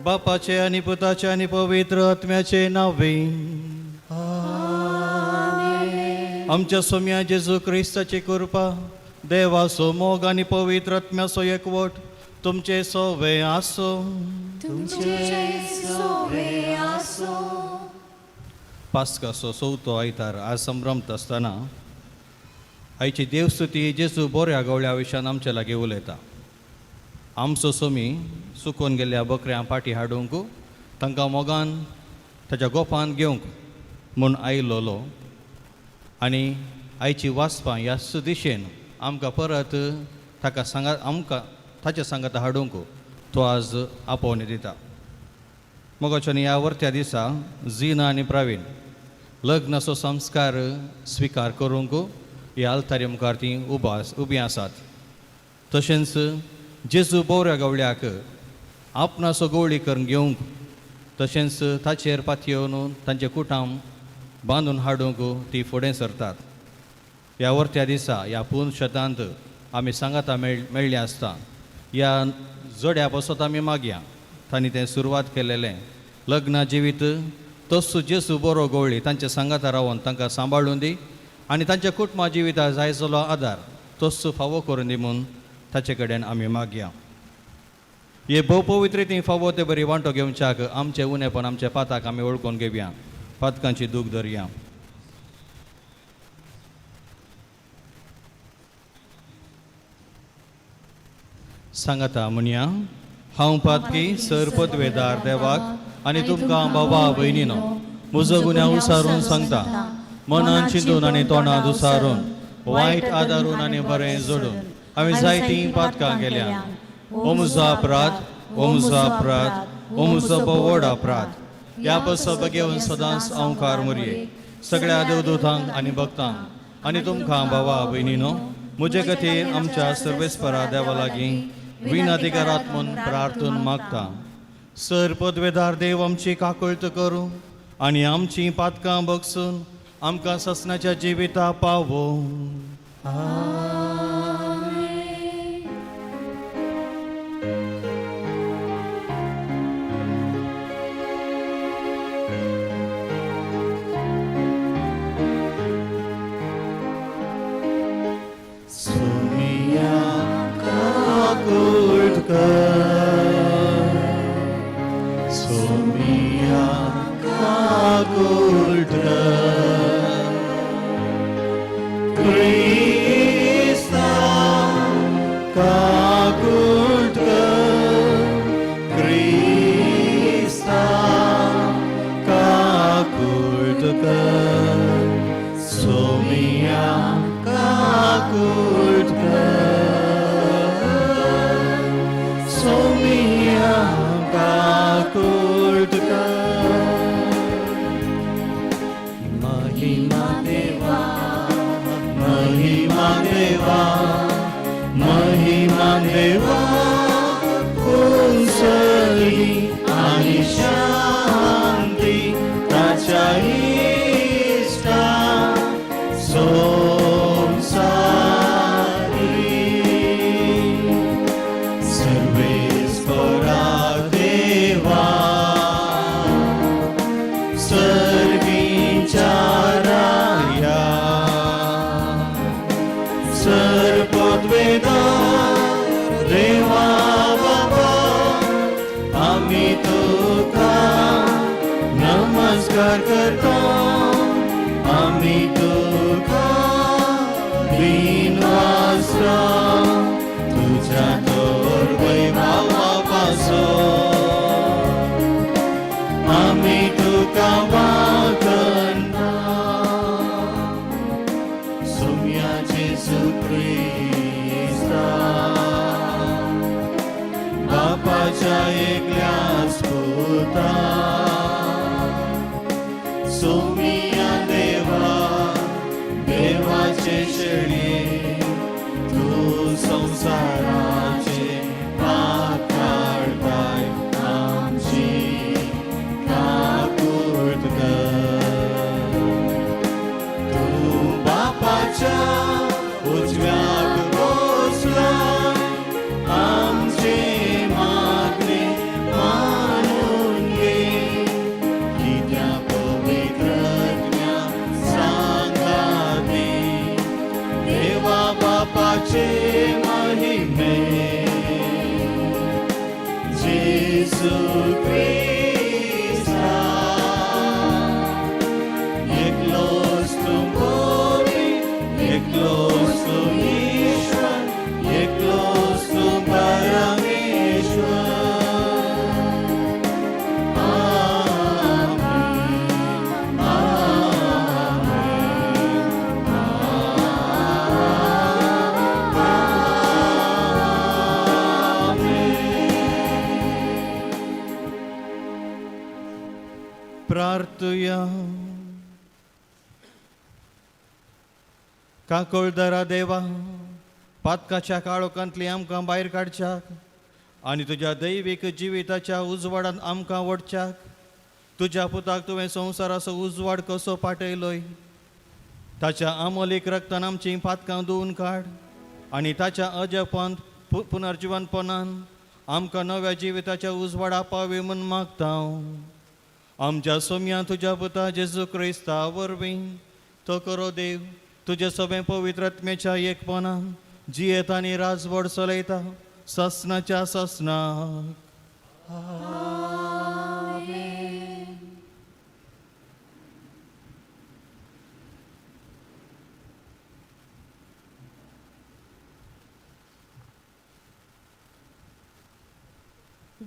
बापाचे आनी पुताचे आनी पवित्र आत्म्याचे नावे. आमच्या सोम्या जेजू क्रिस्ताची कृपा, देवाचो मोग आनी पवित्र आत्म्याचो एकवट तुमचे सोवे आसो. पास्काचो चवथो आयतार आज संभ्रमत आसतना आयची देवस्तुती जेजू बऱ्या गवळ्या विशयान आमचे लागीं उलयता. आमचो सोमी सुकून गेल्ल्या बकऱ्यां पाटी हाडूंक तांकां मोगान ताच्या गोपान घेवंक म्हूण आयलोलो आनी आयची वाचपां ह्याच दिशेन आमकां परत ताका सांगा आमकां ताच्या सांगाता हाडूंक तो आज आपोवणी दिता. मोगाच्यान ह्या वर्त्या दिसा झिना आनी प्रवीण लग्नाचो संस्कार स्विकार करूंक ह्या आल्तारी मुखार तीं उबीं आसात. तशेंच जेजू बोऱ्या गवळ्याक आपणाचो गवळी करून घेवंक तशेंच ताचेर पातयेवन तांचे कुटाम बांदून हाडूंक ती फुडें सरतात. ह्या वर्त्या दिसा ह्या पूर्ण शेतांत आमी सांगाता मेळ्ळी आसता. ह्या जोड्या पासत आमी मागया तांणी तें सुरवात केलेलें लग्न जिवीत तस्सू जेजू बरो गवळी तांचे सांगाता रावन तांकां सांबाळून दी आनी तांच्या कुटुंबा जिविता जाय जालो आदार तस्सू फावो करून दी म्हूण ताचे कडेन आमी मागया. हे भोवपवित्र ती फावो ते बरी वांटो घेवच्याक आमचे उणेपण आमच्या पाताक आमी वळखून घेवया. पातकांची दूख धरया. सांगाता म्हणया, हांव पातकी सर पदवेदार देवाक आनी तुमकां बाबा भयणीनो म्हजो गुन्यांव उसारून सांगता. मनान चिंतून आनी तोंडांत उसारून वायट आदारून आनी बरें जोडून हांवें जायतीं पातकां केल्या. ओ म्हजो अपराध, ओ म्हजो अपराध, ओ म्हजो व्हड अपराध. ह्या पसब घेवन सदांच अंवकार मुरये सगळ्या देवदूतांक आनी भक्तांक आनी तुमकां बाबा भयणीनो म्हजे खातीर आमच्या सर्वेस्परा देवा लागीं विनाधिकारात म्हूण प्रार्थून मागता. सर पदवेदार देव आमची काकळत करूं आनी आमची पातकां बगसून आमकां ससनाच्या जिविता पावोवं. सोमिया काकूट कर, सोमिया काकूट कर, क्रिस्ता काकूट कर, क्रिस्ता काकूट कर, सोमिया काकूट कर, सोमिया काकूट कर. महिमा देवा, महिमा देवा, महिमा देवा, उंचली आणि शांती ताच्या इश्टा संवसारी. सर्वेस्परा देवा, सर्वींच्या राया, सर्पद्वेदार देवा बाबा, आमी तुका नमस्कार करता, आमी तुका विनवासता तुझ्या तर वैभावा पासून आमी तुका वाकणता. सोम्या जेजू क्रिस्ता, बापाच्या एकल्याच पुता, सोमिया देवा, देवाचे शेळये, तूं संवसाराचे पाप काडताय, आमची काकूट कर. तूं बापाच्या उजव्याक बसला, आमचे मागणे मानून प्रार्थुया. काकोळदरा देवा, पातकाच्या काळोखांतली आमकां भायर काडच्याक आनी तुज्या दैवीक जिविताच्या उजवाडान आमकां वडच्याक तुज्या पुताक तुवें संवसाराचो उजवाड कसो पाटयलोय, ताच्या आमोलीक रक्तान आमचीं पातकां धुवून काड आनी ताच्या अजपांत पुनर्जिवनपणान आमकां नव्या जिविताच्या उजवाडा पावय म्हूण मागता. आमच्या सोम्या तुज्या पुता जेजू क्रिस्ता वरवीं तो करो देव तुज्या सगळें पवित्र आत्म्याच्या एकपणान जियेता आनी राजवड चलयता ससनाच्या ससनाक.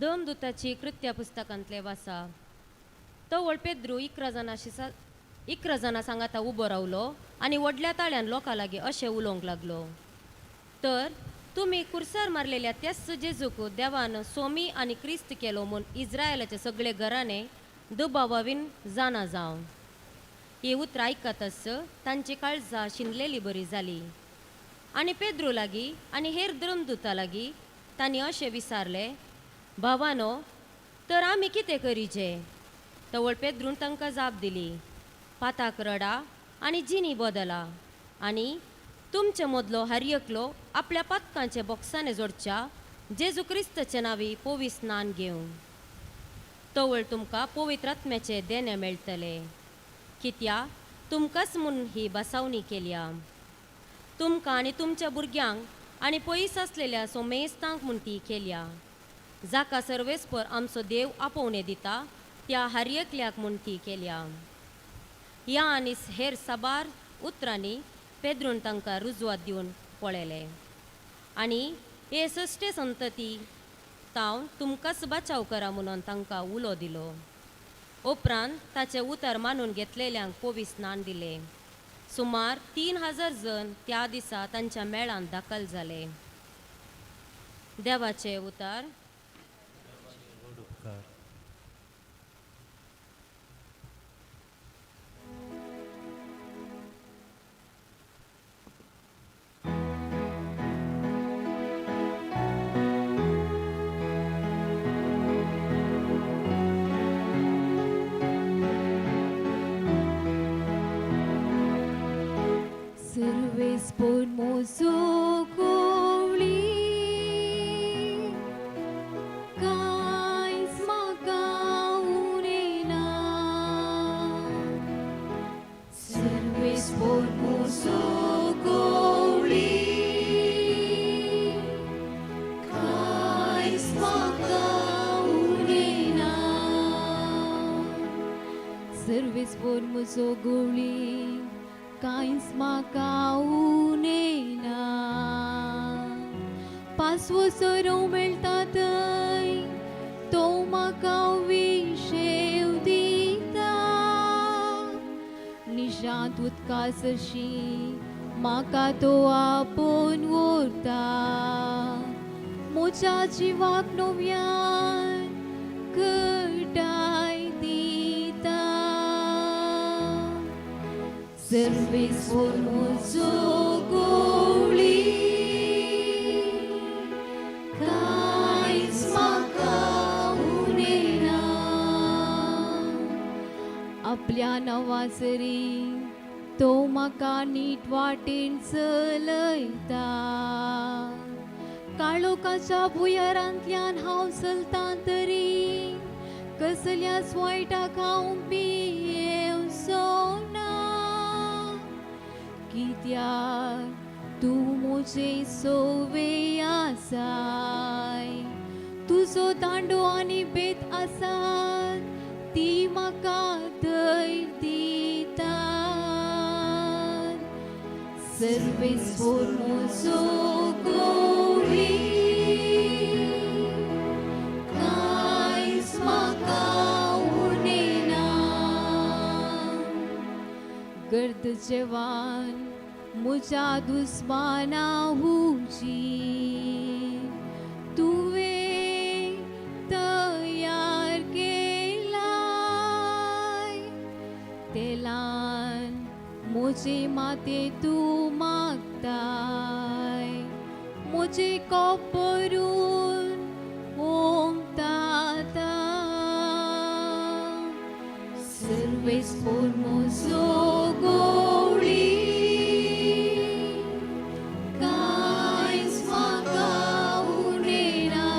दोन दुताची कृत्या पुस्तकांतले वासा. तवळ पेद्रू 11 जाणां सांगाता उबो रावलो आनी व्हडल्या ताळ्यान लोकां लागीं अशें उलोवंक लागलो, तर तुमी कुर्सार मारलेल्या त्याच जेजूक देवान सोमी आनी क्रिस्त केलो म्हूण इस्रायलाचे सगळे घराणे दुबावावीन जाणा जावं. ही उतरां आयकतच तांची काळजां शिनलेली बरी जाली आनी पेद्रू लागीं आनी हेर धर्मदुता लागीं तांणी अशें विचारलें, भावानो, तर आमी कितें करीचे? तवळ पेद्रून तांकां जाप दिली, पाताक रडा आनी जिनी बदला आनी तुमचे मदलो हर एकलो आपल्या पातकांचे बोक्साने जोडच्या जेजू क्रिस्ताचे नांवी पोवी स्नान घेवन तवळ तुमकां पवित्र आत्म्याचें देणें मेळटलें. कित्याक तुमकांच म्हूण ही बसावणी केल्या, तुमकां आनी तुमच्या भुरग्यांक आनी पयस आसलेल्या सोमेस्तांक म्हूण ती केल्या, जाका सर्वेस्पर आमचो देव आपोवणें दिता त्या हर एकल्याक म्हूण ती केल्या. ह्या आनी हेर साबार उतरांनी पेद्रून तांकां रुजवात दिवन पळयलें आनी हे सश्टे संतती तावन तुमकांच बचाव करा म्हणून तांकां उलो दिलो. उपरांत ताचें उतर मानून घेतलेल्यांक पोवी स्नान दिलें. सुमार 3000 जण त्या दिसा तांच्या मेळांत दाखल जाले. देवाचें उतर. Serves por mozo goli, kais magaunena. Serves por mozo goli, kais magaunena. Serves por mozo goli, कांयच म्हाका उणें ना. पासवो सोरो मेळटा थंय तो म्हाका विशेव दिता, निशांत उदका सशी म्हाका तो आपोवन व्हरता. म्हज्या जिवाक नव्यान घटाय दिता. Serves por mozo goli, कांयच म्हाका उणें ना. आपल्या नांवासरी तो म्हाका नीट वाटेन चलयता. काळोखाच्या भुंयारांतल्यान हांव चलतां तरी कसल्याच वायटाक हांव भियेवचो ना. कित्याक तूं म्हजे सोवे आसाय, तुजो दांडो आनी बेत आसात ती म्हाका धैर्य दितात. Serves por mozo goli, कांयच म्हाका उणें ना. गर्द जेवान म्हज्या दुस्माना हुजी तुवें तयार केला, मुझे माते तूं मागताय मुझे कोपरून ओंगताता सर्वेस पोर गोवळी कांयच म्हाका उणें ना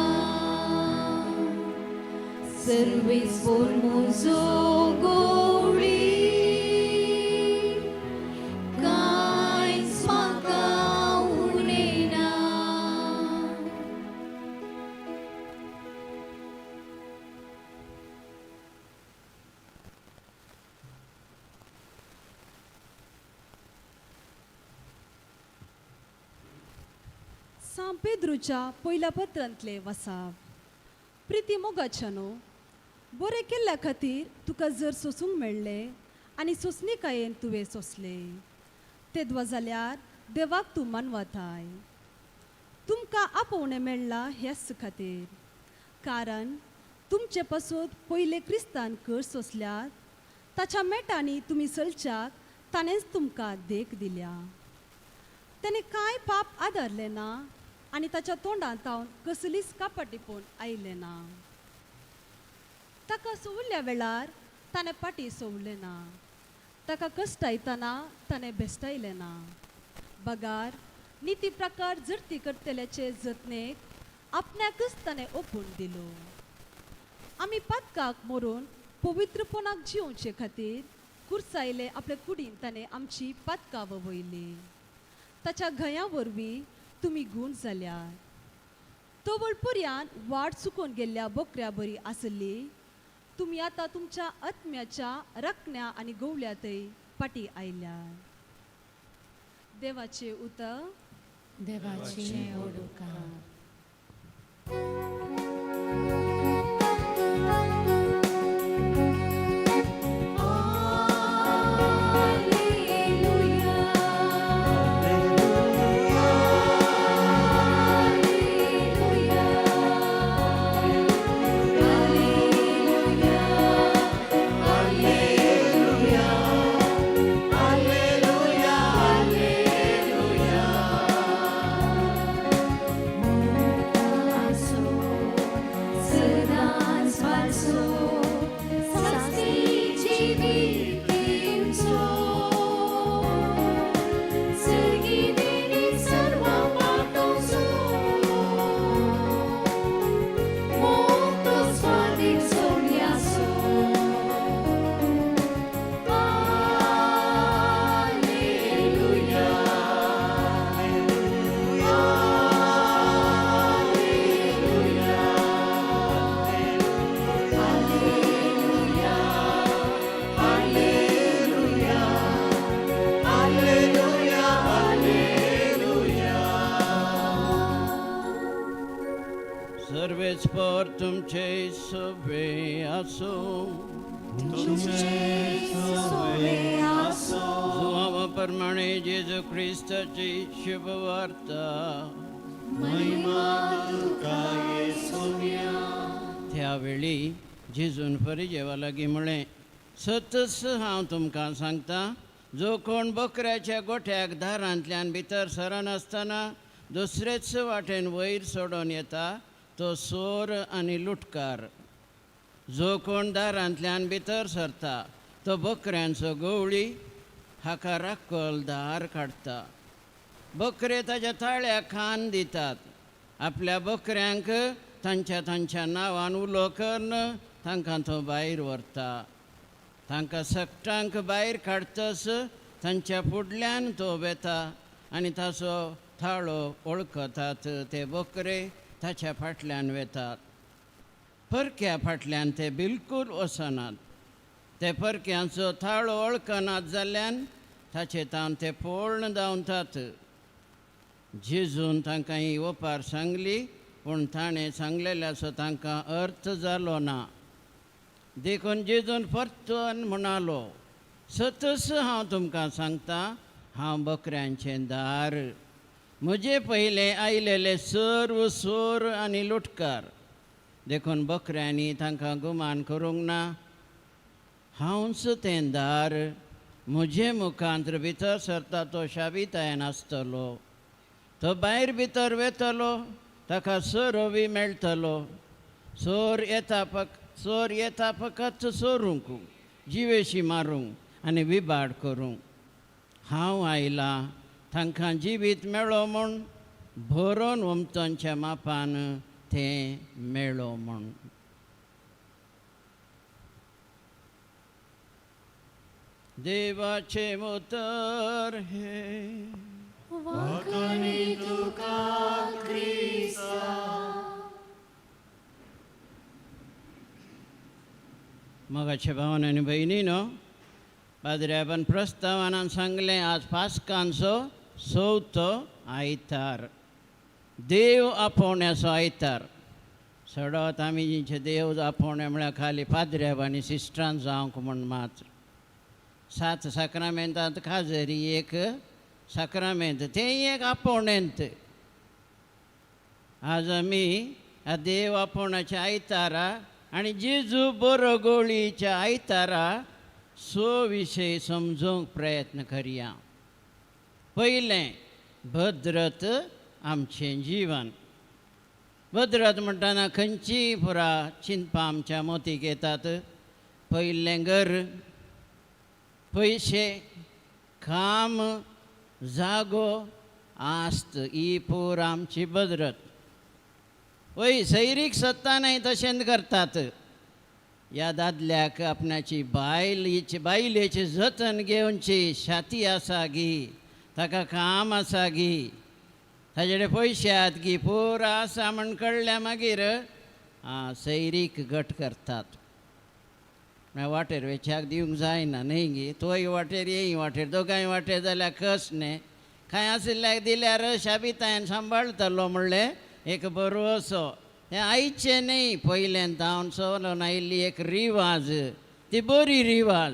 सर्वेस पोर म्हजो गोवळी कांयच म्हाका उणें ना. सांत पेद्रूच्या पयल्या पत्रांतले वसाप. प्रिती मोगाच्यानो, बरें केल्ल्या खातीर तुका जर सोसूंक मेळ्ळें आनी सोंसणीकायेन तुवें सोंसलें तेदवा जाल्यार देवाक तूं मानवताय. तुमकां आपोवणें मेळ्ळां ह्याच खातीर, कारण तुमचे पासत पयले क्रिस्तान कर सोंसल्यात ताच्या मेटांनी तुमी चलच्याक ताणेंच तुमकां देख दिल्या. ताणें कांय पाप आदारलें ना आनी ताच्या तोंडांत तावन कसलीच कापाटीपण आयलें ना. ताका सोवल्या वेळार ताणें पाटी सोवलें ना, ताका कश्टायतना ताणें भेश्टायलें ना, बगार निती प्रकार जर्ती करतल्याचे जतनेक आपणाकच ताणें ओपून दिलो. आमी पातकाक मरून पवित्रपणाक जिवचे खातीर कुर्सायले आपले कुडीन ताणें आमची पातकां वयली. ताच्या घया वरवीं तुमी गूण जाल्यात. तवळ पर्यान वाट चुकोवन गेल्ल्या बोकऱ्या बरी आसली तुमी आतां तुमच्या आत्म्याच्या रकण्या आनी गोवल्यातय फाटीं आयल्यात. देवाचें उतर. देवाचें ओडुका. सदांच वाचो सास्ती जिवितींचो सर्गी देणी सर्वां पाटोवचो मोग स्वादीक सोडल्यासो. हालेलुया. सर्वेस पर तुमचे सवे आसो. जुआवा प्रमाणे जेजू क्रिस्ताची शुभवार्ता. त्यावेळी जेजून फरिजेवा लागीं म्हळें, सतच हांव तुमकां सांगता, जो कोण बकऱ्याच्या गोठ्याक दारांतल्यान भितर सरनासतना दुसरेच वाटेन वयर सोडून येता तो चोर आनी लुटकार. जो कोण दारांतल्यान भितर सरता तो बकऱ्यांचो गवळी, हाका राखल दार काडटा. बकरे ताच्या ताळ्याक खान दितात. आपल्या बकऱ्यांक तांच्या तांच्या नांवान उलो करून तांकां तो भायर व्हरता. तांकां सगटांक भायर काडटस तांच्या फुडल्यान तो वेता आनी ताचो थाळो वळखतात. ते बकरे ताच्या फाटल्यान वेतात. परक्या फाटल्यान ते बिलकूल वचनात. ते परक्यांचो थाळो वळखनात जाल्ल्यान ताचे तावन ते पोळण धांवतात. जेजून तांकां ही ओपार सांगली, पूण ताणें सांगलेल्याचो तांकां अर्थ जालो ना. देखून जेजून परतून म्हणालो, सतस हांव तुमकां सांगता, हांव बकऱ्यांचें दार. म्हजे पयलें आयलेले सर्व चोर आनी लुटकार, देखून बकऱ्यांनी तांकां गुमान करूंक ना. हांवच तें दार. म्हजे मुखांत भितर सरता तो शाबितायेन आसतलो. तो भायर भितर वेतलो, ताका सोरोवी मेळटलो. सोर येता सोर येता फकत सोरूंक, जिवेशी मारूंक आनी विबाड करूंक. हांव आयलां तांकां जिवीत मेळो म्हूण, भरोन वमतनच्या मापान तें मेळो म्हूण. देवाचें उतर हें. वाखाणी तुका क्रिस्ता. मोगाचे भावन आनी भयणीनो, पाद्र्याबान प्रस्तावानान सांगलें आज पास्कांचो चवथो आयतार, देव आपोवण्याचो आयतार. सडत आमी जिंचे देव आपोवणे म्हळ्यार खाली पाद्र्याब आनी सिस्टरान जावंक म्हूण मात्र. सात साक्रामेंतांत खाजरी एक साक्रामेंत, तें एक आपोवणेंत. आज आमी ह्या देव आपोवण्याच्या आयतारा आनी जेजू बरो गोळीच्या आयतारा सो विशय समजूंक प्रयत्न करया. पयलें, भद्रत आमचें जिवन. भद्रत म्हणटना खंयचीय पुरा चिंतपां आमच्या मोतीक येतात. पयलें घर, पयशे, काम, जागो, आस्त, ही पूर आमची भद्रत. वय सैरीक सत्ता न्हय तशेंच करतात. ह्या दादल्याक आपणाची बायलेची बायलेची जतन घेवची छाती आसा गी, ताका काम आसा गी, ताजे कडेन पयशे आहात गी, पूर आसा म्हण कळ्ळ्या मागीर आं सैरीक गट करतात. म्हळ्यार वाटेर वेच्याक दिवंक जायना न्हय गी, तोय वाटेर येय वाटेर दोगांय वाटेर जाल्यार कस न्ही. कांय आशिल्ल्याक दिल्यार शाबितायन सांबाळटलो म्हणलें एक बरो असो. हें आयचें न्हय, पयल्यान धांवन चलोन आयिल्ली एक रिवाज, ती बरी रिवाज.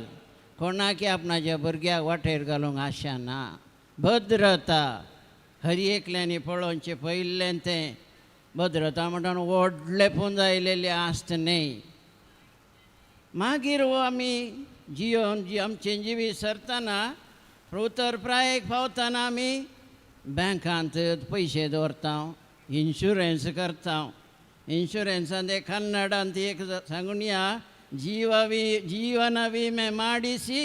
कोणाकी आपणाच्या भुरग्याक वाटेर घालूंक आशा ना. भद्रता हर एकल्यांनी पळोवचें पयलें तें. भद्रता म्हणटा व्हडलें पुंजायलेलें आसता न्हय. मागीर हो आमी जियोन जी आमचें जिवीत सरतना उतर प्रायेक पावतना आमी बँकांत पयशे दवरता, इन्शुरन्स करता. इन्शुरन्सांत एक कन्नडांत एक सांगूया, जीवನ ವಿಮೆ ಮಾಡಿಸಿ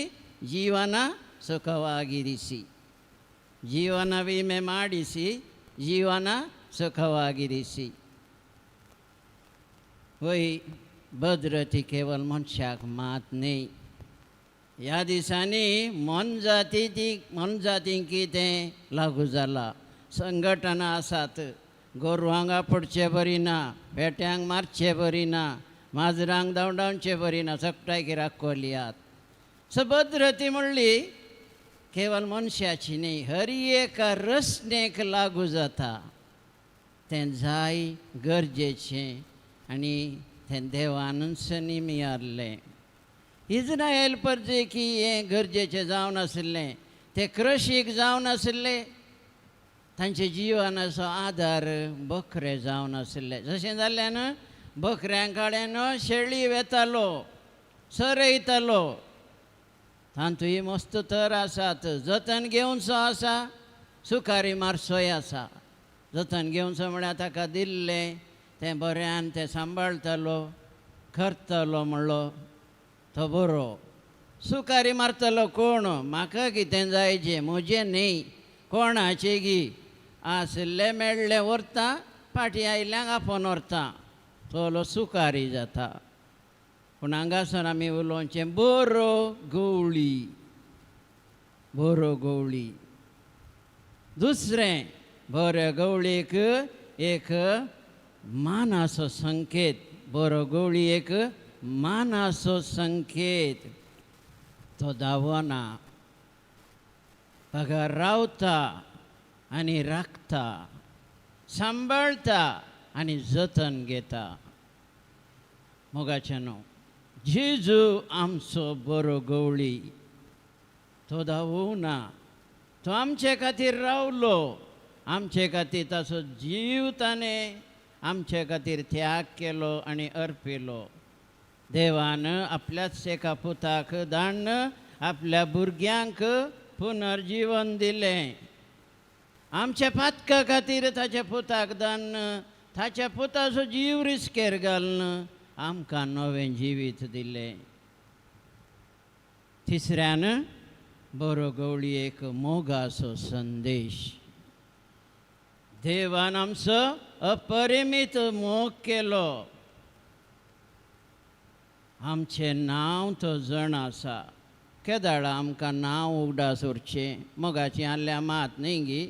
ಜೀವನ ಸುಖವಾಗಿರಿಸಿ. ಜೀವನ ವಿಮೆ ಮಾಡಿಸಿ ಜೀವನ ಸುಖವಾಗಿರಿಸಿ. वय भद्रती केवल मनशाक मात न्हय. ह्या दिसांनी मोनजाती ती मोनजातींकी तें लागू जाला. संघटना आसात, गोरवांक आपडचे बरी ना, पेट्यांक मारचे बरी ना, माजरांक धांवडावचे बरी ना, सगटायकी राखोलियात. सो भद्रती म्हणली केवल मनशाची न्हय, हर एका रचनेक लागू जाता. तें जाय गरजेचें आनी तें देवानूच निमियारलें. इज्रायल परजेकी हें गरजेचें जावन आशिल्लें, ते क्रशीक जावन आशिल्ले, तांचे जिवनाचो आदार बकरे जावन आशिल्ले. जशें जाल्ल्यान बकऱ्यां कडेन शेळी वेतालो, सरयतालो. तातूंय मस्त तर आसात, जतन घेवचो आसा, सुकारी मारसोय आसा. जतन घेवचो म्हळ्यार ताका दिल्लें तें बऱ्यान तें सांबाळटलो, करतलो म्हणलो तो बरो. सुकारी मारतलो कोण, म्हाका कितें जाय जें म्हजें न्हय, कोणाचें गी आशिल्लें मेळ्ळें व्हरता, फाटीं आयिल्ल्यांक आपोवन व्हरता, तोलो सुकारी जाता. पूण हांगासर आमी उलोवचें बरो गवळी, बरो गवळी. दुसरें, बऱ्या गवळीक एक मानाचो संकेत, बरो गवळी एक मानाचो संकेत. तो धांवना, ताका रावता आनी राखता, सांबाळटा आनी जतन घेता. मोगाचें न्हू, जेजू आमचो बरो गवळी, तो धांवना, तो आमचे खातीर रावलो, आमचे खातीर ताचो जीव ताणें आमचे खातीर त्याग केलो आनी अर्पिलो. देवान आपल्याच एका पुताक धाडून आपल्या भुरग्यांक पुनर्जीवन दिलें. आमच्या पातका खातीर ताच्या पुताक दान, ताच्या पुताचो जीव रिस्केर घालून आमकां नवें जिवीत दिलें. तिसऱ्यान बरो गवळी एक मोगाचो संदेश. देवान आमचो अपरिमीत मोग केलो. आमचें नांव तो जण आसा. केदाळा आमकां नांव उगडास उरचें मोगाचीं आहल्या मात न्ही गी.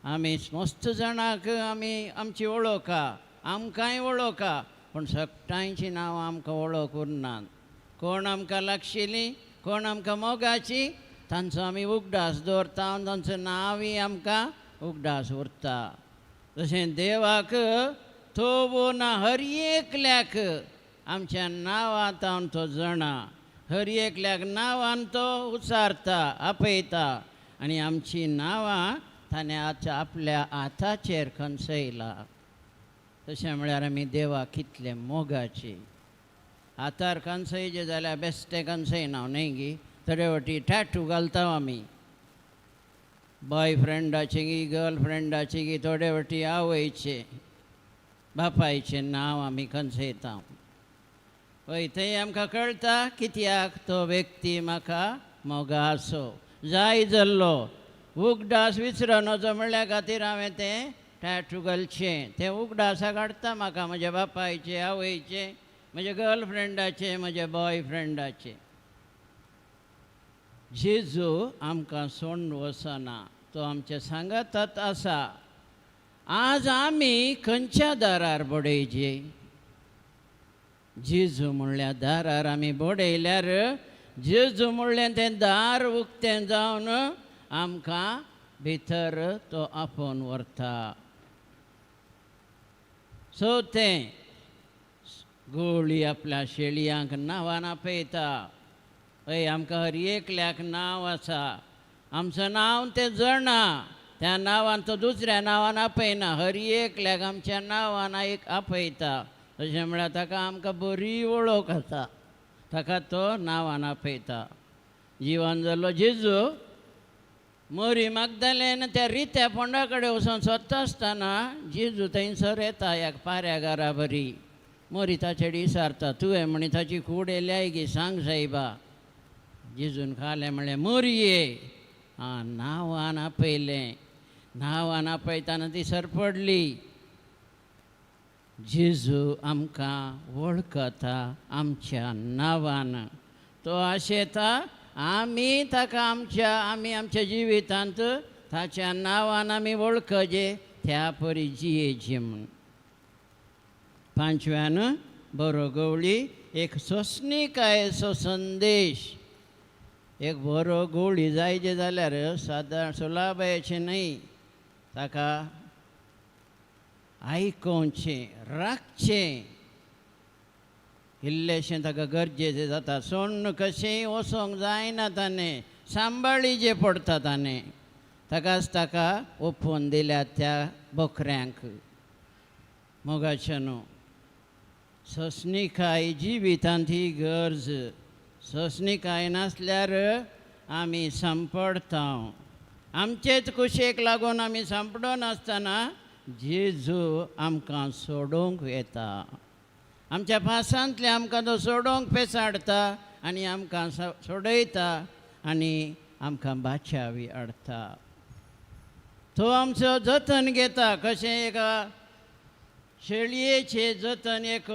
आमी मस्त जाणांक आमी आमची वळखा, आमकांय वळखा, पूण सगळ्यांचीं नांवां आमकां वळख उरनात. कोण आमकां लागशिल्लीं, कोण आमकां मोगाचीं, तांचो आमी उगडास दवरता आनी तांचो नांवूय आमकां उगडास उरता. तशें देवाक तो ना हर एकल्याक आमच्या नांवांत तो जाणा, हर एकल्याक नांवान तो उचारता, आपयता आनी आमचीं नांवां ताणें आतां आपल्या हाताचेर खंचयला. तशें म्हळ्यार आमी देवाक कितले मोगाची. हातार खंचयचे जाल्यार बेश्टें खंचयना न्हय गी, थोडे वाटी टॅटू घालता आमी, बॉय फ्रेंडाचे गी गर्ल फ्रेंडाचे गी, थोडे वाटी आवयचे बापायचें नांव आमी खंचयता. हय, थंय आमकां कळटा कित्याक तो व्यक्ती म्हाका मोगाचो जाय जाल्लो. उगडास विसरनचो म्हणल्या खातीर हांवें तें टॅटू घालचें. तें उगडासाक हाडटा म्हाका म्हज्या बापायचें, आवयचें, म्हज्या गर्लफ्रेंडाचें, म्हज्या बॉय फ्रेंडाचें. जेजू आमकां सोडून वचना, तो आमच्या सांगातात आसा. आज आमी खंयच्या दारार बडयचे? जेजू म्हणल्या दारार आमी बडयल्यार जेजू म्हणलें तें दार उक्तें जावन आमकां भितर तो आपोवन व्हरता. सो तें गोळी आपल्या शेळयांक नांवान आपयता. हय, आमकां हर एकल्याक नांव आसा, आमचो नांव तें जाणा, त्या नांवान तो दुसऱ्या नांवान आपयना, हर एकल्याक आमच्या नांवान एक आपयता. तशें म्हळ्यार ताका आमकां बरी वळख आसा, ताका तो नांवान आपयता. जिवन जाल्लो जेजू मोरी मागदालेन त्या रित्या फोंडा कडेन वचोन सोदता आसतना जेजू थंयसर येता एक पाऱ्या घरा बरी. मोरी ताचे विचारता, तुवें म्हणी ताची कूड येल्याय गी, सांग सायबा. जेजून खालें म्हणलें मोरये. आं, नांवान आपयलें. नांवान आपयतना ती सरपडली. जेजू आमकां वळखता आमच्या नांवान. तो आशेता आमी ताका आमच्या आमी आमच्या जिवितांत ताच्या नांवान आमी वळखजे त्या परी जियेचे म्हूण. पांचव्यान बरो गवळी एक सोंसणीकायेचो संदेश. एक बरो गवळी जायचे जाल्यार सादारण सुलाबायेचें न्हय, ताका आयकोवचें, राखचें, इल्लेशें ताका गरजेचें जाता. सोण्ण कशेंय वचोंक जायना, ताणें सांबाळीचें पडटा. ताणें ताकाच ताका ओपून दिल्या त्या बकऱ्यांक. मोगाचें न्हू, सोंसणीकाय जिवितांत ही गरज. सोंसणीकाय नासल्यार आमी सांपडटा. आमचेच कुशेक लागून आमी सांपडनासतना जेजू आमकां सोडोवंक येता. आमच्या पासांतले आमकां तो सोडोवंक पेसाडटा आनी आमकां सोडयता आनी आमकां बाचावी हाडटा. तो आमचो जतन घेता. कशें एका शेळयेचें जतन, एक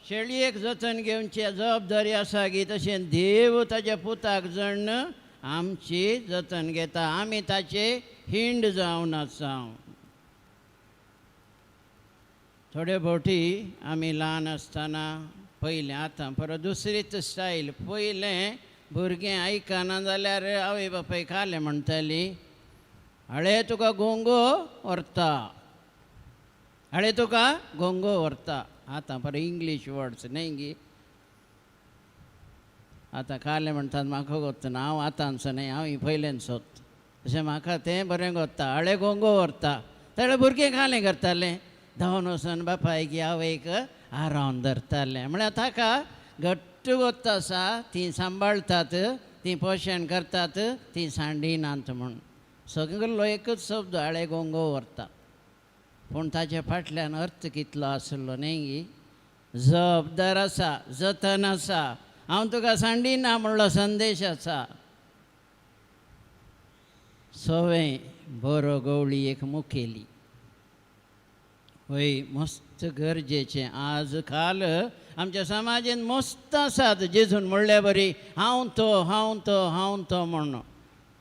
शेळयेक जतन घेवची जबाबदारी आसा गी, तशें देव ताच्या पुताक जण आमची जतन घेता. आमी ताचे हिंड जावन आसा. थोडे फावटी आमी ल्हान आसतना पयलें, आतां परत दुसरीच स्टायल. पयलें भुरगें आयकना जाल्यार आवय बापाय खालें म्हणटाली, हाळे तुका गोंगो व्हरता, हाळे तुका गोंगो व्हरता. आतां परत इंग्लीश वर्ड्स न्हय गी. आतां खालें म्हणटात म्हाका गोत्ता, हांव आतांचो न्हय, हांव पयल्यान सोद, तशें म्हाका तें बरें गोत्ता. हाळे गोंगो व्हरता तेणें भुरगें खालें करतालें, धांवन वचून बापायक आवयक आरावन धरतालें. म्हळ्यार ताका घट्ट गोत्त आसा, तीं सांबाळटात, तीं पोशण करतात तीं सांडिनात म्हूण. सगलो एकच शब्द आळे गोंगो व्हरता, पूण ताच्या फाटल्यान अर्थ कितलो आसलो न्ही गी. जबाबदार आसा, जतन आसा, हांव तुका सांडिना म्हणलो संदेश आसा. सवें बरो गवळी एक मुखेली हय मस्त गरजेचें. आज काल आमच्या समाजेन मस्त आसात जेजून म्हणल्या बरी हांव तो हांव तो हांव तो म्हण,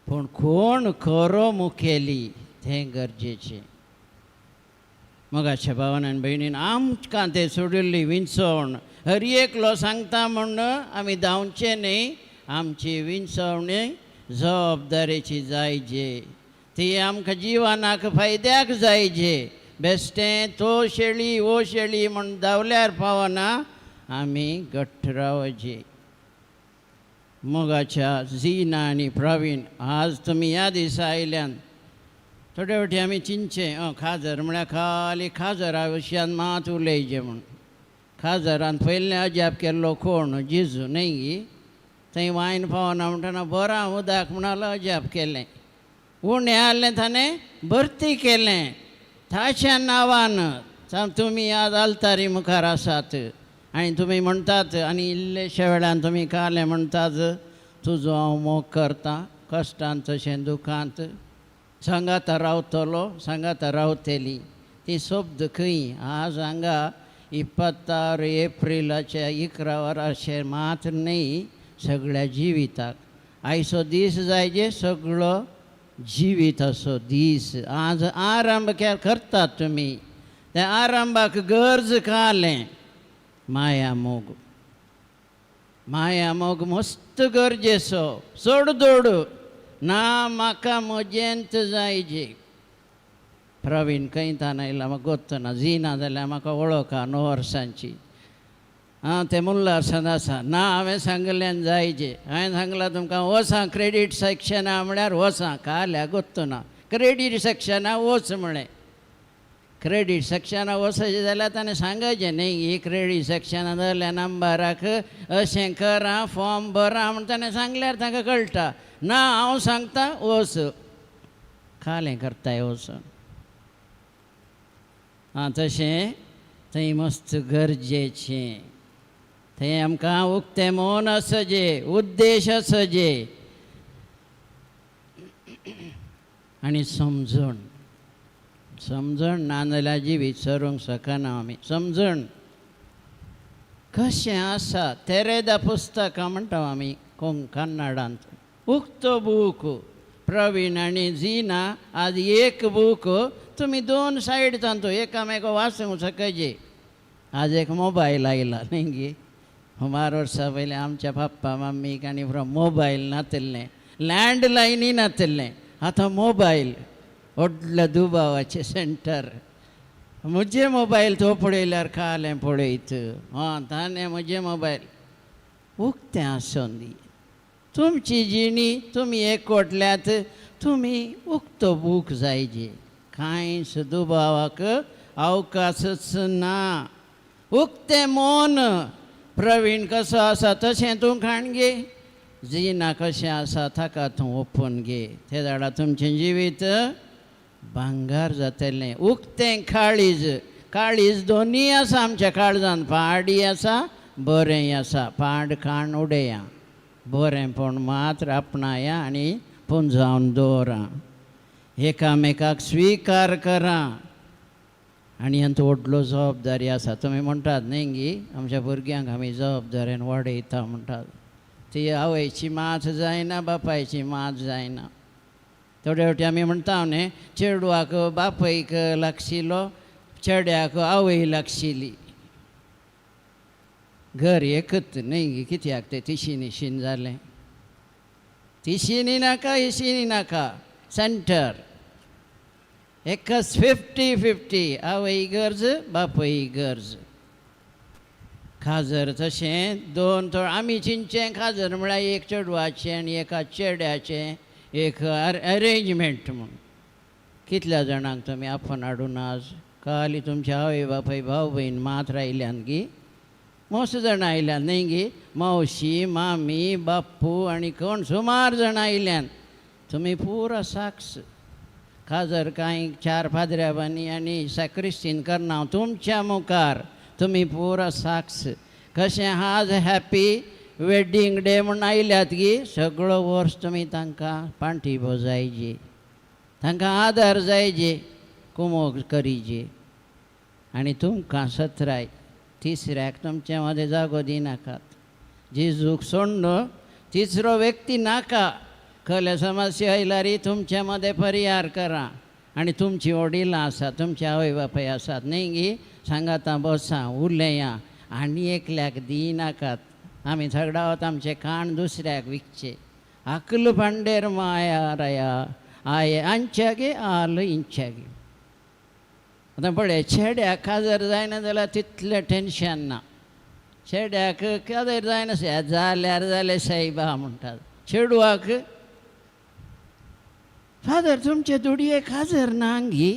पूण कोण खरो मुखेली तें गरजेचें. मोगाच्या भावान आनी भयणीन आमकां तें सोडिल्ली विंचवण हर एकलो सांगता म्हण आमी धांवचें न्ही. आमची विंचवणी जबाबदारेची जायजे, ती आमकां जिवनाक फायद्याक जायजे. बेश्टें तो शेळी ओ शेळी म्हण धांवल्यार पावना, आमी घट्ट रावचे. मोगाच्या झिना आनी प्रवीण आज तुमी ह्या दिसा आयल्यान. थोडे फावटी आमी चिंतचें खाजर म्हळ्यार खाली खाजरा विशयान मात उलयचें म्हूण. खाजरान पयलें अजाप केल्लो कोण? जेजू न्ही गी. थंय वायन पावना म्हणटना बरां उदक म्हणालो अजाप केलें. उणें आहलें ताणें भरती केलें. ताच्या नांवान तुमी आज आल्तारी मुखार आसात आनी तुमी म्हणटात आनी इल्लेशा वेळान तुमी कालें म्हणटात तुजो हांव मोग करतां, कश्टांत तशें दुखांत सांगाता रावतलो सांगाता रावतली. ती शब्द खंय आज हांगा 26 एप्रिलाच्या 11 वरांचेर मात न्ही, सगळ्या जिविताक आयचो दीस जायजे सगळो जिविताचो दीस. आज आरंभ करतात तुमी, त्या आरंभाक गरज कालें माया मोग. माया मोग मस्त गरजेचो, चड दोड ना म्हाका म्हजेंत जायजे. प्रवीण खंय तान आयला म्हाका गोत्तना, झिना जाल्यार म्हाका वळखा 9 वर्सांची. आं तें मुल्लार सांग आसा ना हांवें सांगल्यान जायजे. हांवें सांगलां तुमकां वचां क्रेडीट सेक्शना म्हळ्यार वचां, काल्या गोत्तना क्रेडीट सेक्शना वच म्हळें. क्रेडीट सेक्शना वचचें जाल्यार ताणें सांगचें न्ही ही क्रेडीट सेक्शना जाल्या नंबराक अशें करा फॉर्म भरा म्हण ताणें सांगल्यार तांकां कळटा. ना हांव सांगता वच, कालें करताय वचून. आं तशें थंय मस्त गरजेचें, थंय आमकां उक्तें मन आसचें, उद्देश आसचें आनी समजण. समजण ना जाल्यार जिवीत सरूंक शकना आमी. समजण कशें आसा तेरेदा पुस्तकां म्हणटा आमी कन्नडांत. उक्तो बूक प्रवीण आनी झिना आज एक बूक तुमी 2 सायड तांतू एकामेका वाचूंक शकचे. आज एक मोबायल आयला न्ही गी. सुमार वर्सां पयलीं आमच्या पप्पा मम्मीक आनी मोबायल नातिल्लें, लँडलायनूय नातिल्लें. आतां मोबायल व्हडल्या दुबावाचें सेंटर. म्हजें मोबायल तो पळयल्यार कालें पळयत आं ताणें म्हजें मोबायल. उक्तें आसूं दी तुमची जिणी, तुमी एकवटल्यात, तुमी उक्तो बूक जायजे, कांयच दुबावाक अवकाशच ना. उक्तें मन प्रवीण कसो आसा तशें तूं खाण घे, जिना कशें आसा ताका तूं ओपून घे, ते जाणा तुमचें जिवीत भांगार जातलें. उक्तें काळीज, काळीज दोनूय आसा आमच्या काळजान, पाडी आसा बरें आसा. पाड खाण उडया, बरेंपण मात्र आपणाया आनी पुंजावन दवरा, एकामेकाक स्विकार करा. आनी हांचो व्हडलो जबाबदारी आसा. तुमी म्हणटात न्ही गी आमच्या भुरग्यांक आमी जबाबदारेन वाडयता म्हणटात, ती आवयची मात जायना बापायची मात जायना. थोडे फावटी आमी म्हणटा न्ही चेडवाक बापयक लागशिल्लो, चेड्याक आवय लागशिल्ली. घर एकच न्ही कित्याक तें तिशीनी शीन जालें, तिशीनी नाका इशीनी नाका, सेंटर एकच 50-50, आवय गरज बापय गरज. खाजर तशें 2 थोड आमी चिंचें खाजर म्हळ्यार एक चेडवाचें आनी एका चेड्याचें एक अरेंजमेंट म्हूण. कितल्या जाणांक तुमी आपोवन हाडून आज खाली तुमच्या आवय बापाय भाव भयण मात रायल्यान गी मोस जाणां आयल्यात न्ही गी, मावशी मामी बाप्पू आनी कोण सुमार जाणां आयल्यान. तुमी पुरो साक्ष काजर कांय 4 पाद्र्याबांनी आनी सॅक्रिस्तीन करना हांव तुमच्या मुखार, तुमी पुरो साक्ष. कशें आज हॅपी वेडींग डे म्हूण आयल्यात गी, सगळो वर्स तुमी तांकां पांटी बोजायची, तांकां आदार जायजे, कुमोक करीजे. आनी तुमकां सत्राय तिसऱ्याक तुमचे मदें जागो दिनाकात. जेजूक सोडून तिसरो व्यक्ती नाका. कले समस्या आयल्यार तुमचे मदें परिहार करा. आनी तुमची वडिलां आसात, तुमचे आवय बापूय आसात न्ही गी, सांगातां बसा उलया आनी एकल्याक दिनाकात. आमी झगडावत आमचें काण दुसऱ्याक विकचें. अकल भांडेर माया राया आये आंच्यागे आल इंच्यागे. आतां पळय चेड्याक काजर जायना जाल्यार तितलें टेंशन ना. चेड्याक काजर जायना जाल्यार जालें सायबा म्हणटात. चेडवाक फादर तुमचे दुडये काजर ना गी.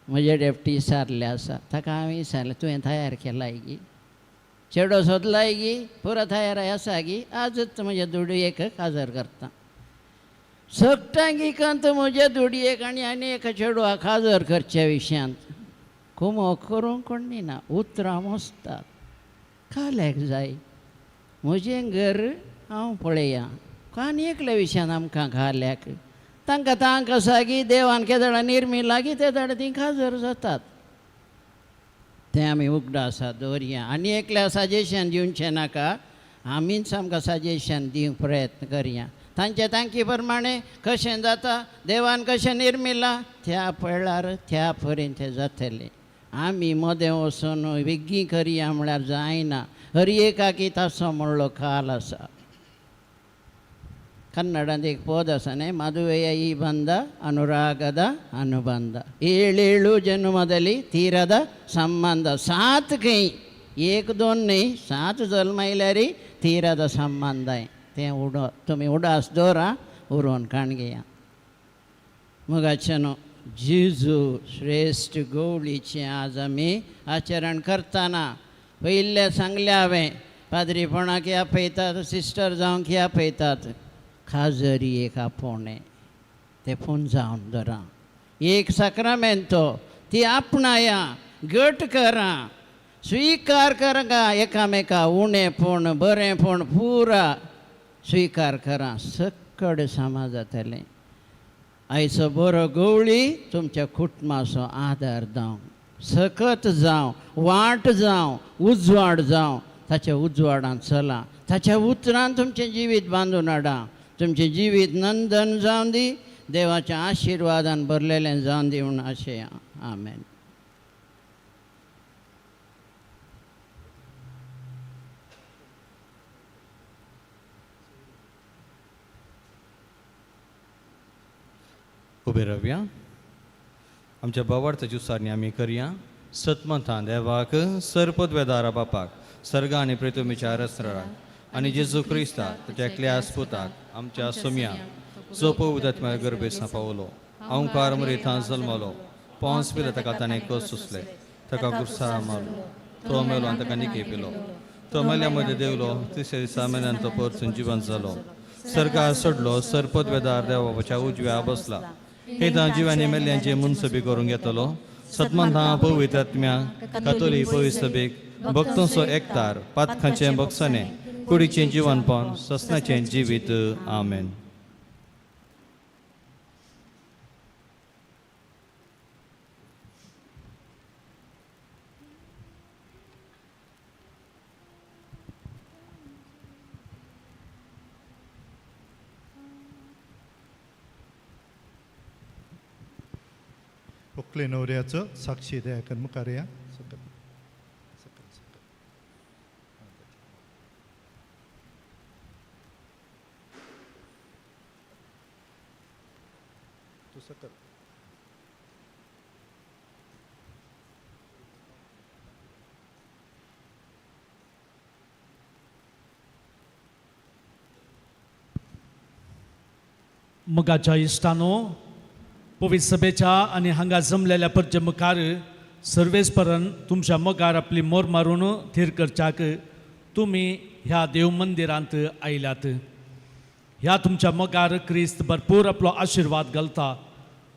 म्हजे डेप्टी सारले आसा ताका हांवें विचारलें तुवें तयार केलाय गी, चेडो सोदलाय गी, पुरो तयार आसा गी, आजच म्हज्या दुडयेक काजर करता. सगटांगी कंत म्हज्या दुडयेक आनी आनी एका चेडवाक काजर करच्या विशयांत कुमोक करूंक कोण ना. उतरां मोसतात काल्याक जाय म्हजें घर हांव पळया. आनी एकल्या विशयान आमकां घाल्याक तांकां तांक आसा की देवान केदळा निर्मिला की ते दाडा तीं काजर जातात. तें आमी उगडासा दवरया. आनी एकल्या सजेशन दिवचें नाका, आमीच आमकां सजेशन दिवंक प्रयत्न करया. तांचे तांकी प्रमाणे कशें जाता, देवान कशें निर्मिलां त्या पळ्यार त्या परेन तें जातलें. आमी मदें वचून वेगीं करया म्हळ्यार जायना. हर एकाकी तासो म्हणलो काल आसा. ಕನ್ನಡದ एक ಪದ ಆಸನೆ, ಮದುವೆಯ ಈ ಬಂಧ ಅನುರಾಗದ ಅನುಬಂಧ, ಏಳೇಳು ಜನ್ಮದಲ್ಲಿ ತೀರದ ಸಂಬಂಧ. 7 ಕೈ 1 2 न्ही 7 जल्मायल्यार तीರದ संबंध. तें उडो तुमी उडास दवरा उरोवन काण घेया. मुगाचें जेजू श्रेश्ठ गवळीचें आज आमी आचरण करतना पयिल्लें सांगलें हांवें, पाद्रीपणाक आपयतात, सिस्टर जावंक आपयतात, खाजरी एक आपोवणें तें पुंजावन धरा, एक साक्रामेंतो ती आपणाया, घट करा, स्विकार करा एकामेका उणेपण बरेंपण पुरा स्विकार करा, सकड समा जातलें. आयचो बरो गवळी तुमच्या कुटुंबाचो आदार जावं, सकत जावं, वाट जावं, उजवाड जावं. ताच्या उजवाडान चला, ताच्या उतरान तुमचें जिवीत बांदून हाडा, तुमचें जिवीत नंदन जावं दी, देवाच्या आशिर्वादान भरलेलें जावं दी म्हूण आशया. आमेन. उबे रावया. आमच्या बावार्थाची उसारणी आमी करया. सतमंथान देवाक सरपदवेदारा बापाक सर्गा आनी प्रेतुमीच्या रसराक आनी जेजू क्रिस्ताक ताच्या एकल्या पुताक आमच्या सोम्या जो पवित्र गर्भेसा पावलो, अंकार मरिथां जल्मलो, पोंस पिलो ताका ताणें कस सुसले, ताका गुरसा मारलो, तो मेलो आनी ताका निके पिलो, तो मेल्या मदें देवलो, तिसऱ्या दिसा मेल्यान तो परतून जिवन जालो, सरकार सोडलो, सरपदवेदार देवाच्या उजव्या बसला, हेतां जिवानी मेल्ल्यांचे मुनसबी करूंक येतलो. सतमंथां पवित्र आत्म्या कातोली पवित्र सभेक भक्तांचो एकतार पातखांचें भोगसणें कुडीचें जिवनपण ससनाचें जिवीत. आमेन. व्हंकले न्हवऱ्याचो साक्षी दयाकर मुखार या. सकल सकल सकल तूं सकल. मोगाच्या इश्टानो, पवित्र सभेच्या आनी हांगा जमलेल्या परजे मुखार सर्वेस्परान तुमच्या मोगार आपली मोर मारून थीर करच्याक तुमी ह्या देव मंदिरांत आयल्यात. ह्या तुमच्या मोगार क्रिस्त भरपूर आपलो आशिर्वाद घालता.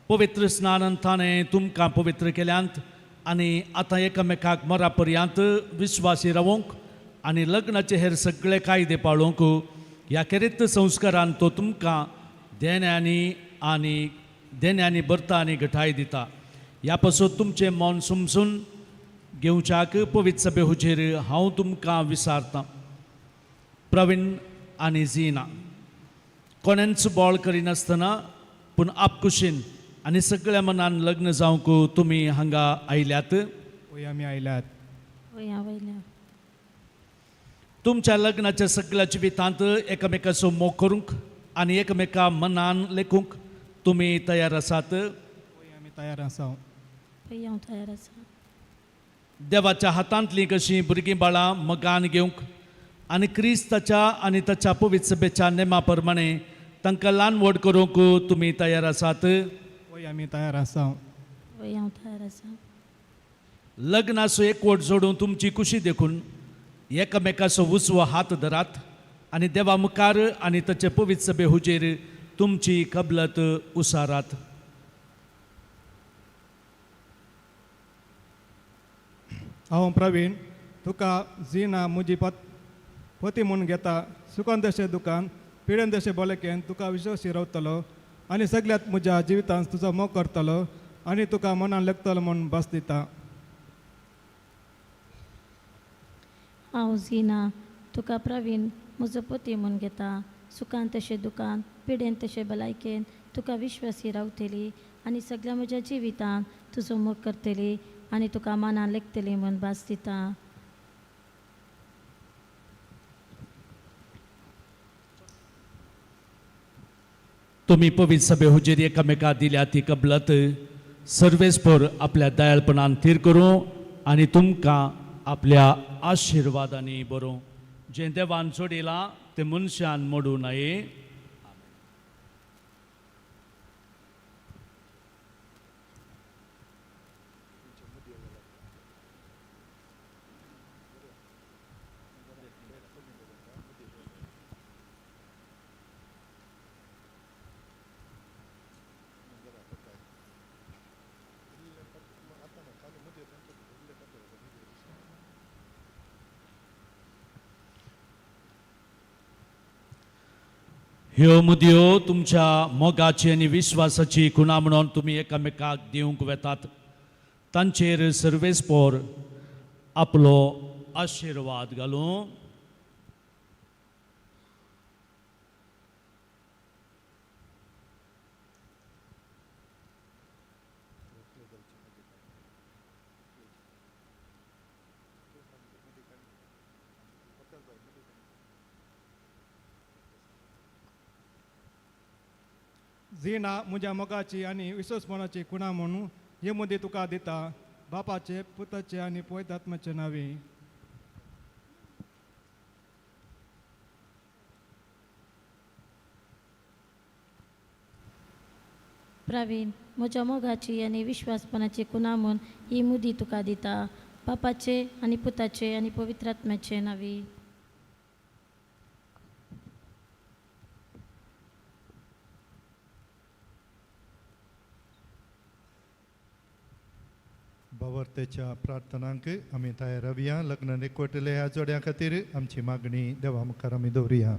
पवित्र स्नानान ताणें तुमकां पवित्र केल्यांत आनी आतां एकामेकाक मरा पर्यंत विश्वासी रावूंक आनी लग्नाचे हेर सगळे कायदे पाळोवंक ह्या खेरीत संस्कारान तो तुमकां देण्यांनी आनी देण्यांनी भरता आनी घटाय दिता. ह्या पासून तुमचें मन समजून घेवच्याक पवित्र सभे हुजेर हांव तुमकां विचारतां. प्रवीण आनी झिना कोणेंच बोळ करिनासतना पूण आपकुशीन आनी सगळ्या मनान लग्न जावंक तुमी हांगा आयल्यात. वय आमी आयल्यात. वया वयल्या. तुमच्या लग्नाच्या सगळ्या जिवितांत एकामेकाचो मोग करूंक आनी एकामेका मनान लेखूंक तुमी तयार आसात. वय आमी तयार आसा. वय हांव तयार आसा. देवाच्या हातांतलीं कशीं भुरगीं बाळां मगान घेवंक आनी क्रिस्ताच्या आनी ताच्या पवित्र सभेच्या नेमा प्रमाणे तांकां ल्हान व्हड करूंक तुमी तयार आसात. वय आमी तयार आसा. वय हांव तयार आसा. लग्नाचो एकवट जोडून तुमची खुशी देखून एकामेकाचो उजवो हात धरात आनी देवा मुखार आनी ताचे पवित्र सभे हुजेर तुमची कबलत उसारात. हांव प्रवीण तुका झिना म्हजी पती म्हूण घेता. सुखान तशें दुकान पिडेन तशें भलायकेन तुका विश्वासी रावतलो आनी सगळ्यांत म्हज्या जिवितांत तुजो मोग करतलो आनी तुका मनान लेखतलो म्हूण भास दिता. हांव झिना तुका प्रवीण म्हजो पती म्हूण घेता. सुखान तशें दुकान पिडेन तशें भलायकेन तुका विश्वासी रावतली आनी सगळ्या म्हज्या जिवितांत तुजो मोग करतली आनी तुका मनान लेखतली म्हूण भास दिता. तुमी पवित्र सभे हुजेर एकामेका दिल्या ती कबलत सर्वेस्पर आपल्या दयाळपणान थीर करूं आनी तुमकां आपल्या आशिर्वादांनी बरोवं. जें देवान जोडिलां तें मनशान मोडूं नये. ह्यो मुदयो तुमच्या मोगाची आनी विश्वासाची खुणा म्हणून तुमी एकामेकाक दिवंक वेतात. तांचेर सर्वेस्पोर आपलो आशिर्वाद घालूं. झिना म्हज्या मोगाची आनी विश्वासपणाची खुणा म्हणून हे मुदी तुका दिता. बापाचे पुताचे आनी पवित्र आत्म्याचे नांवी. प्रवीण म्हज्या मोगाची आनी विश्वासपणाची खुणा म्हूण ही मुदी तुका दिता. बापाचे आनी पुताचे आनी पवित्र आत्म्याचे नांवी. बावर्तेच्या प्रार्थनांक आमी तयार रावया. लग्न एकवटिल्ल्या ह्या जोड्यां खातीर आमची मागणी देवा मुखार आमी दवरुया.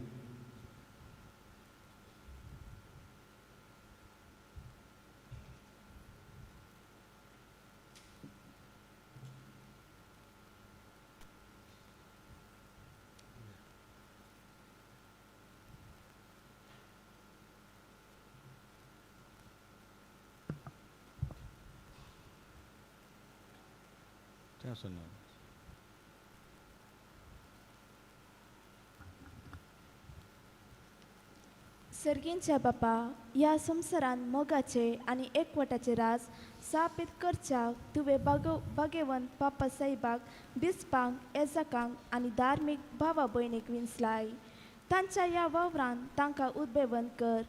तें आसूं ना. सर्गींच्या बापा, ह्या संवसारांत मोगाचे आनी एकवटाचे राज स्थापीत करच्याक तुवें भागेवंत बापा साहेबाक, बिस्पांक, एजाकांक आनी धार्मीक भावा भयणीक विंचलाय. तांच्या ह्या वावरान तांकां उदबेवंत कर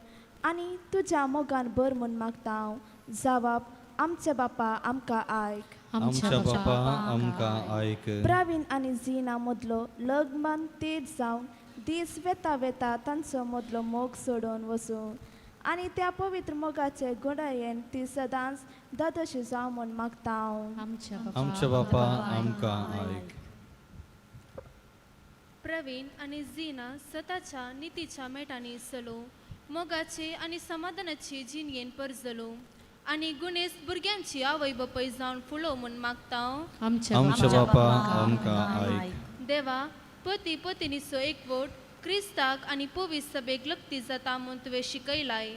आनी तुज्या मोगान भर म्हूण मागता हांव. जावाप आमच्या बापा आमकां आयक. आमच्या बापा आमकां आयक. प्रवीण आनी झिना मदलो लग्मान तेज जावन दीस वेता वेता तांचो मदलो मोग सोडून वचूं आनी त्या पवित्र मोगाचे गुणायेन ती सदांच दादोशी जावं म्हूण मागता हांव. आमच्या बापा आमकां आयक. प्रवीण आनी झिना सताच्या नितीच्या मेटांनी चलो मोगाचे आनी समाधानाचे जिणयेन परजलो आनी गुणेस भुरग्यांची आवय बापूय जावन फुलो म्हूण मागता. आमच्या बापा आमकां आयक. देवा, पती पतिनीचो एकवट क्रिस्ताक आनी पवित्र सभेक लक्ती जाता म्हूण तुवें शिकयलाय.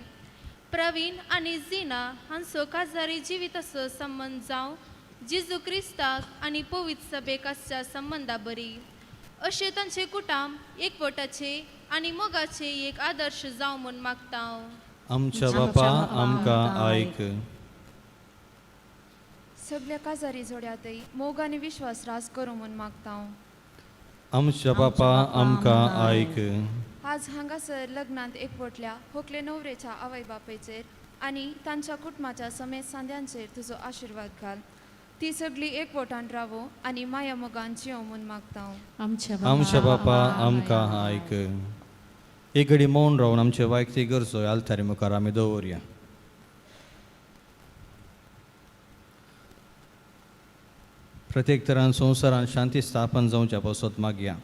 प्रवीण आनी झिना हांचो काजारी जिविताचो संबंद जावं जेजू क्रिस्ताक आनी पवित्र सभेक आसच्या संबंदा बरी अशें तांचे कुटाम एकवटाचे आनी मोगाचे एक आदर्श जावं म्हूण मागता. आमच्या बापा आमकां आयक. सगल्या काजारी जोड्यातय मोग आनी विश्वास रास करूं म्हूण मागता. आमच्या बापा आमकां आयक. आज हांगासर लग्नांत एकवटल्या होकले नवरेच्या आवय बापायचेर आनी तांच्या कुटुंबाच्या समेत सांद्यांचेर तुजो आशिर्वाद घाल. ती सगळी एकवटान रावो आनी माया मोगान जियो म्हूण मागता. आमच्या बापा आमकां आयक. एक घडी मौन रावन आमचे वायकती गरजो आल्तारी मुखार आमी दवरया. प्रत्येक तरान संवसारान शांती स्थापन जावच्या पासत मागया.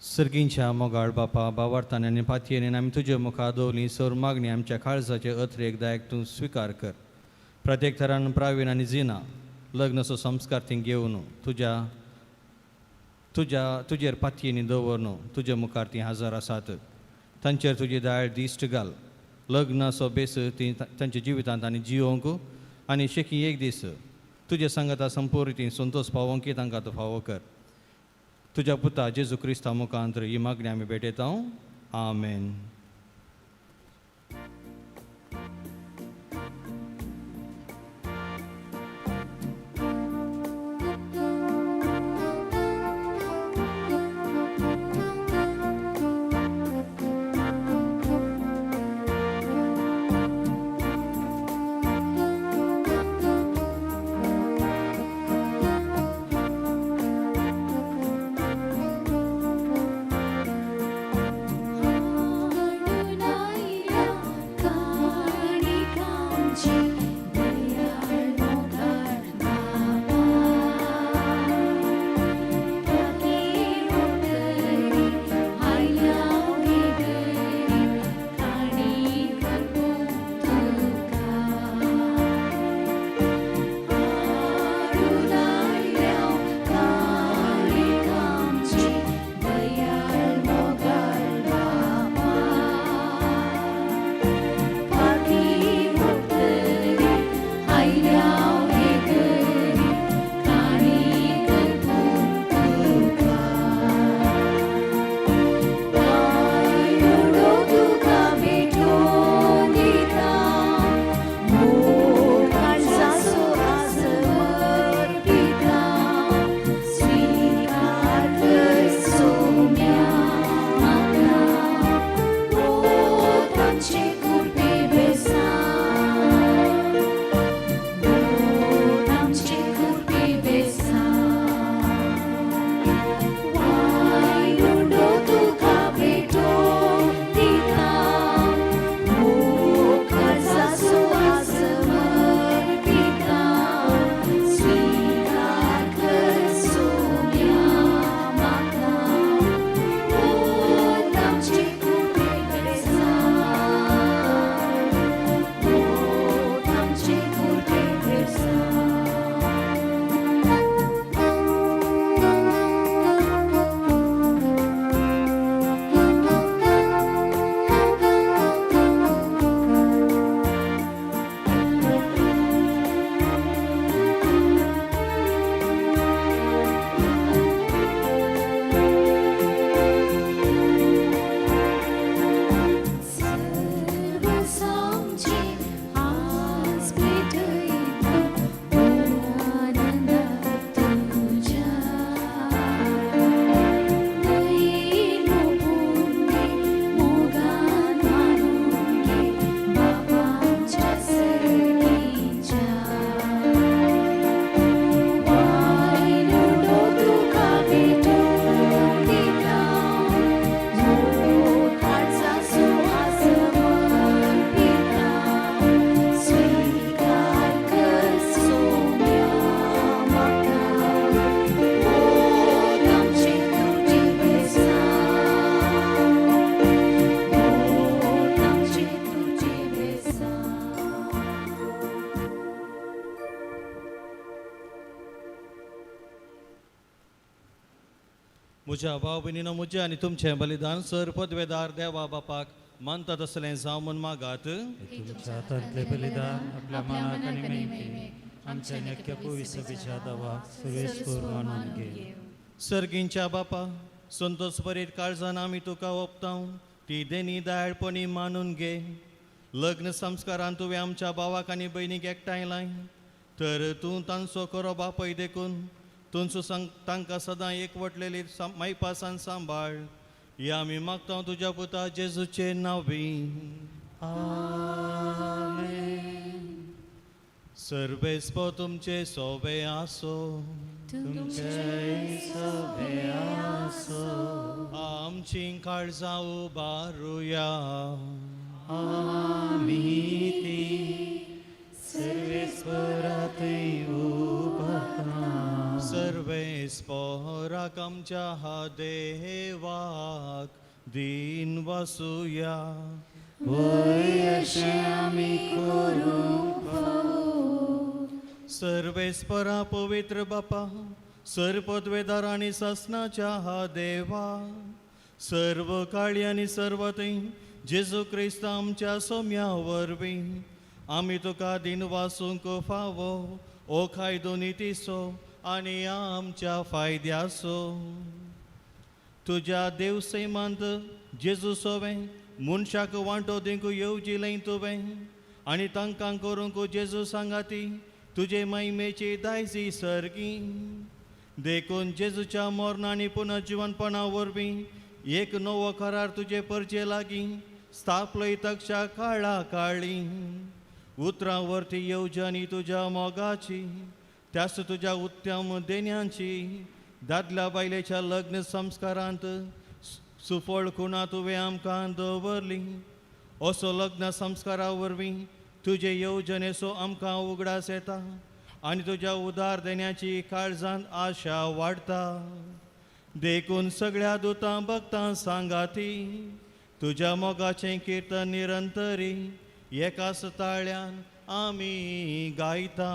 सर्गींच्या मोगाळ बापा, बावार्थान आनी पातयेन आमी तुजे मुखार दवरली सर मागणी आमच्या काळजाचे अत्रेक दायक तूं स्विकार कर. प्रत्येक तरान प्रावीण आनी जिना लग्नाचो संस्कार ती घेवन तुज्या तुज्या तुजेर पातयेनी दवर तुजे मुखार ती हजर आसात. तांचेर तुजी दाळ दिश्ट घाल. लग्नाचो बेस ती तांच्या जिवितांत आनी जियोंक आनी शेकी एक दीस तुजे सांगाता संपूर्ण ती संतोश पावोंक तांकां तूं फावो कर. तुज्या पुता जेजू क्रिस्ता मुखांत ही मागणी आमी भेटयता. आमेन. Heart. म्हज्या भाव भयणीनो म्हजें आनी तुमचें बलिदान सर पदवेदार देवा बापाक मानता तसलें जावं म्हूण मागात. तुमच्या हातांतलें बलिदान आपल्या मनाक आनी महिमेक आमच्या नक्क्या पवित्र देवाक सुरेश मानून घे. सर्गींच्या बापा, संतोष बरीत काळजान आमी तुका ओपतांव ती देनी दयाळपणी मानून घे. लग्न संस्कारान तुवें आमच्या भावाक आनी भयणीक एकठांय तर तूं तांचो खरो बापय देखून तुमचो तांकां सदां एकवटलेली मायपासान सांबाळ. या आमी मागता तुज्या पुता जेजूचे नांवी. सर्वेस्पो तुमचे सोबे आसो. तुमचे सोबे आसो. आमची काळजां उबारुया. आमी ती सर्वेस्परातय उबारता. सर्वेस्पराक आमच्या हा देवाक दीन वसुया. वय अशें आमी करूंक फावो. सर्वेस्परा पवित्र बापा, सर पदवेदार आनी सासनाच्या हा देवा, सर्व काळी आनी सर्व थंय जेजू क्रिस्त आमच्या सोम्या वरवीं आमी तुका दीन वासूंक फावो ओ कायदो नितीचो आनी आमच्या फायद्याचो. तुज्या देव सैमांत जेजू सोवें मनशाक वांटो दिवंक येवजिलें तुवें आनी तांकां करूंक जेजू सांगाती तुजे महिमेची दायजी सर्गी. देखून जेजूच्या मरण आनी पुनर्जिवनपणा वरवीं एक नवो करार तुजे परजे लागीं स्थापलय तक्षा काळा काळी. उतरां वरती येवजणी तुज्या मोगाची त्याच तुज्या उत्तम देण्यांची दादल्या बायलेच्या लग्न संस्कारांत सुफळ खुणा तुवें आमकां दवरली. असो लग्न संस्कारा वरवीं तुजे येवजणेचो आमकां उगडास येता आनी तुज्या उदार देण्याची काळजांत आशा वाडटा. देखून सगळ्या दुतां भक्तां सांगाती तुज्या मोगाचें किर्तन निरंतरी एकाच ताळ्यान आमी गायता.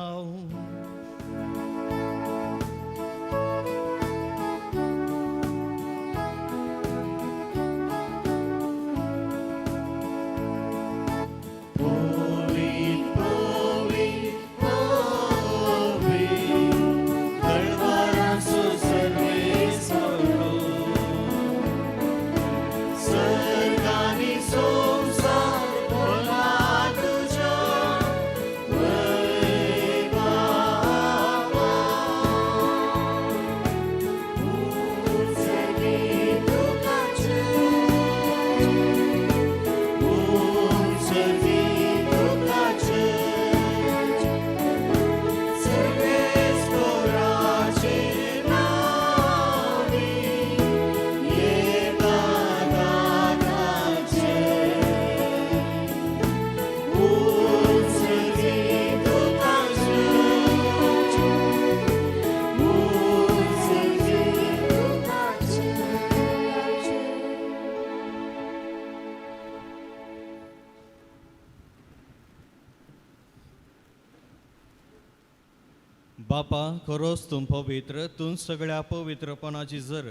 बापा, खरोच तूं पवित्र, तूं सगळ्या पवित्रपणाची जर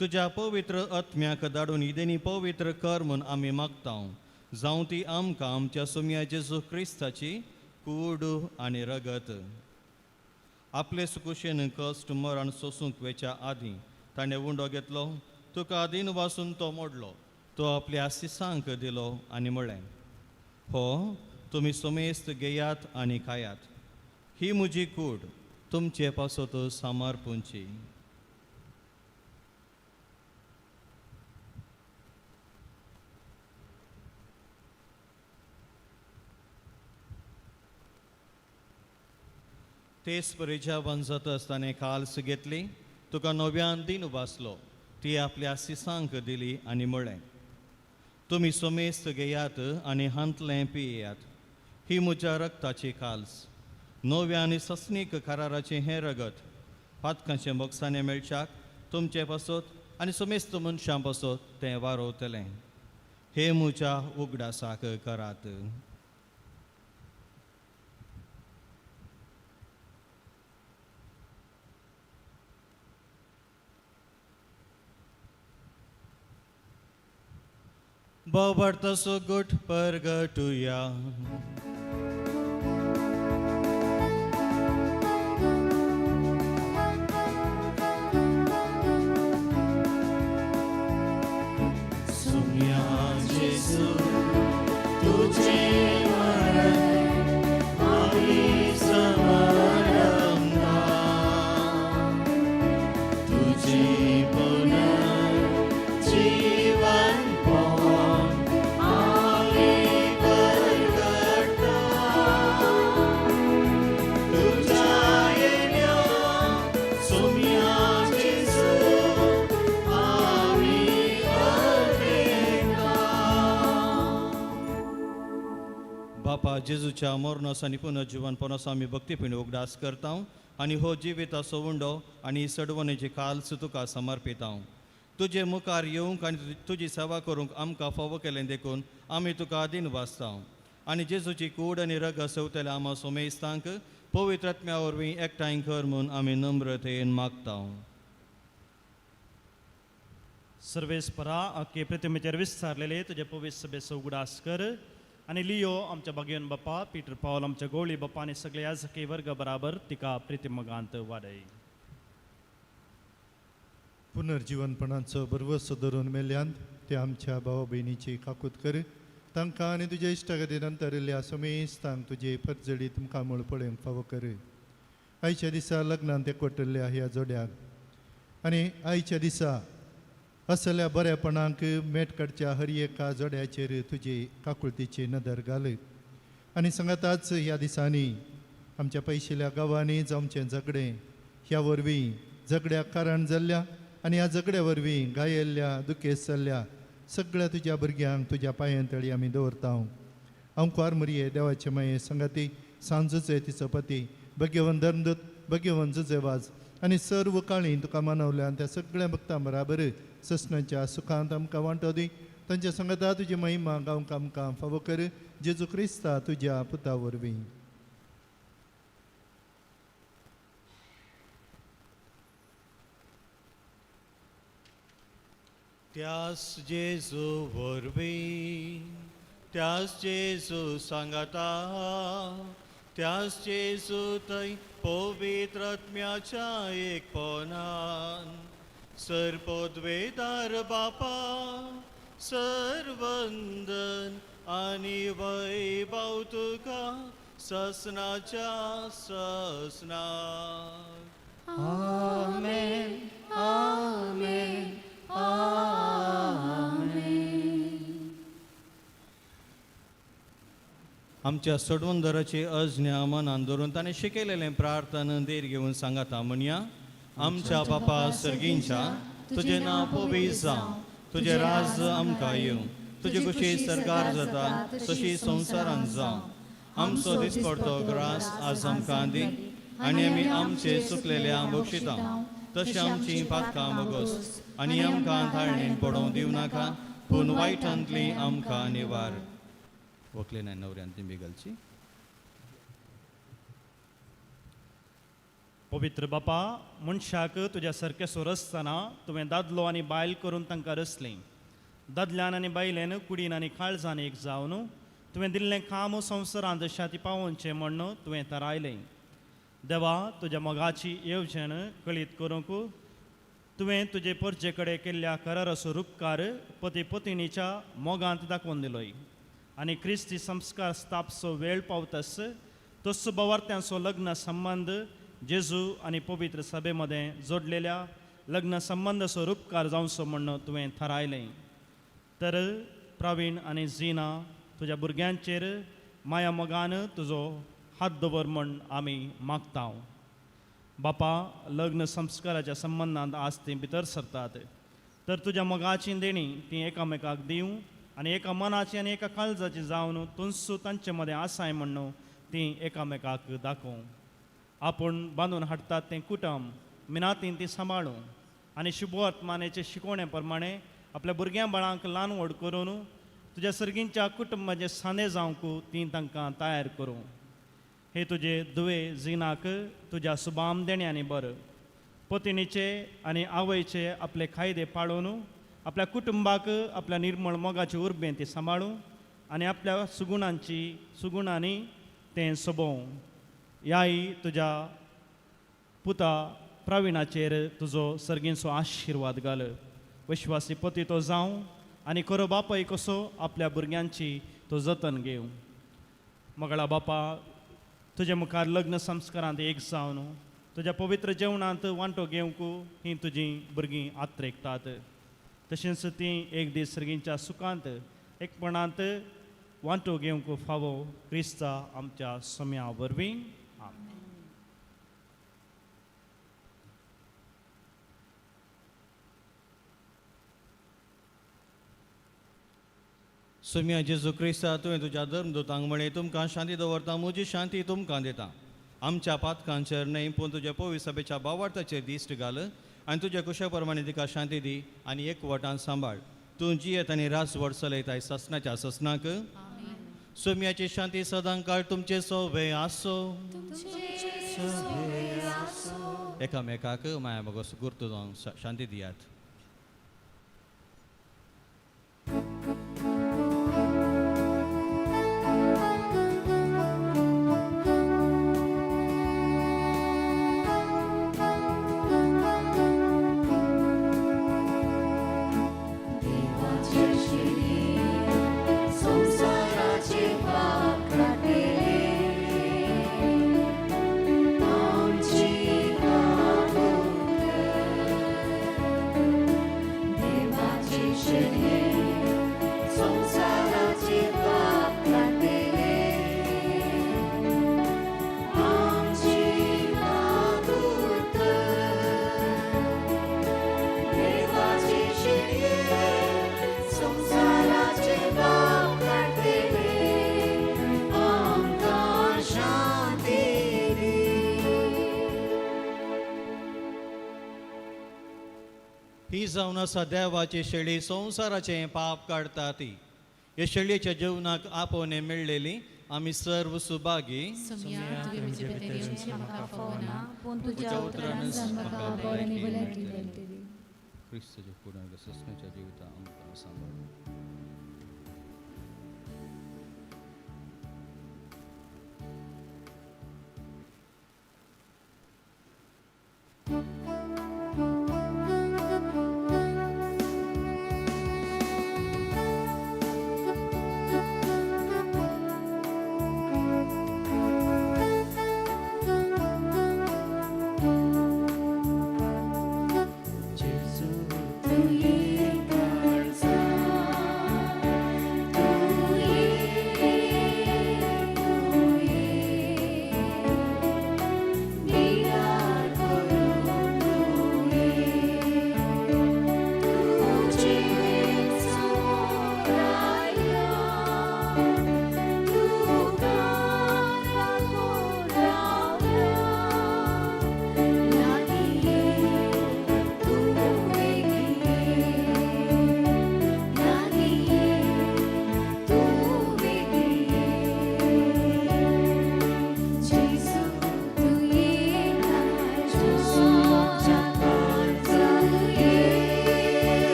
तुज्या पवित्र आत्म्याक धाडून इदेनी पवित्र कर म्हूण आमी मागता. जावं ती आमकां आमच्या सोम्या जेजू क्रिस्ताची कूड आनी रगत. आपले सुकुशेन कश्ट मरण सोसूंक वेच्या आदीं ताणें उंडो घेतलो, तुका आदीन वासून तो मोडलो, तो आपल्या आसिसांक दिलो आनी म्हळें, हो तुमी सोमेस्त घेयात आनी खायात, ही म्हजी कूड तुमचे पासत समर्पूंची. तेच परी जेवण जाता आसतना काल्स घेतली, तुका नव्यान दिन उबासलो, ती आपल्या सिसांक दिली आनी म्हळें, तुमी सोमेस्त घेयात आनी हांतलें पियेयात, ही म्हज्या रक्ताची काल्स, नव्या आनी सस्नीक कराराचें हें रगत पातकांचें मोगसाणें मेळच्याक तुमचे पासत आनी समेस्त मनशां पासत तें वारोवतलें. हे म्हज्या उगडासाक करात. बोबर्तसो गुट परगटुया. सुम्या जेसू तुझे मरण आमी समरंगा, तुझे पुनर्जीवन पण आमी परगटा, तुझ्या येण्या सुम्या जेसू आमी अपेक्षा. बापा जेजूच्या मरणास आनी पुनर्जीवनपणाचो आमी भक्तीपणी उगडास करता आनी हो जिविताचो उंडो आनी सडवणेची काल्स तुका समर्पिता. तुजे मुखार येवंक आनी तुजी सेवा करूंक आमकां फावो केलें देखून आमी तुका आदीन वाचता आनी जेजूची कूड आनी रग सवतल्या आमा सोमेस्तांक पवित्र आत्म्या वरवीं एकठांय कर म्हूण आमी नम्रतेन मागता. सर्वेस्परा आखे प्रतिमेचेर विस्तारलेले तुजे पवित्र सभेचो उगडास कर आनी लियो आमच्या बागेवन बापा पीटर पावल आमच्या गोळी बापा आनी सगळे याजकी वर्ग बराबर तिका प्रितिमगांत वाडय. पुनर्जीवनपणाचो भरवसो धरून मेल्यांत ते आमच्या भावा भयणीची काकूत कर, तांकां आनी तुज्या इश्टागती नंतरिल्ल्या समेस्तांक तुजे परजळी तुमकां म्हूण पळोवंक फावो कर. आयच्या दिसा लग्नांत एकवटिल्ल्या ह्या जोड्याक आनी आयच्या दिसा असल्या बऱ्यापणाक मेट काडच्या हर एका जोड्याचेर तुजी काकुळतीची नदर घाल आनी सांगाताच ह्या दिसांनी आमच्या पयशिल्ल्या गांवांनी जावचें झगडें ह्या वरवीं झगड्याक कारण जाल्ल्या आनी ह्या झगड्या वरवीं गायेल्ल्या दुखेस्त जाल्ल्या सगळ्या तुज्या भुरग्यांक तुज्या पांयां तळी आमी दवरता. हांव कुवार मुरये देवाचे माये संगाती सांजूचे तिचो पती भगेवन धर्मदूत भगेवन जुजेवाज आनी सर्व काळी तुका मानवल्या आनी त्या सगळ्या भक्तां बराबर ससनाच्या सुखांत आमकां वांटो दी. तांच्या संगता तुजी महिमा गावंक आमकां फावो कर जेजू क्रिस्ता तुज्या पुता वरवीं. त्यास जेजू वरवीं, त्यास जेजू सांगाता, त्यास जेजू थंय पवित्र आत्म्याच्या एकपणान सर्पोद्वेदार बापा सर्वंदन आनी वैभव तुका ससनाच्या ससना. आमेन आमेन आमेन. आमच्या सोडवंदराची अज्ञा मनान धरून ताणें शिकयलेलें प्रार्थना धीर घेवन सांगाता म्हणया. आमच्या बापा सर्गींच्या तुजें नांव पवित्र जावं, तुजें राज आमकां येवं, तुजी खुशी सरकार जाता तशी संवसारांत जावं. आमचो दिसपडतो ग्रास आज आमकां दी आनी आमी आमचे चुकलेल्या बक्षिता तशें आमची पातकां बोगस आनी आमकां धाळणेन पडोवंक दिवं नाका पूण वायटांतली आमकां निवार. वकले नाय नवऱ्यान तिंबी घालची. पवित्र बापा मनशाक तुज्या सारकें सोरसतना तुवें दादलो आनी बायल करून तांकां रचलीं. दादल्यान आनी बायलेन कुडीन आनी काळजान एक जावन तुवें दिल्लें काम संवसारांत शाती पावोवचें म्हण्ण तुवें थारायलें. देवा तुज्या मोगाची येवजण कळीत करूंक तुवें तुजे परजे कडेन केल्ल्या कराराचो रुपकार पती पतिणीच्या मोगांत दाखोवन दिलोय आनी क्रिस्ती संस्कार स्थापचो वेळ पावतस तसो बवार्त्यांचो लग्न संबंद जेजू आनी पवित्र सभे मदें जोडलेल्या लग्न संबंदाचो रुपकार जावचो म्हण्ण तुवें थारायलें. तर प्रवीण आनी झिना तुज्या भुरग्यांचेर माया मोगान तुजो हात दवर म्हण आमी मागता. बापा लग्न संस्काराच्या संबंदांत आज तीं भितर सरतात तर तुज्या मोगाची देणी तीं एकामेकाक दिवं आनी एका मनाची आनी एका काळजाची जावन तुंसू तांचे मदें आसाय म्हण्ण तीं एकामेकाक दाखोवं. आपूण बांदून हाडटात तें कुटुंब मिनातीन ती सांबाळूं आनी शुभवर्तमानाचे शिकवणे प्रमाणे आपल्या भुरग्यां बाळांक ल्हान व्हड करून तुज्या सर्गींच्या कुटुंबाचे सांदे जावंक तीं तांकां तयार करूं. हे तुजे दुवे जिनाक तुज्या सुबाम देण्यांनी बर पतिणीचे आनी आवयचे आपले कायदे पाळून आपल्या कुटुंबाक आपल्या निर्मळ मोगाची उर्बेन ती सांबाळूं आनी आपल्या सुगुणांची सुगुणांनी तें सोबोवं. ह्याय तुज्या पुता प्रवीणाचेर तुजो सर्गींचो आशिर्वाद घाल. विश्वासी पती तो जावं आनी खरो बापाय कसो आपल्या भुरग्यांची तो जतन घेवं. मगळा बापा, तुज्या मुखार लग्न संस्कारांत एक जावन तुज्या पवित्र जेवणांत वांटो घेवंक हीं तुजीं भुरगीं आत्रेकतात. तशेंच तीं एक दीस सर्गींच्या सुखांत एकपणांत वांटो घेवंक फावो क्रिस्ता आमच्या सम्या वरवीं. आमेन. सुम्या जेजू क्रिस्ता, तुवें तुज्या धर्मदूतांक म्हळें, तुमकां शांती दवरता, म्हजी शांती तुमकां दिता. आमच्या पातकांचेर न्हय पूण तुज्या पवित्र सभेच्या बावार्थाचेर दिश्ट घाल आनी तुज्या कुशा प्रमाणे तिका शांती दी आनी एकवटान सांबाळ. तूं जियेत आनी राजवट चलयताय ससनाच्या ससनाक. सुम्याची शांती सदां काळ तुमचे सोबे आसो. एकामेकाक माया मोगो गुर्त जावन शांती दियात. ही जावन आसा देवाची शेळी, संवसाराचें पाप काडटा ती. हे शेळयेच्या जेवणाक आपोवणें मेळ्ळेली आमी सर्व सुभागी. तुज्या उतरानच म्हाका भलायकी मेळटली. क्रिस्ताच्या कुडाक ससनाच्या जिविता आमकां सांबाळ. Gesù, tu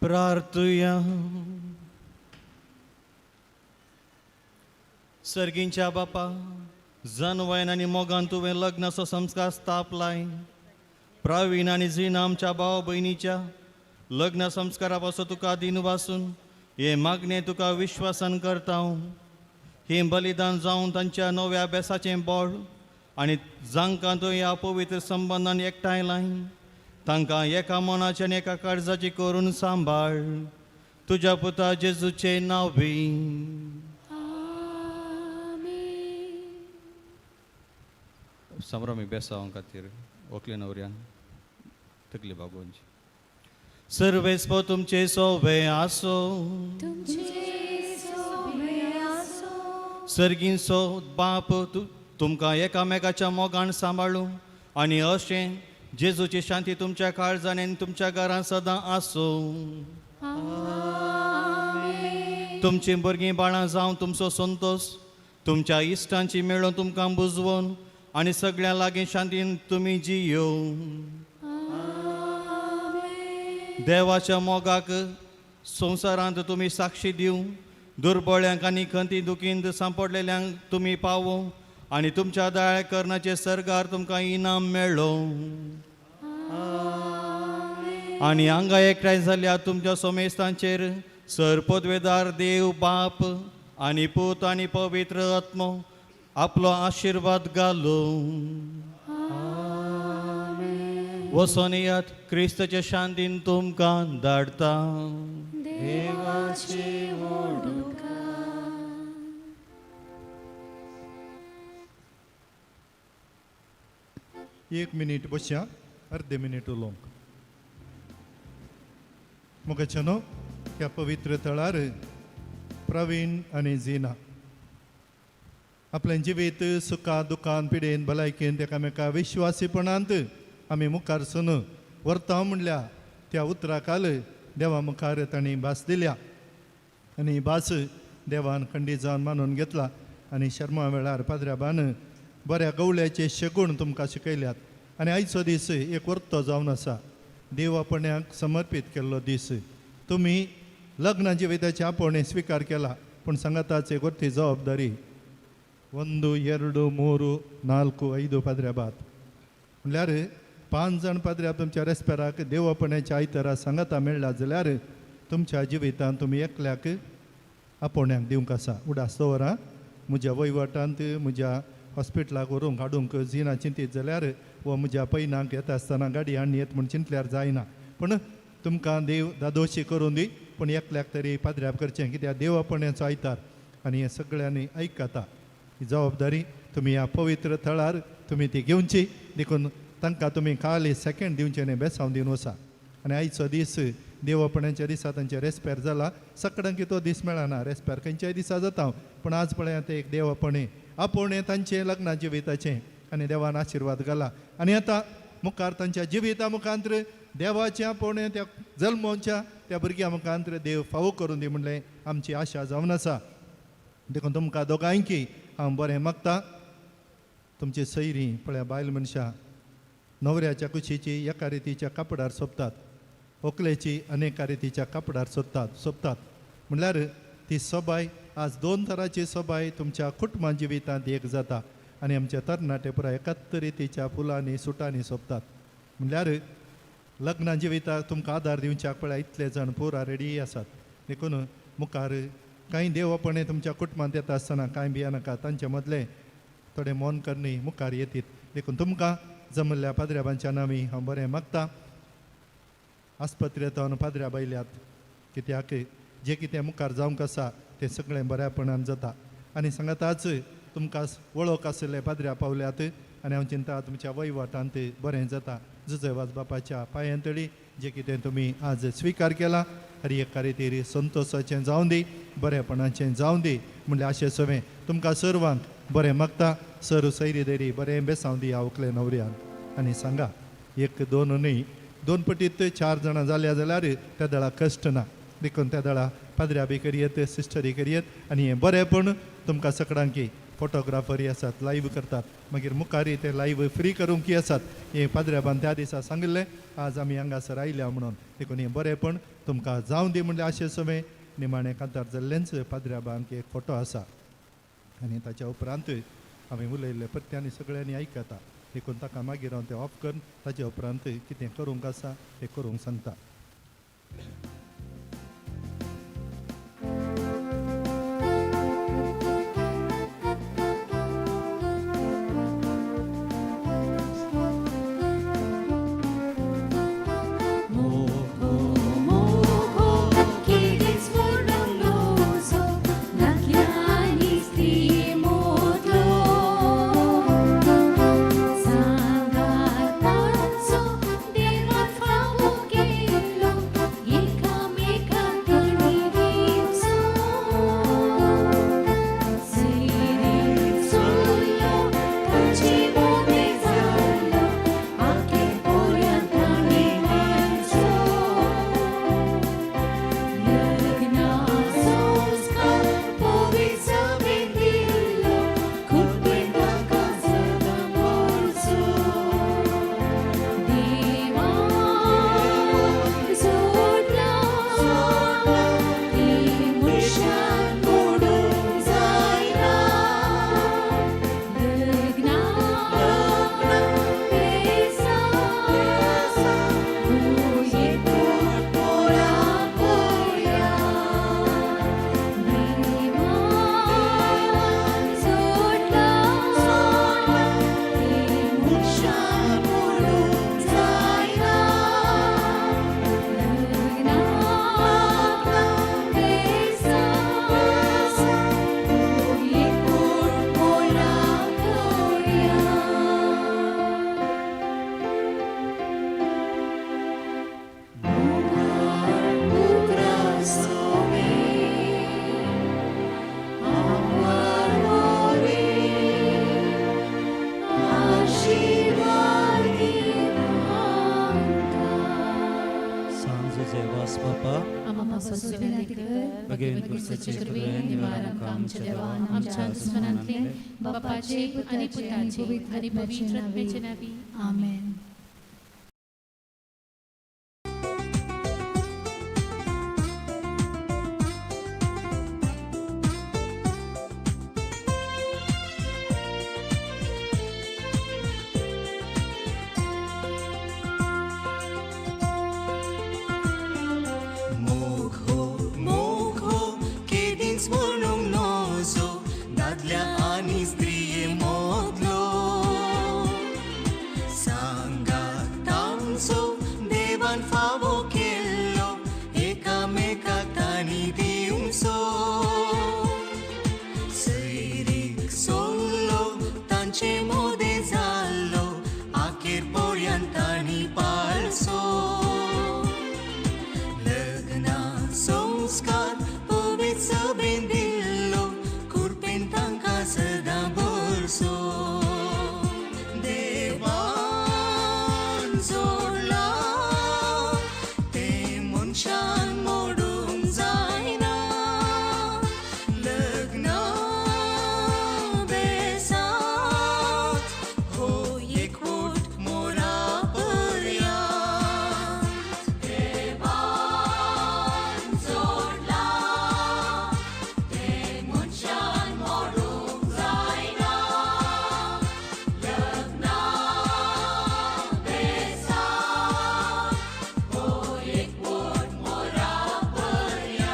प्रार्थुया. सर्गींच्या बापा, जनवयन आनी मोगान तुवें लग्नाचो संस्कार स्थापलाय. प्रवीण आनी झिना आमच्या भाव भयणीच्या लग्न संस्कारा पासून तुका दिन वासून हे मागणें तुका विश्वासान करता. हें बलिदान जावन तांच्या नव्या अभ्यासाचें बळ आनी जांकां तूं ह्या पवित्र संबंदान एकठांय तांकां एका मनाचें आनी एका काळजाची करून सांबाळ. तुज्या पुता जेजूचें नांव बी. संभ्रमी बेसांव खातीर व्हंकले न्हवऱ्यान तकली बागोवची. सर्वेस्पो तुमचे सोबे आसो. सर्गींचो बाप तुमकां एकामेकाच्या मोगान सांबाळू आनी अशें जेजूची शांती तुमच्या काळजान आनी तुमच्या घरान सदां आसूं. तुमचीं भुरगीं बाळां जावन तुमचो संतोश तुमच्या इश्टांची मेळून तुमकां बुजवून आनी सगळ्यां लागीं शांतीन तुमी जियो. देवाच्या मोगाक संवसारांत तुमी साक्षी दिवं. दुर्बळ्यांक आनी खंती दुखींत सांपडलेल्यांक तुमी पावो आनी तुमच्या दयाळ करणाचे सर्गार तुमकां इनाम मेळ्ळो. आनी हांगा एकठांय जाल्या तुमच्या सोमेस्तांचेर सर पदवेदार देव बाप आनी पूत आनी पवित्र आत्मो आपलो आशिर्वाद घालू. वचोन येयात, क्रिस्ताचे शांतीन तुमकां धाडटा. देवाची ओडुका. एक मिनीट बसया, अर्दे मिनीट उलोवंक. मुखाच्या न्हू ह्या पवित्र थळार प्रवीण आनी झिना आपलें जिवीत सुखा दुखान पिडेन भलायकेन एकामेका विश्वासीपणांत आमी मुखार सून व्हरता म्हणल्या त्या उतराकाल देवा मुखार तांणी भास दिल्या आनी भास देवान खंडीत जावन मानून घेतला. आनी शर्मा वेळार पाद्र्याबान बऱ्या गवळ्याचे शगूण तुमकां शिकयल्यात. आनी आयचो दीस एक वर्तो जावन आसा, देव आपण्याक समर्पीत केल्लो दीस. तुमी लग्न जिविताचे आपोवणें स्विकार केला, पूण सांगाताच एक वर्ती जबाबदारी. 1 2 3 4 5 पाद्र्याबाद म्हणल्यार 5 जाण पाद्र्याब तुमच्या रेस्पेराक देवपणाच्या आयतरा सांगाता मेळ्ळा जाल्यार तुमच्या जिवितांत तुमी एकल्याक आपोवण्याक दिवंक आसा. उडास दवरा म्हज्या वयवटांत म्हज्या हॉस्पिटलाक व्हरूंक हाडूंक जिना चिंतीत जाल्यार वा म्हज्या पयनाक येता आसतना गाडी हाडून येत म्हूण चिंतल्यार जायना. पूण तुमकां देव दादोशी करूं दी, पूण एकल्याक तरी पाद्र्याब करचें, कित्याक देव आपोवण्याचो आयतार आनी हें सगळ्यांनी आयकता. ही जबाबदारी तुमी ह्या पवित्र थळार तुमी ती घेवची, देखून तांकां तुमी खाली सेकेंड दिवचें न्हय, बेसांव दिवन वसा. आनी आयचो दीस देवापणाच्या दिसा तांचे रेस्पेर जाला. सगळ्यांक तो दीस मेळना, रेस्पेर खंयच्याय दिसा जाता, पूण आज पळयात एक देवापणे आपोवणें तांचें लग्ना जिविताचें आनी देवान आशिर्वाद घाला. आनी आतां मुखार तांच्या जिविता मुखांत्र देवाचें आपोवणें त्या जल्मोवच्या त्या भुरग्यां मुखांत्र देव फावो करून दी म्हणलें आमची आशा जावन आसा. देखून तुमकां दोगांयकी हांव बरें मागता. तुमची सैरी पळया बायल मनशां न्हवऱ्याच्या कुशीची एका रितीच्या कापडार सोंपतात, व्हंकलेची अनेका रितीच्या कापडार सोंपतात. म्हणल्यार ती सोबाय आज 2 तरांची सोबाय तुमच्या कुटुंबा जिवितांत एक जाता आनी आमचे तरणाटे पुराय एकाच रितीच्या फुलांनी सुटांनी सोंपतात. म्हणल्यार लग्ना जिविताक तुमकां आदार दिवच्याक पळय इतले जाण पुरा रेडी आसात. देखून मुखार कांय देवपणे तुमच्या कुटुंबांत येता आसतना कांय भियेनाका, तांचे मदले थोडे मौन करणी मुखार येतीत. देखून तुमकां जमल्ल्या पाद्र्याबांच्या नांवी हांव बरें मागता. आस्पत्रेंत पाद्र्याब आयल्यात, कित्याक जें कितें मुखार जावंक आसा तें सगळें बऱ्यापणान जाता. आनी सांगाताच तुमकां वळख आशिल्ले पाद्र्या पावल्यात आनी हांव चिंता तुमच्या वयवाटांत बरें जाता. जुजय बापाच्या पांयां तळी जें कितें तुमी आज स्विकार केला हर एक खातीर संतोशाचें जावं दी, बरेपणाचें जावं दी म्हणल्यार आशे सवें तुमकां सर्वांक बरें मागता. सर सैरी देरी बरें बेसांव दी व्हंकले न्हवऱ्यान. आनी सांगा 1 2 न्हय 2 पटीत 4 जाणां जाल्या जाल्यार त्या दळा कश्ट ना. देखून त्या दळा पाद्र्या बी करयेत, सिस्टरी करयेत आनी हें बरेंपण तुमकां सगळ्यांकी फोटोग्राफरी आसात, लायव्ह करतात, मागीर मुखारी ते लायव्ह फ्री करूंक आसात. हें पाद्र्याबान त्या दिसा सांगिल्लें आज आमी हांगासर आयल्या म्हणून. देखून हें बरेंपण तुमकां जावं दी म्हणल्यार आशे सवें निमाणें कांतार जाल्लेंच पाद्र्याबांक एक फोटो आसा आनी ताच्या उपरांत हांवें उलयल्लें परत्यानी सगळ्यांनी आयकता. देखून ताका मागीर हांव तें ऑफ करून ताच्या उपरांत कितें करूंक आसा तें करूंक सांगता. बापाचे आनी पुताचे आनी पवित्र आत्म्याचे नांवी आमेन. दावो केल्लो एकामेकाक तांणी दिवचो. सैरीक सोल्लो तांचे मोदें जाल्लो आखेर पर्यंत तांणी पाळचो. लग्ना संस्कार पवित्र सभेन दिल्लो कृपेन तांकां सदां भरसो. देवान जोडलां तें मनशान मोडूंक जायना. लग्ना बेसांत हो एकवट मोरा पर्यांत. देवान जोडलां तें मनशान मोडूंक जायना. लग्ना बेसांत हो एकवट मोरा पर्यांत.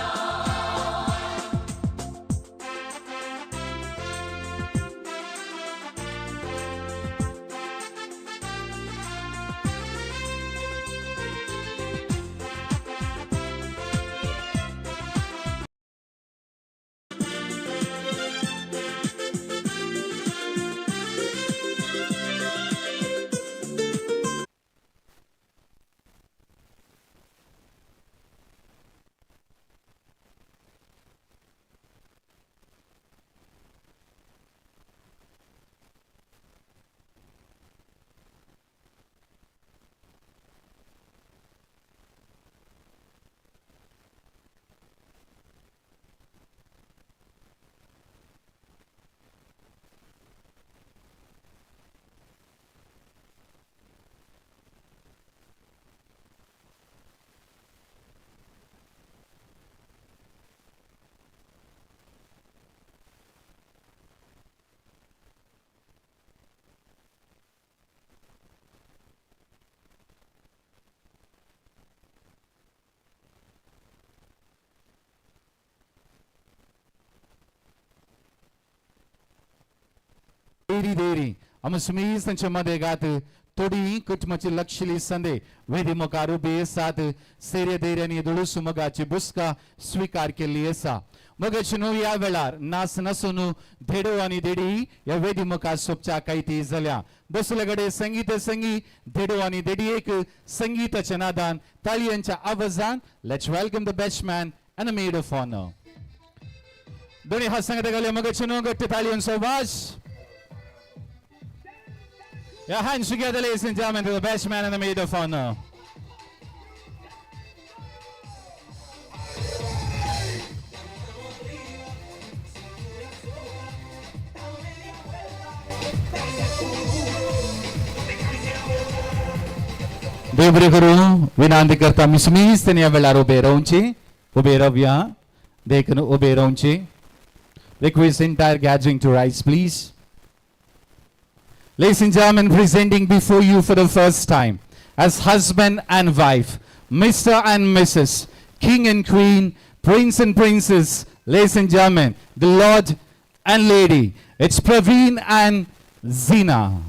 देरी देरी आमी सुमीस तांच्या मदेगात थोडी कुटुंबाची लक्षली संदे वेदी मुखार उबी आसात. सेरे देऱ्यांनी दुळूस मोगाची बुसका स्विकार केल्ली आसा. मगाची न्हू ह्या वेळार नास नासून धेडो आनी देडी ह्या वेदी मुखार सोपच्या कायती जाल्या. बसले कडेन संगीत संगी धेडो आनी देडी एक संगीताच्या नादान ताळयांच्या आवाजान let's welcome the best man and a maid of honour. दोन्ही हात सांगता घालया मगाची न्हू घट्ट ताळयांचो आवाज. Your hands together, ladies and gentlemen, to the best man and the maid of honor. देव बरें करूं. विनंती करता मिसमीस तेणी ह्या वेळार उबे रावची, उबे रावया देखून उबे रावची. Request entire gathering to rise, please. Ladies and gentlemen, presenting before you for the first time as husband and wife, Mr. and Mrs., King and Queen, Prince and Princess, ladies and gentlemen, the Lord and Lady. It's Praveen and Zina.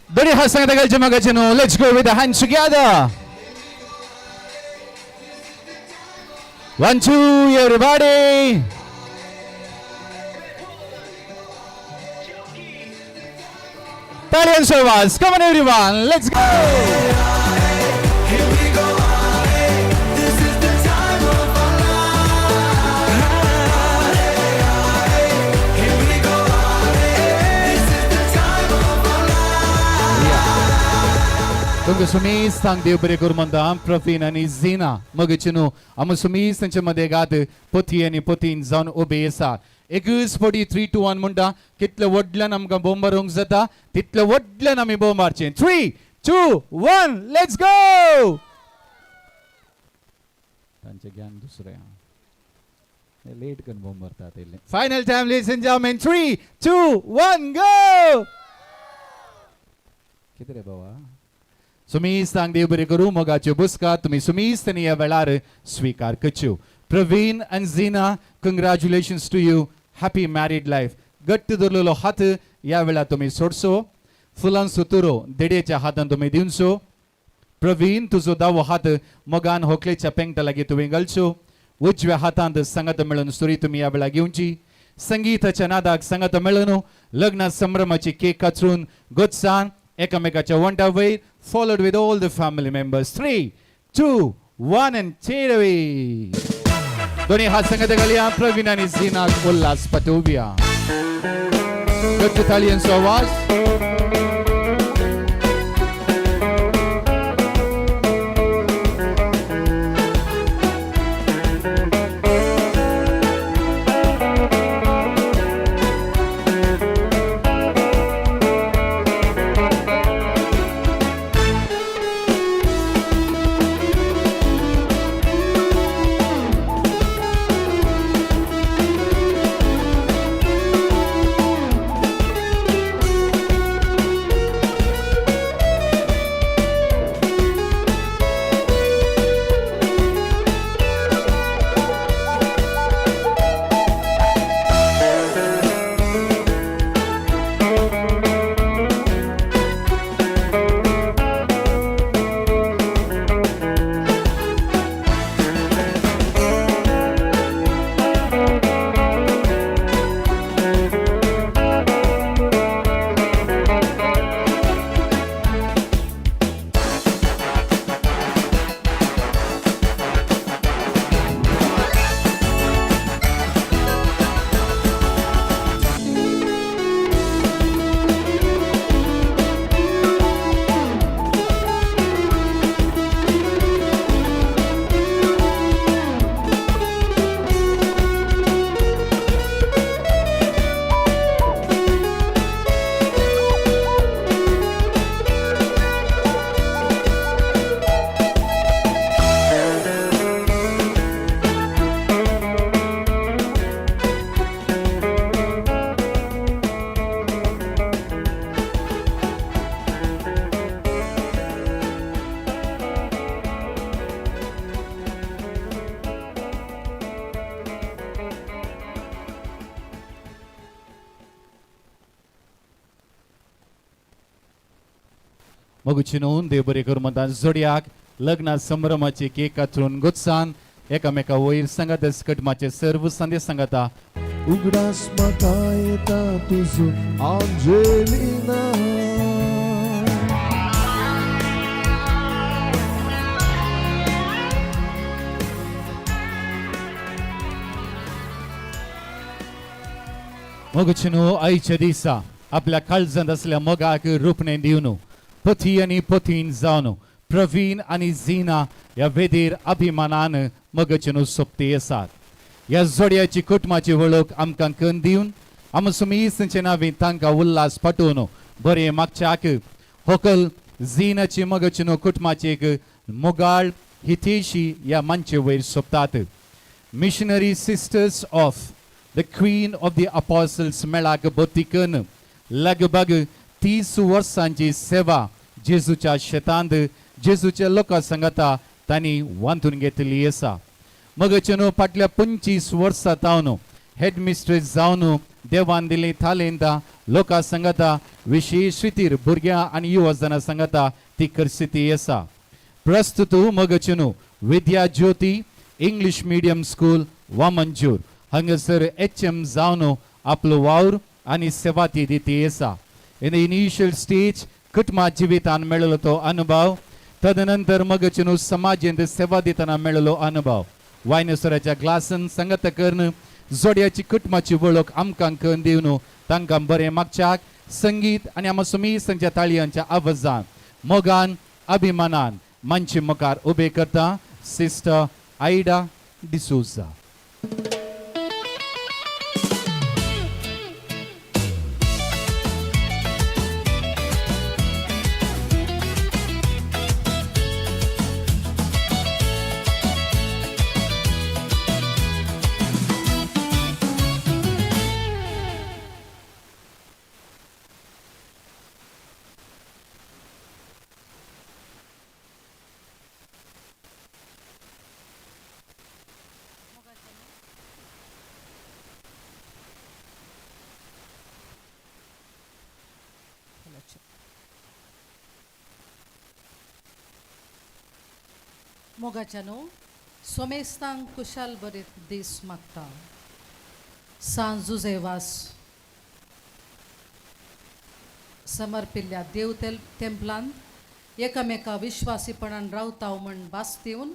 दोन्ही हात सांगता घालचे मगाचे न्हू. Let's go with the hands together. One, two, everybody. ताळयांचो आवाज. Come on, everyone. Let's go. Here we go, this is the time of our life. Here we go, this is the time of our तुमकां सुमेस्तांक देव बरें करूं म्हणटा. प्रवीण आनी झिना मगचे न्हू आमी सुमेस तांचे मदेगात पती आनी पतीन जावन उबे आसा. एकच फावटी 3 2 1 म्हणटा. कितले व्हडल्यान आमकां बोंब मारूंक जाता तितले व्हडल्यान आमी बोंब मारचें. 3 2 1, let's go. तांचें ज्ञान दुसरें लेट करून बोंब मारतात. Final time, ladies and gentlemen. 3 2 1, go. कितें रे बाबा. सुमीस देव बरें करूं. मोगाच्यो बुसका तुमी सुमीस ह्या वेळार स्विकार करच्यो. Praveen and Zina, congratulations to you. Happy married life. घट्ट धरलेलो हात ह्या वेळार तुमी सोडचो. फुलांचो तुरो देडयेच्या हातान तुमी दिवचो. प्रवीण तुजो दावो हात मोगान होकलेच्या पेंगटा लागीं तुवें घालचो. उजव्या हातांत सांगात मेळून सुरी तुमी ह्या वेळार घेवची. संगीताच्या नादाक सांगात मेळून लग्न संभ्रमाची केक काचून गोत्सान एकामेकाच्या वंटा वयर, followed with all the family members. 3, 2, 1 and take away. दोन्ही हात सांगात घालया. प्रवीण आनी झिनाक उल्हास पाठोवया. गट्ट ताळयांचो आवाज. मगुची नोंद देव बरें करूं म्हणटा जोडयाक लग्ना संभ्रमाची केक कातरून गुत्सान एकामेका वयर सांगात कटमाचे सर्व संदेश सांगता. उगडास म्हाका येता तुजो आंजेलिना. मगुची न्हू आयच्या दिसा आपल्या काळजांत आसल्या मोगाक रुपणें दिवन पती आनी पतीन जावन प्रवीण आनी झिना ह्या वेदीर अभिमानान मगचे न्हू सोपती आसात. ह्या जोडयाची कुटुंबाची वळख आमकां कन्न दिवन आमी सुमीसांचे नांवी तांकां उल्हास पाठोवन बरें मागच्याक होकल झिनाची मगचे न्हू कुटुंबाची एक मोगाळ हितेशी ह्या मानचे वयर सोपतात. Missionary sisters of the queen of the apostles मेळाक बतीकन लगभग 30 वर्सांची सेवा जेजूच्या शेतांत जेजूच्या लोकां सांगता तांणी वांटून घेतली आसा. मगचे न्हू फाटल्या 25 वर्सां तावन हेड मिस्ट्रेस जावन देवान दिली थालेंतां लोकां सांगता विशेश रितीर भुरग्यां आनी युवा जाणां सांगता ती करस्थिती आसा. प्रस्तुत मगचे न्हू Vidya Jyoti English medium school Vamanjoor हांगासर HM जावन आपलो वावर आनी सेवा ती दिती आसा. इन the initial stage कुटुंबा जिवितान मेळलो तो अनुभव, तदनंतर मगचे न्हू समाजेंत सेवा दितना मेळलो अनुभव, वायनसराच्या ग्लासन संगत करून जोडयाची कुटुंबाची वळख आमकां करून दिवन तांकां बरें मागच्याक संगीत आनी आमा सुमीसांच्या ताळयांच्या आवाजान मोगान अभिमानान मानचे मुखार उबे करता सिस्टर आयडा डिसोजा. करचे. मोगाच्या न्हू सोमेस्तांक कुशाल बरीत दीस मागता. सांज जुजेवास समर्पिल्ल्या देव तेंपलांत एकामेका विश्वासीपणान रावता म्हण भास दिवन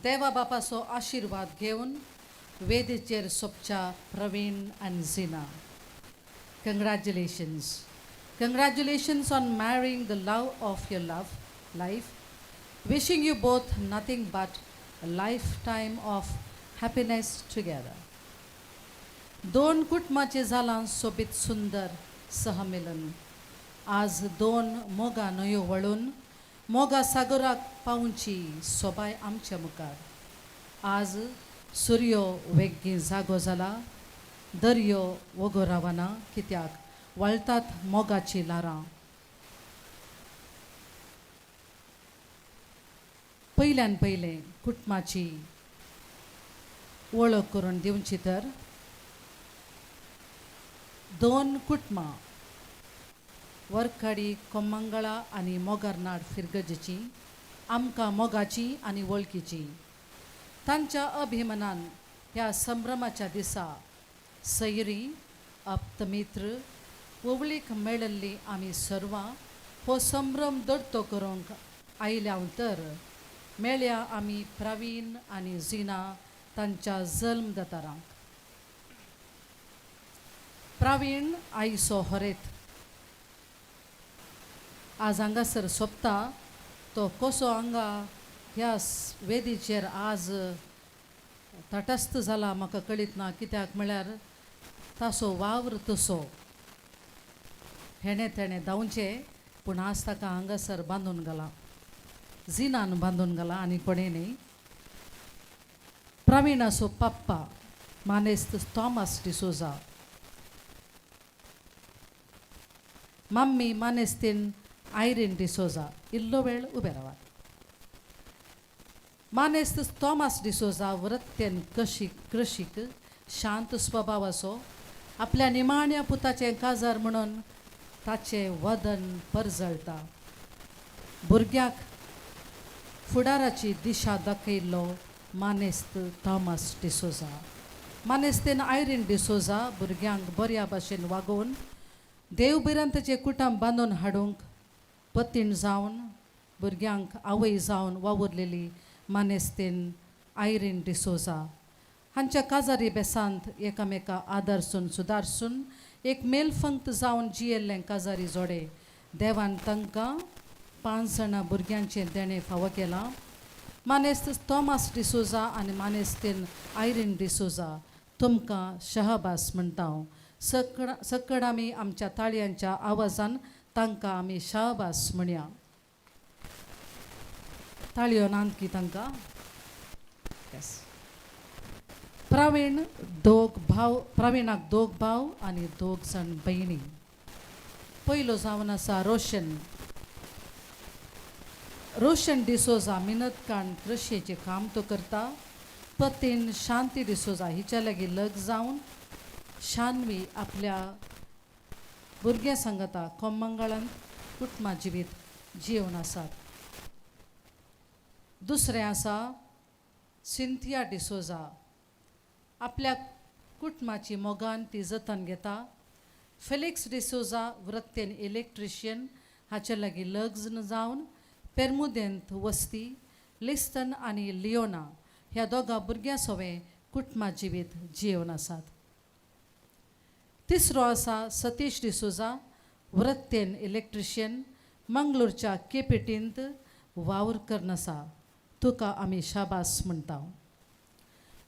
देवा बापाचो आशिर्वाद घेवन वेदीचेर सोपच्या प्रवीण आनी Zina. Congratulations. Congratulations on marrying the love of your love life. Wishing you both nothing but a lifetime of happiness together. दोन कुटुंबाचें जालां सोबीत सुंदर सहमिलन. आज दोन मोगा न्हंयो वळून मोगा सागराक पावची सोबाय आमच्या मुखार. आज सुर्यो वेग्गी जागो जाला, दर्यो वगो रावना कित्याक वळटात मोगाची ल्हारां. पयल्यान पयलें कुटुंबाची वळख करून दिवची तर दोन कुटुंबां वरखाडी कोमंगळा आनी मोगारनाड फिरगजेची आमकां मोगाची आनी वळखीची. तांच्या अभिमानान ह्या संभ्रमाच्या दिसा सैरी आप्तमित्र वळीक मेळिल्ली आमी सर्वां हो संभ्रम दडतो करूंक आयल्या तर मेळ्या आमी प्रवीण आनी जिना तांच्या जल्मदातारांक. प्रवीण आयचो हरेत आज हांगासर सोंपता तो कसो हांगा ह्या वेदीचेर आज तटस्थ जाला म्हाका कळीत ना, कित्याक म्हळ्यार तासो वावर तसो हेणें तेणें धांवचें, पूण आज ताका हांगासर बांदून घाला, जिनान बांदून घाला आनी कोणें न्ही. प्रवीणाचो पप्पा मानेस्त थॉमस डिसोजा, मम्मी मानेस्तीन आयरीन डिसोजा. इल्लो वेळ उबे रावात. मानेस्त थॉमस डिसोजा वृत्तेन कृशीक शांत स्वभावाचो, आपल्या निमाण्या पुताचें काजार म्हणून ताचें वदन परजळटा. भुरग्याक फुडाराची दिशा दाखयल्लो मानेस्त थॉमस डिसोजा. मानेस्तेन आयरीन डिसोजा भुरग्यांक बऱ्या भाशेन वागोवन देव भिरांतेचें कुटुंब बांदून हाडूंक पतीण जावन भुरग्यांक आवय जावन वावुरलेली मानेस्तेन आयरीन डिसोजा हांच्या काजारी बेसांत एकामेका आदरसून सुदारसून एक मेलफंक्त जावन जियेल्लें काजारी जोडे देवान तांकां 5 जाणां भुरग्यांचें देणें फावो केलां. मानेस्त थॉमस डिसोजा आनी मानेस्तीन आयरीन डिसोजा तुमकां शहाबास म्हणटा हांव. सकड आमी आमच्या ताळयांच्या आवाजान तांकां आमी शाहबास म्हणया. ताळयो नात की तांकां. येस. प्रवीण दोग भाव, प्रवीणाक दोग भाव आनी 2 जाण भयणी. पयलो जावन आसा रोशन. रोशन डिसोजा मिनतकाण कृशयेचें काम तो करता. पतीन शांती डिसोजा हिच्या लागीं लग्न जावन शानवी आपल्या भुरग्यां सांगता कोमंगळांत कुटुंबा जिवीत जिवन आसात. दुसरें आसा सिंथिया डिसोजा. आपल्या कुटुंबाची मोगान ती जतन घेता. फेलिक्स डिसोजा वृत्तेन इलेक्ट्रिशियन हाचे लागीं लग्न जावन पेरमुदेंत वस्ती लिस्टन आनी लियोना ह्या दोगां भुरग्यां सवें कुटुंबा जिवीत जिवन आसात. तिसरो आसा सतीश डिसोजा वृत्तेन इलेक्ट्रिशियन मंगळूरच्या केपेटींत वावर करून आसा. तुका आमी शाबास म्हणटा.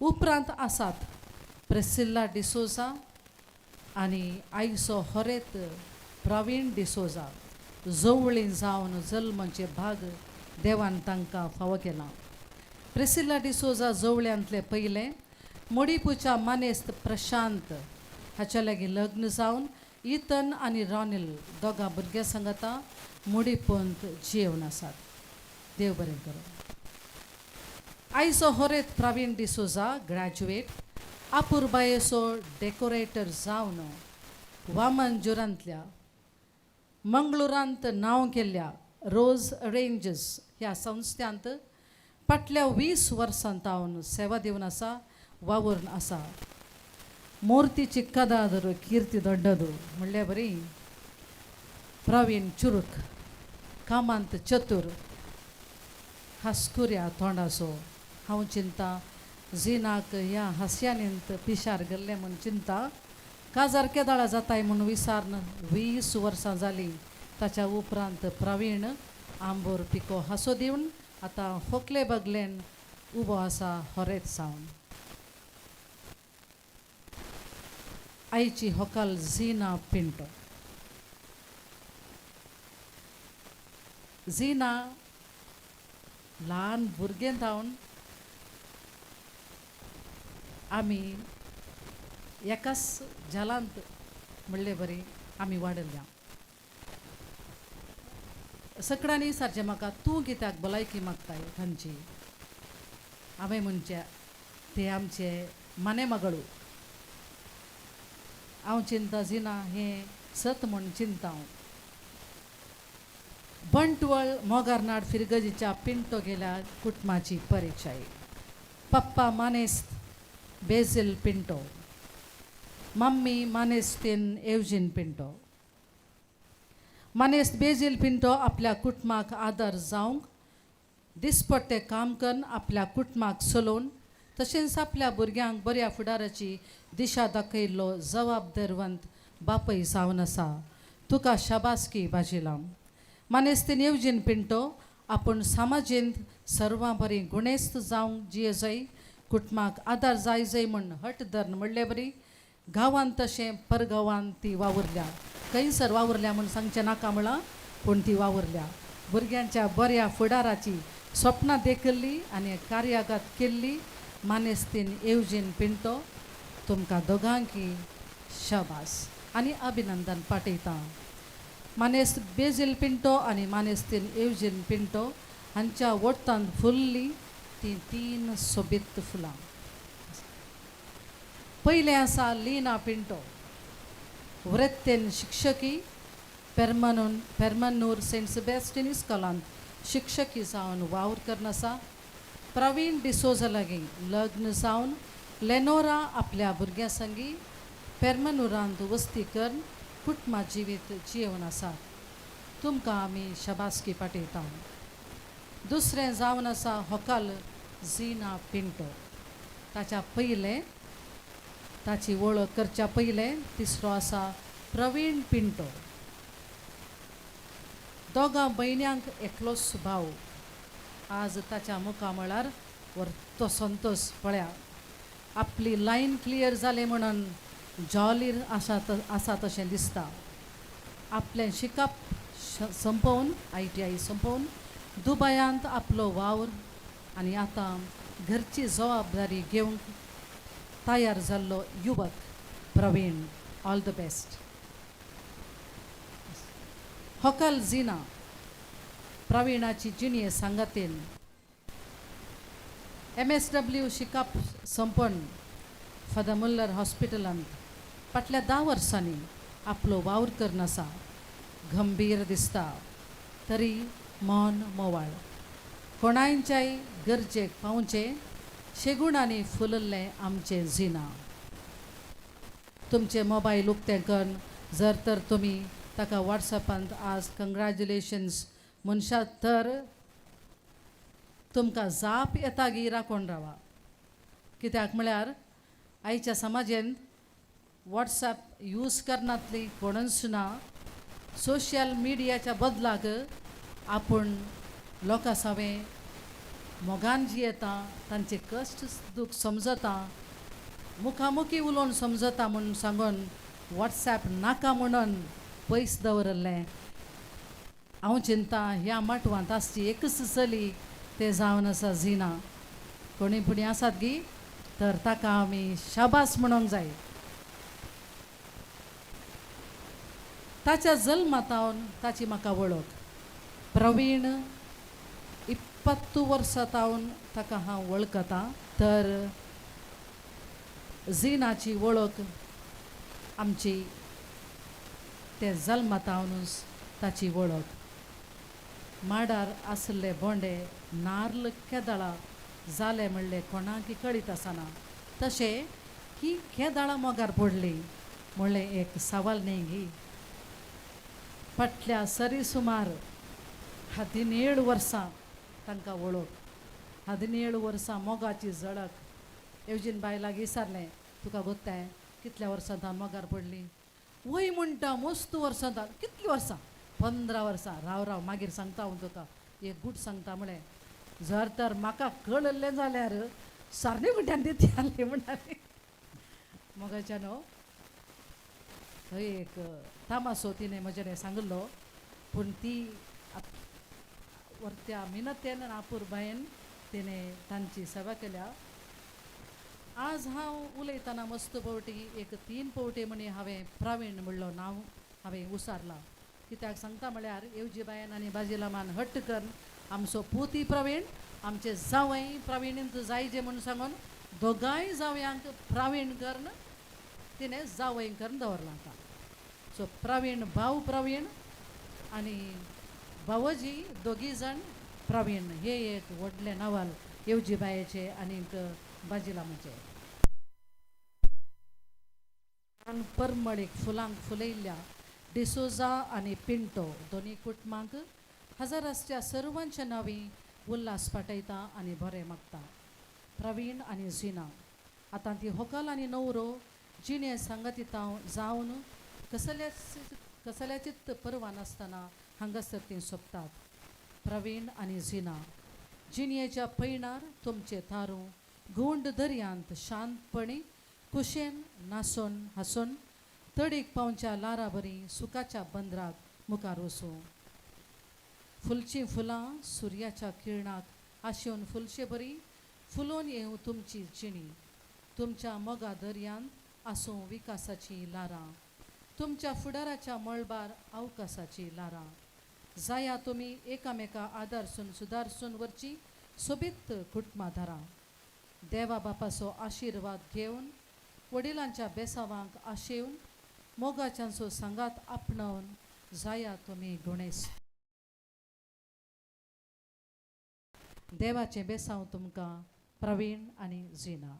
उपरांत आसात प्रेसिल्ला डिसोजा आनी आयचो हरेत प्रवीण डिसोजा. जवळी जावन जल्माचे भाग देवान तांकां फावो केला. प्रेसिल्ला डिसोजा जवळ्यांतले पयलें मोडीपूच्या मानेस्त प्रशांत हाच्या लागीं लग्न जावन इतन आनी रॉनिल दोगां भुरग्यां सांगता मोडीपूंत जियेवन आसात. देव बरें करूं. आयचो होरेत प्रवीण डिसोजा ग्रॅज्युएट आपुरबायेचो डेकोरेटर जावन वामनजुरांतल्या मंगळुरांत नांव केल्ल्या रोज रेंजर्स ह्या संस्थ्यांत फाटल्या 20 वर्सां तावन सेवा दिवन आसा, वावुरून आसा. मूर्ती चिक्कदादరు कीर्ती ದೊಡ್ಡದು म्हणल्यार बरी प्रवीण चुरूक, कामांत चतूर, हांसकुऱ्या तोंडाचो. हांव चिंता झिनाक ह्या हास्यानींत पिशार गेल्लें म्हूण चिंता. काजार केदाळा जाताय म्हूण विसार्न 20 वर्सां जालीं. ताच्या उपरांत प्रवीण आंबोर पिको हांसो दिवन आतां होकले बगलेन उबो आसा होरेत सावन. आयची होकाल झिना पिंटो. झिना ल्हान भुरगें जावन आमी एकाच जालांत म्हणले बरी आमी वाडल्या. सकडांनी सारचें म्हाका तूं कित्याक भलायकी मागताय तांची. हांवें म्हणचें ते आमचे माने मगळू. हांव चिंता झिना हें सत म्हूण चिंता हांव. बंटवळ मोगारनाड फिरगजीच्या पिंटो गेल्या कुटुंबाची परिचय. पप्पा मानेस्त बेजील पिंटो, मम्मी मानेस्तीन एवजीन पिंटो. मानेस्त बेजील पिंटो आपल्या कुटुंबाक आदार जावंक दिसपट्टें काम करून आपल्या कुटुंबाक चलोवन तशेंच आपल्या भुरग्यांक बऱ्या फुडाराची दिशा दाखयल्लो जबाबदारवंत बापय जावन आसा. तुका शाबासकी बाजिलाम. मानेस्तीन एवजीन पिंटो आपूण समाजेंत सर्वां बरी गुणेस्त जावंक जिये जाय, कुटुंबाक आदार जाय जाय म्हूण हट धरून म्हणले बरी गांवांत तशें परगांवांत ती वावुरल्या. खंयसर वावुरल्या म्हूण सांगचें नाका म्हळां, पूण ती वावुरल्या. भुरग्यांच्या बऱ्या फुडाराची स्वप्नां देखिल्ली आनी कार्यागत केल्ली मानेस्तीन एवजीन पिंटो तुमकां दोगांकी शाबास आनी अभिनंदन पाठयता. मानेस्त बेजील पिंटो आनी मानेस्तीन एवजीन पिंटो हांच्या वट्टान फुल्ली तीं 3 सोबीत फुलां. पयलें आसा लीना पिंटो, वृत्तेन शिक्षकी, पेरमनूर सेंट सेबॅस्टियन इस्कॉलांत शिक्षकी जावन वावर करून आसा. प्रवीण डिसोजा लागीं लग्न जावन लेनोरा आपल्या भुरग्यां संगी पेरमनुरांत वस्ती करून कुटुंबा जिवीत जियेवन आसा. तुमकां आमी शाबासकी पाठयता. दुसरें जावन आसा होकाल झिना पिंटो. ताच्या पयलें ताची वळख करच्या पयलें तिसरो आसा प्रवीण पिंटो. दोगां भयण्यांक एकलोच भाव. आज ताच्या मुखामळार वर्तो संतोश पळया. आपली लायन क्लियर जालें म्हणून जॉलीर आसा आसा तशें दिसता. आपलें शिकप संपोवन ITI संपोवन दुबयांत आपलो वावर आनी आतां घरची जबाबदारी घेवंक तयार जाल्लो युवक प्रवीण. All the best. होकाल झिना प्रवीणाची जिणये सांगातीन MSW शिकप संपन फादर मुल्लर हॉस्पिटलांत फाटल्या 10 वर्सांनी आपलो वावर करून आसा. गंभीर दिसता तरी मन मोवाळ. कोणायच्याय गरजेक पावचें शेगुणांनी फुलल्लें आमचें झिना. तुमचें मोबायल उक्तें करून जर तर तुमी ताका वॉट्सएपांत आज कंग्रेच्युलेशन्स म्हणशात तर तुमकां जाप येता गी राखून रावा. कित्याक म्हळ्यार आयच्या समाजेंत वॉट्सएप यूज करनातली कोणूच ना. सोशल मिडियाच्या बदलाक आपूण लोकां सावें मोगान जियेता, तांचे कश्ट दूख समजता, मुखामुखी उलोवन समजता म्हूण सांगून वॉट्सएप नाका म्हणून पयस दवरलें. हांव चिंता ह्या माटवांत आसची एकच चली तें जावन आसा झिना. कोणी पुणी आसात गी तर ताका आमी शाबास म्हणूंक जाय. ताच्या जल्मातावन ताची म्हाका वळख. प्रवीण 20 वर्सां तावन ताका हांव वळखता. तर झिनाची वळख आमची ते जल्मातावनूच ताची वळख. माडार आसले बोंडे नार्ल केदळा जाले म्हणले कोणाक कळीत आसना, तशें ही केदळां मोगार पडली म्हणलें एक सवाल न्ही गी. फाटल्या सरी सुमार 17 वर्सां तांकां वळख, 17 वर्सां मोगाची झळक. येवजीन बाय लागीं विचारलें, तुका गोत्ताय कितल्या वर्सां तान मोगार पडली? वय म्हणटा मस्त वर्सां तान. कितलीं वर्सां? 15 वर्सां. राव राव मागीर सांगता हांव तुका, एक गूट सांगता म्हळें. जर तर म्हाका कळिल्लें जाल्यार सारणी गुड्यान दिती आसली म्हणटाली. मोगाच्या न्हू थंय एक तामासो तिणें म्हजें सांगिल्लो, पूण ती वरत्या मिनतेन आपुरबायेन तिणें तांची सेवा केल्या. आज हांव उलयतना मस्त पावटी एक 3 पावटी म्हणी हांवें प्रवीण म्हणलो नांव हांवें उसारलां. कित्याक सांगता म्हळ्यार येवजीबायन आनी बाजीलामान हट्ट करून आमचो पोती प्रवीण, आमचे जावंय प्रवीणींत जायजे म्हूण सांगून दोगांय जावयांक प्रवीण करून तिणें जावंय करून दवरलां आतां. सो प्रवीण भाव प्रवीण आनी भावोजी दोगी जाण प्रवीण, हे एक व्हडलें नवाल येवजीबायेचें आनीक बाजीलामाचें. परमळीक फुलांक फुलयल्ल्या डिसोजा आनी पिंटो दोनी कुटुंबांक हजारासच्या सर्वांच्या नांवी उल्हास पाठयता आनी बरें मागता. प्रवीण आनी झिना आतां ती होकल आनी नवरो जिणे सांगातीत जावन कसल्याचीच पर्वा नासतना हांगासर तीं सोंपतात. प्रवीण आनी झिना जिणयेच्या पयणार तुमचे थारूं गुंड दर्यांत शांतपणी कुशेन नासून हांसून तडीक पावच्या लारा बरी सुखाच्या बंदराक मुखार वसूं. फुलचीं फुलां सुर्याच्या किरणाक आशेवन फुलचे बरी फुलोवन येवं तुमची जिणी. तुमच्या मोगा दर्यांत आसूं विकासाचीं लारां, तुमच्या फुडाराच्या मळबार अवकासाचीं लारां. जाया तुमी एकामेका आदारसून सुदारसून वरची सोबीत कुटुंबां धारां. देवा बापाचो आशिर्वाद घेवन वडिलांच्या बेसावांक आशेवन मोगाच्यांचो सांगात आपणावन जाया तुमी गुणेस. देवाचें बेसांव तुमकां. प्रवीण आनी झिना.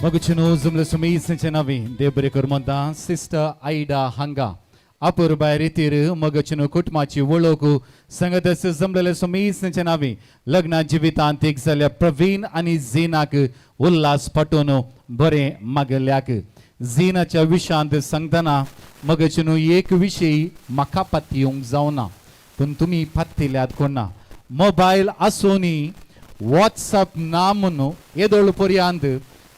मगचनो जुमले सुमीसचे नवी देव बरें कर म्हणटा सिस्टर आयडा हांगा अपुरबाय रितीर मगचनो कुटुंबाची वळख संगत जमलेले सुमीसचे नवी लग्न जिवितांत एक जाल्या प्रवीण आनी झिनाक उल्हास पटोवन बरें मागल्याक. झिनाच्या विशांत सांगतना मगचनो एक विशय म्हाका पातयेवंक जावना, पूण तुमी पातयल्यात कोणा मोबायल आसूनय वॉट्सअप ना म्हणून येदोळ पर्यंत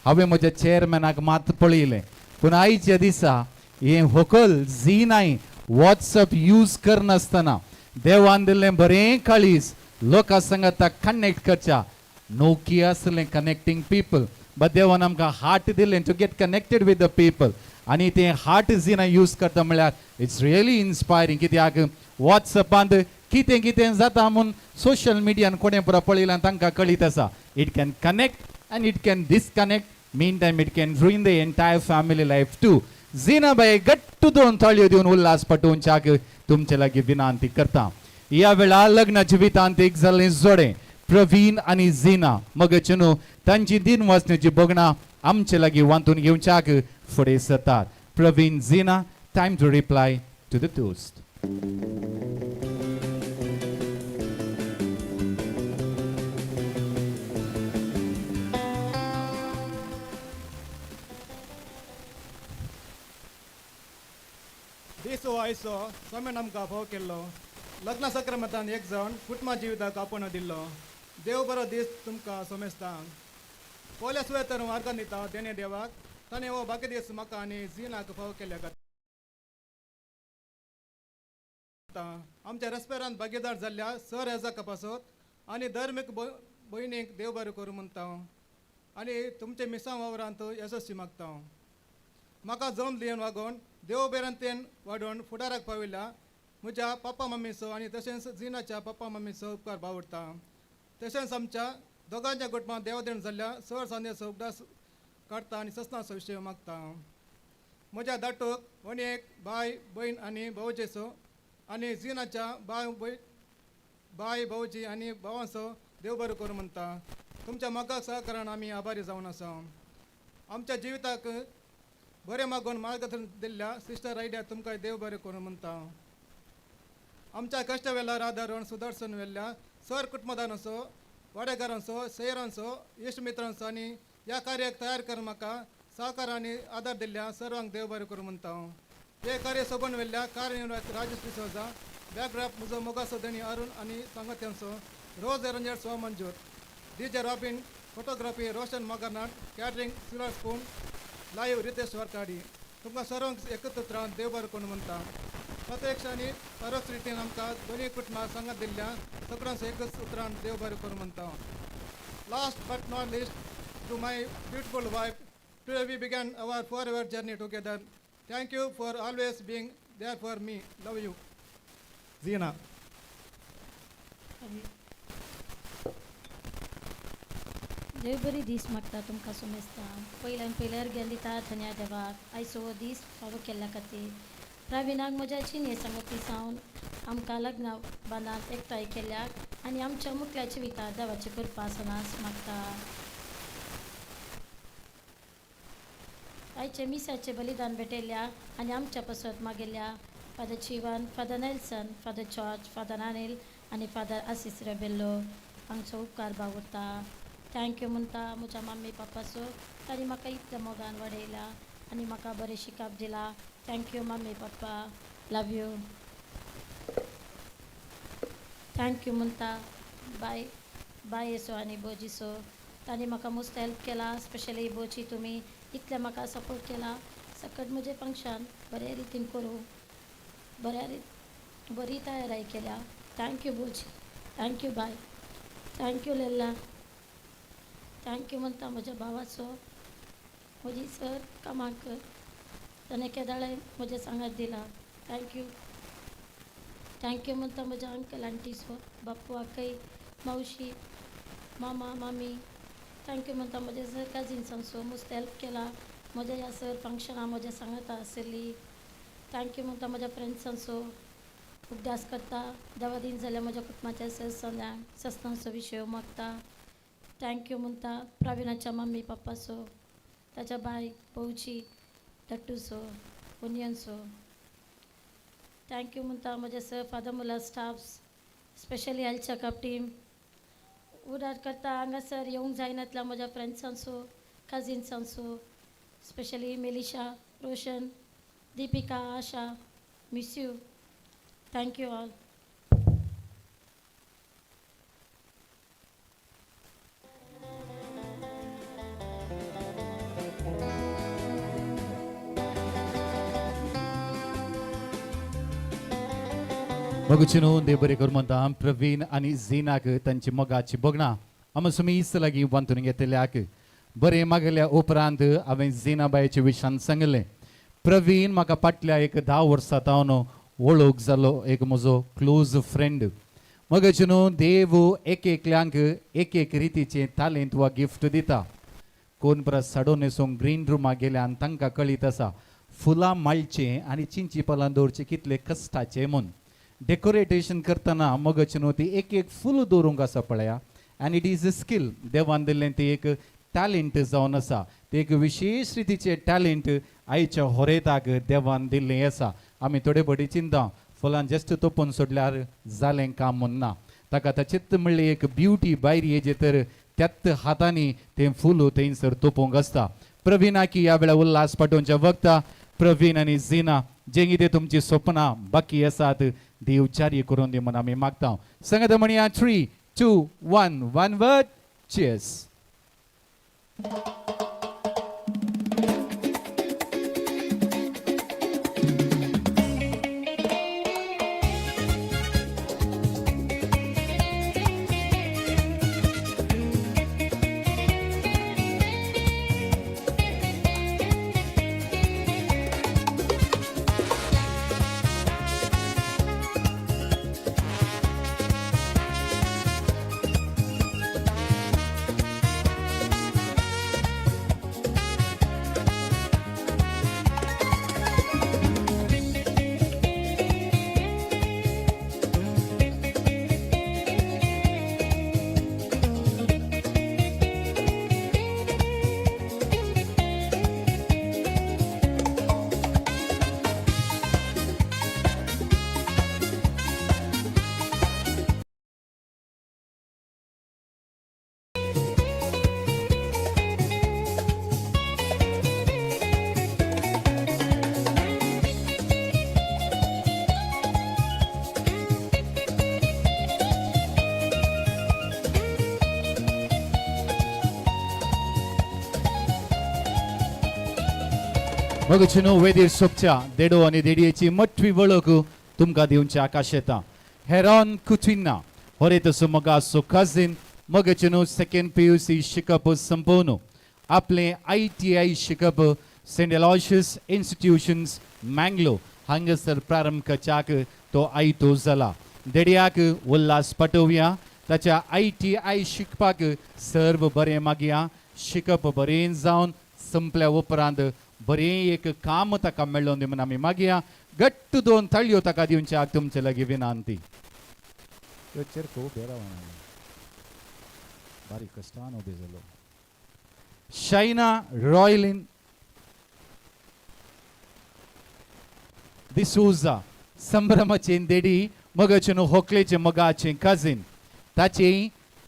हांवें म्हज्या चेअरमॅनाक मात पळयलें, पूण आयच्या दिसा हें होकल झिनाय वॉट्सअप यूज करनासतना देवान दिल्लें बरें काळीज लोकां सांगाता कनेक्ट करच्या. नोकिया आसलें कनेक्टींग पीपल, बट देवान आमकां हार्ट दिलें to get connected with the people, आनी तें हार्ट झिना यूज करता म्हळ्यार it's really inspiring. कित्याक वॉट्सअपांत कितें कितें जाता म्हूण सोशल मिडियान कोणें पुरो पळयलां तांकां कळीत आसा. It can connect and it can disconnect Meantime it can ruin the entire family life too. झिनाबाई गट्ट दोन ताळयो दिवन उल्हास पटोवच्याक तुमचे लागीं विनंती करता. ह्या वेळार लग्न जिवितांत एक जाल्लें जोडें प्रवीण आनी झिना मगच न्हू तांची दिन वाचण्याची भोगणां आमचे लागीं वांटून घेवच्याक फुडें सरतात. Praveen, Zina, time to reply to the toast. दीस हो आयचो स्वामीन आमकां फाव केल्लो लग्न सक्रमतान एक जावन कुटुंबा जिविताक आपण दिल्लो. देव बरो दीस तुमकां सोमेस्तांक. पोल्या सुवेतर मार्गान दिता देणे देवाक ताणें हो बाकी दीस म्हाका आनी झिनाक फाव केल्ल्या खातीर. आमच्या रेस्पेरांत भागीदार जाल्ल्या सर हेजाका पासत आनी धर्मीक भयणीक देव बरें करूं म्हणटा आनी तुमचे मिसां वावरांत येसस्वी मागता. म्हाका जम दिवन वागोवन देव बेरांतेन वाडोवन फुडाराक पाविल्ल्या म्हज्या पप्पा मम्मीचो आनी तशेंच झिनाच्या पप्पा मम्मीचो उपकार बावडटा. तशेंच आमच्या दोगांच्या कुटुंबांत देवदेण जाल्ल्या सर सांदेचो उगडास काडटा आनी ससनाचो विशय मागता. म्हज्या धाटूक वणयेक बाय भयण आनी भावजेचो आनी झिनाच्या बाय भावजी आनी भावांचो देव बरो करूं म्हणटा. तुमच्या मोगाक सहकारान आमी आभारी जावन आसा. आमच्या जिविताक बरें मागून मार्गदर्शन दिल्ल्या सिस्टर आयडिया तुमकां देव बरें करूं म्हणटा. आमच्या कश्ट वेळार आदारून सुदर्शन वेल्ल्या सर कुटुंबदारांचो वाडेकारांचो सैरांचो इश्ट मित्रांचो आनी ह्या कार्याक तयार करून म्हाका सहकार आनी आदार दिल्ल्या सर्वांक देव बरें करूं म्हणटा. हे कार्य सोबून वेल्ल्या कार्यनिर्वाहक राजेश डिसोजा, बॅकड्रॉप म्हजो मोगाचो धणी अरुण आनी सांगात्यांचो रोज एरंजर स्व Manjur, DJ Robin, photography Roshan Magarnat, catering silver spoon, live Ritesh Varkady. तुमकां सर्वांक एकत्र रावन देव बरें करूं म्हणटा. प्रत्यक्ष आनी परोक्ष रितीन आमकां दोनूय कुटुंबां सांगात दिल्ल्या सगळ्यांचो एकच उतरान देव बरें करूं म्हणटा. Last but not least, to my beautiful wife, today we began our forever journey together. Thank you for always being there for me. Love you. Zina. देव बरी दीस मागता तुमकां सोमेस्ता. पयल्यान पयल्यार गेल्ली दिता धन्या देवाक आयचो हो दीस फावो केल्ल्या खातीर. प्रवीणाक म्हज्या जिणे सांगती सावन आमकां लग्न बांदांत एकठांय केल्याक आनी आमच्या मुखल्या जिवितांत देवाची कृपा सदांच मागता. आयचे मिसाचें बलिदान भेटयल्ल्या आनी आमच्या पसत मागयल्ल्या Father Chivan, Father Nelson, Father George, Father Anil आनी फादर आसीस रेबेल्लो हांचो उपकार बावुरता. Thank you म्हणटा म्हज्या मम्मी पप्पाचो, तांणी म्हाका इतल्या मोगान वाडयला आनी म्हाका बरें शिकप दिलां. Thank you mummy papa, love you. Thank you म्हणटा बाय बायेचो आनी बोजीचो, तांणी म्हाका मस्त हेल्प केला. स्पेशली बोजी तुमी इतलें म्हाका सपोर्ट केला. सकट म्हजें फंक्शन बरे रितीन करूं बऱ्या बरी तयारी केल्या. Thank you बोजी, thank you bye, thank you Lella. Thank you म्हणटा म्हज्या भावाचो, म्हजी सर कामाक ताणें केदाळे म्हजें सांगात दिला. Thank you. Thank you म्हणटा म्हज्या अंकल आंटीचो, बाप्पू आकय, मावशी, मामा मामी. Thank you म्हणटा म्हज्या सर कजिन्सांचो, मस्त हेल्प केला म्हज्या ह्या सर फंक्शना म्हज्या सांगाता आसली. Thank you म्हणटा म्हज्या फ्रेंड्सांचो. उगडास करता देवा दीन जाल्यार म्हज्या कुटुंबाच्या सर सन्यांक सस्नांचो विशय मागता. Thank you म्हणटा प्रवीणाच्या मम्मी पप्पाचो, ताच्या बाय भावची, लट्टूचो, ओनियनचो. Thank you म्हणटा म्हज्या सर फादर मुला staffs, specially health checkup team. उडार करता हांगासर येवंक जायनातल्या म्हज्या फ्रेंड्सांचो, कजिन्सांचो, specially Melisha, Roshan, Deepika, Asha, miss you. Thank you all. मगुचिनो देव बरें करूं म्हणटा प्रवीण आनी झिनाक तांची मोगाची भोगणां आमी सुमीस लागीं वांटून घेतल्याक. बरें मागल्या उपरांत हांवें झिनाबायच्या विशयान सांगलें. प्रवीण म्हाका फाटल्या एक 10 वर्सां तावन वळख जालो, एक म्हजो क्लोज फ्रेंड. मगचिनो देव एक एकल्यांक एक एक रितीचें तालेंत वा गिफ्ट दिता. कोण परत साडोन न्हेसूंक ग्रीन रुमाक गेले आनी तांकां कळीत आसा फुलां माळचें आनी चिंची पलां दवरचें कितले कश्टाचें म्हूण. डेकोरेटेशन करतना मगच न्हू ती एक एक फूल दवरूंक आसा पळया, आनी it is a skill, देवान दिल्लें ती एक टॅलेंट जावन आसा. ते एक विशेश रितीचें टॅलेंट आयच्या होरेताक देवान दिल्लें आसा. आमी थोडे फावटी चिंता फुलां जस्ट तोपून सोडल्यार जालें काम म्हूण ना, ताका ताचेच म्हणलें एक ब्युटी भायर येजे तर त्याच हातांनी तें फूल थंयसर तोपूंक आसता. प्रवीणाकी ह्या वेळार उल्हास पाटोवच्या वखता प्रवीण आनी झिना जें कितें तुमची सपनां बाकी आसात देव चारी करून दी म्हूण आमी मागता. संगत म्हणया 3 2 1 1 वर्ड चियर्स. मगचिनो वेदीर सोपच्या देडो आनी देडयेची मठवी वळख तुमकां दिवच्या आकाश येता. हेरॉन कुचिन्ना होरे तसो मगासो कझीन मगचिनो सेकंड PUC शिकप संपोवन आपलें ITI शिकप सेंट एलॉशियस इन्स्टिट्यूशन्स मँगलो हांगासर प्रारंभ करच्याक तो आयतो जाला. देडयाक उल्हास पाटोवया, ताच्या ITI शिकपाक सर्व बरें मागया, शिकप बरें जावन संपल्या उपरांत बरें एक काम ताका मेळोवन दी म्हूण आमी मागया. घट्ट दोन ताळयो ताका दिवच्या तुमचे लागीं विनंती. ह्यो चेरको उबे रावना, बारीक कश्टान उबे जालो. शायना रॉयलिन डिसोजा संभ्रमाचे देडी मगाचे न्हू होकलेचे मगाचे कझीन, ताचे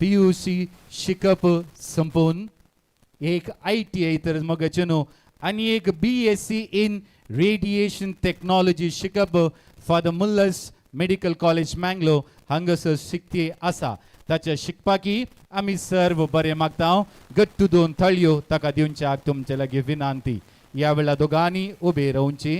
PUC शिकप संपोवन एक ITI तर मगाचे न्हू आनी एक BSc in radiation technology शिकप फादर मुल्लस मेडिकल कॉलेज मँगलो हांगासर शिकती आसा. ताच्या शिकपाकी आमी सर्व बरें मागता. गट्टू दोन थळयो ताका दिवच्याक तुमचे लागीं विनंती. ह्या वेळार दोगांनी उबे रावचे,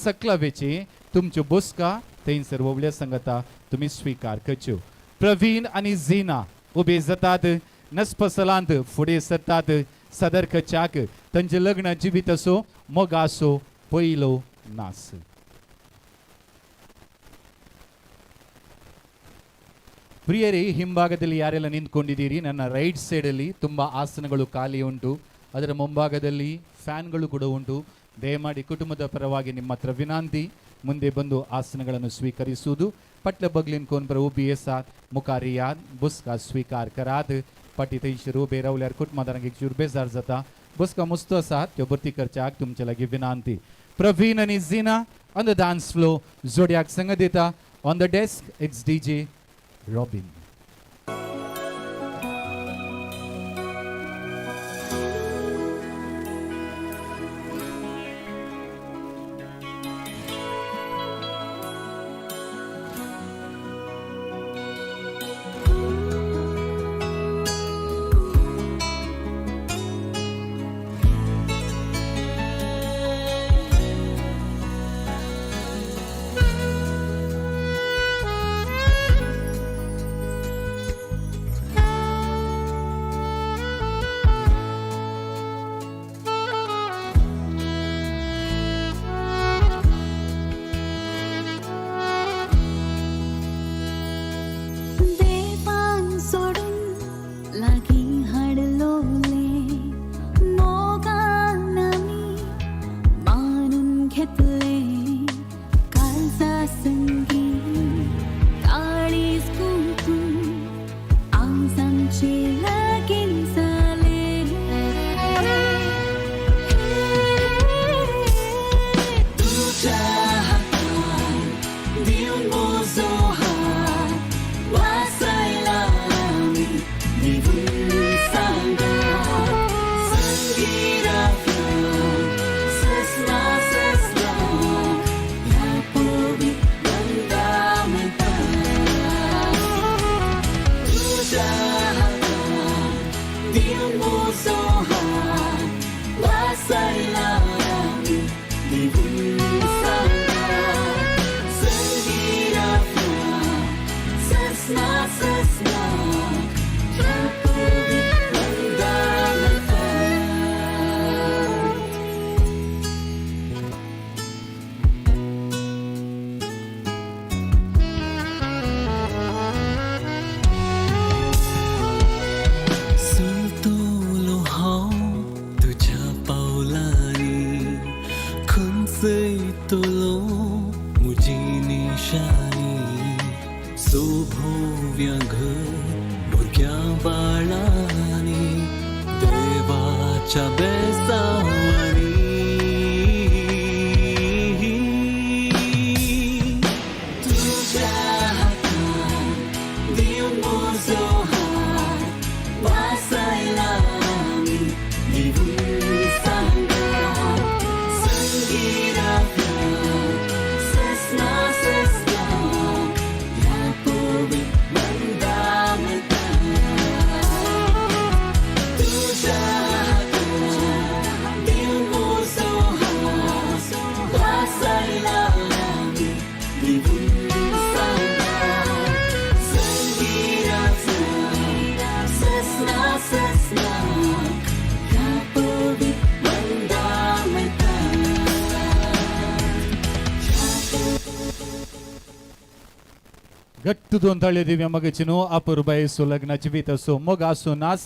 सकला वेचे, तुमच्यो बसका थंयसर व्हडल्या संगता तुमी स्विकार करच्यो. प्रवीण आनी झिना उबे जातात, नस्पसलांत फुडें सरतात सदर करच्याक तांचें लग्न जिवीत असो मोगासो पयलो नास. ಪ್ರಿಯರೇ, ಹಿಂಭಾಗದಲ್ಲಿ ಯಾರೆಲ್ಲ ನಿಂತ್ಕೊಂಡಿದ್ದೀರಿ, ನನ್ನ ರೈಟ್ ಸೈಡಲ್ಲಿ ತುಂಬ ಆಸನಗಳು ಖಾಲಿ ಉಂಟು, ಅದರ ಮುಂಭಾಗದಲ್ಲಿ ಫ್ಯಾನ್ಗಳು ಕೂಡ ಉಂಟು. ದಯಮಾಡಿ ಕುಟುಂಬದ ಪರವಾಗಿ ನಿಮ್ಮ ಹತ್ರ ವಿನಂತಿ, ಮುಂದೆ ಬಂದು ಆಸನಗಳನ್ನು ಸ್ವೀಕರಿಸುವುದು. ಪಟ್ಲ ಬಗ್ಲಿನ್ कोण उबी आसात मुखार याद बसका स्वीकार करात. फाटी थंयसर उबे रावल्यार कुटुंबादारांक एक चूर बेजार जाता. बसका मस्त आसात त्यो भरती करच्याक तुमचे लागीं विनंती. प्रवीण आनी झिना ऑन the dance flow जोड्याक संग दिता. On the desk it's DJ Robin. वसयतलो म्हजी निशानी सोभोव्या घर भुरग्या बाळांनी देवाच्या बेसांवांनी. तुज्या हातान दिवन म्हजो हात वासायला आमी दिवन सांगा संगिरातल्या ससना ससना ह्या पवित्र बंदामता. तुज्या हातान दिवन म्हजो हात वासायला आमी दिवन सांगा संगिरातल्या ससना ससना ह्या पवित्र बंदामता. घट्ट दोन ताळयो दिव्या मगाची न्हू अपुरबायेचो लग्न जिवीत असो मोग आसूं नास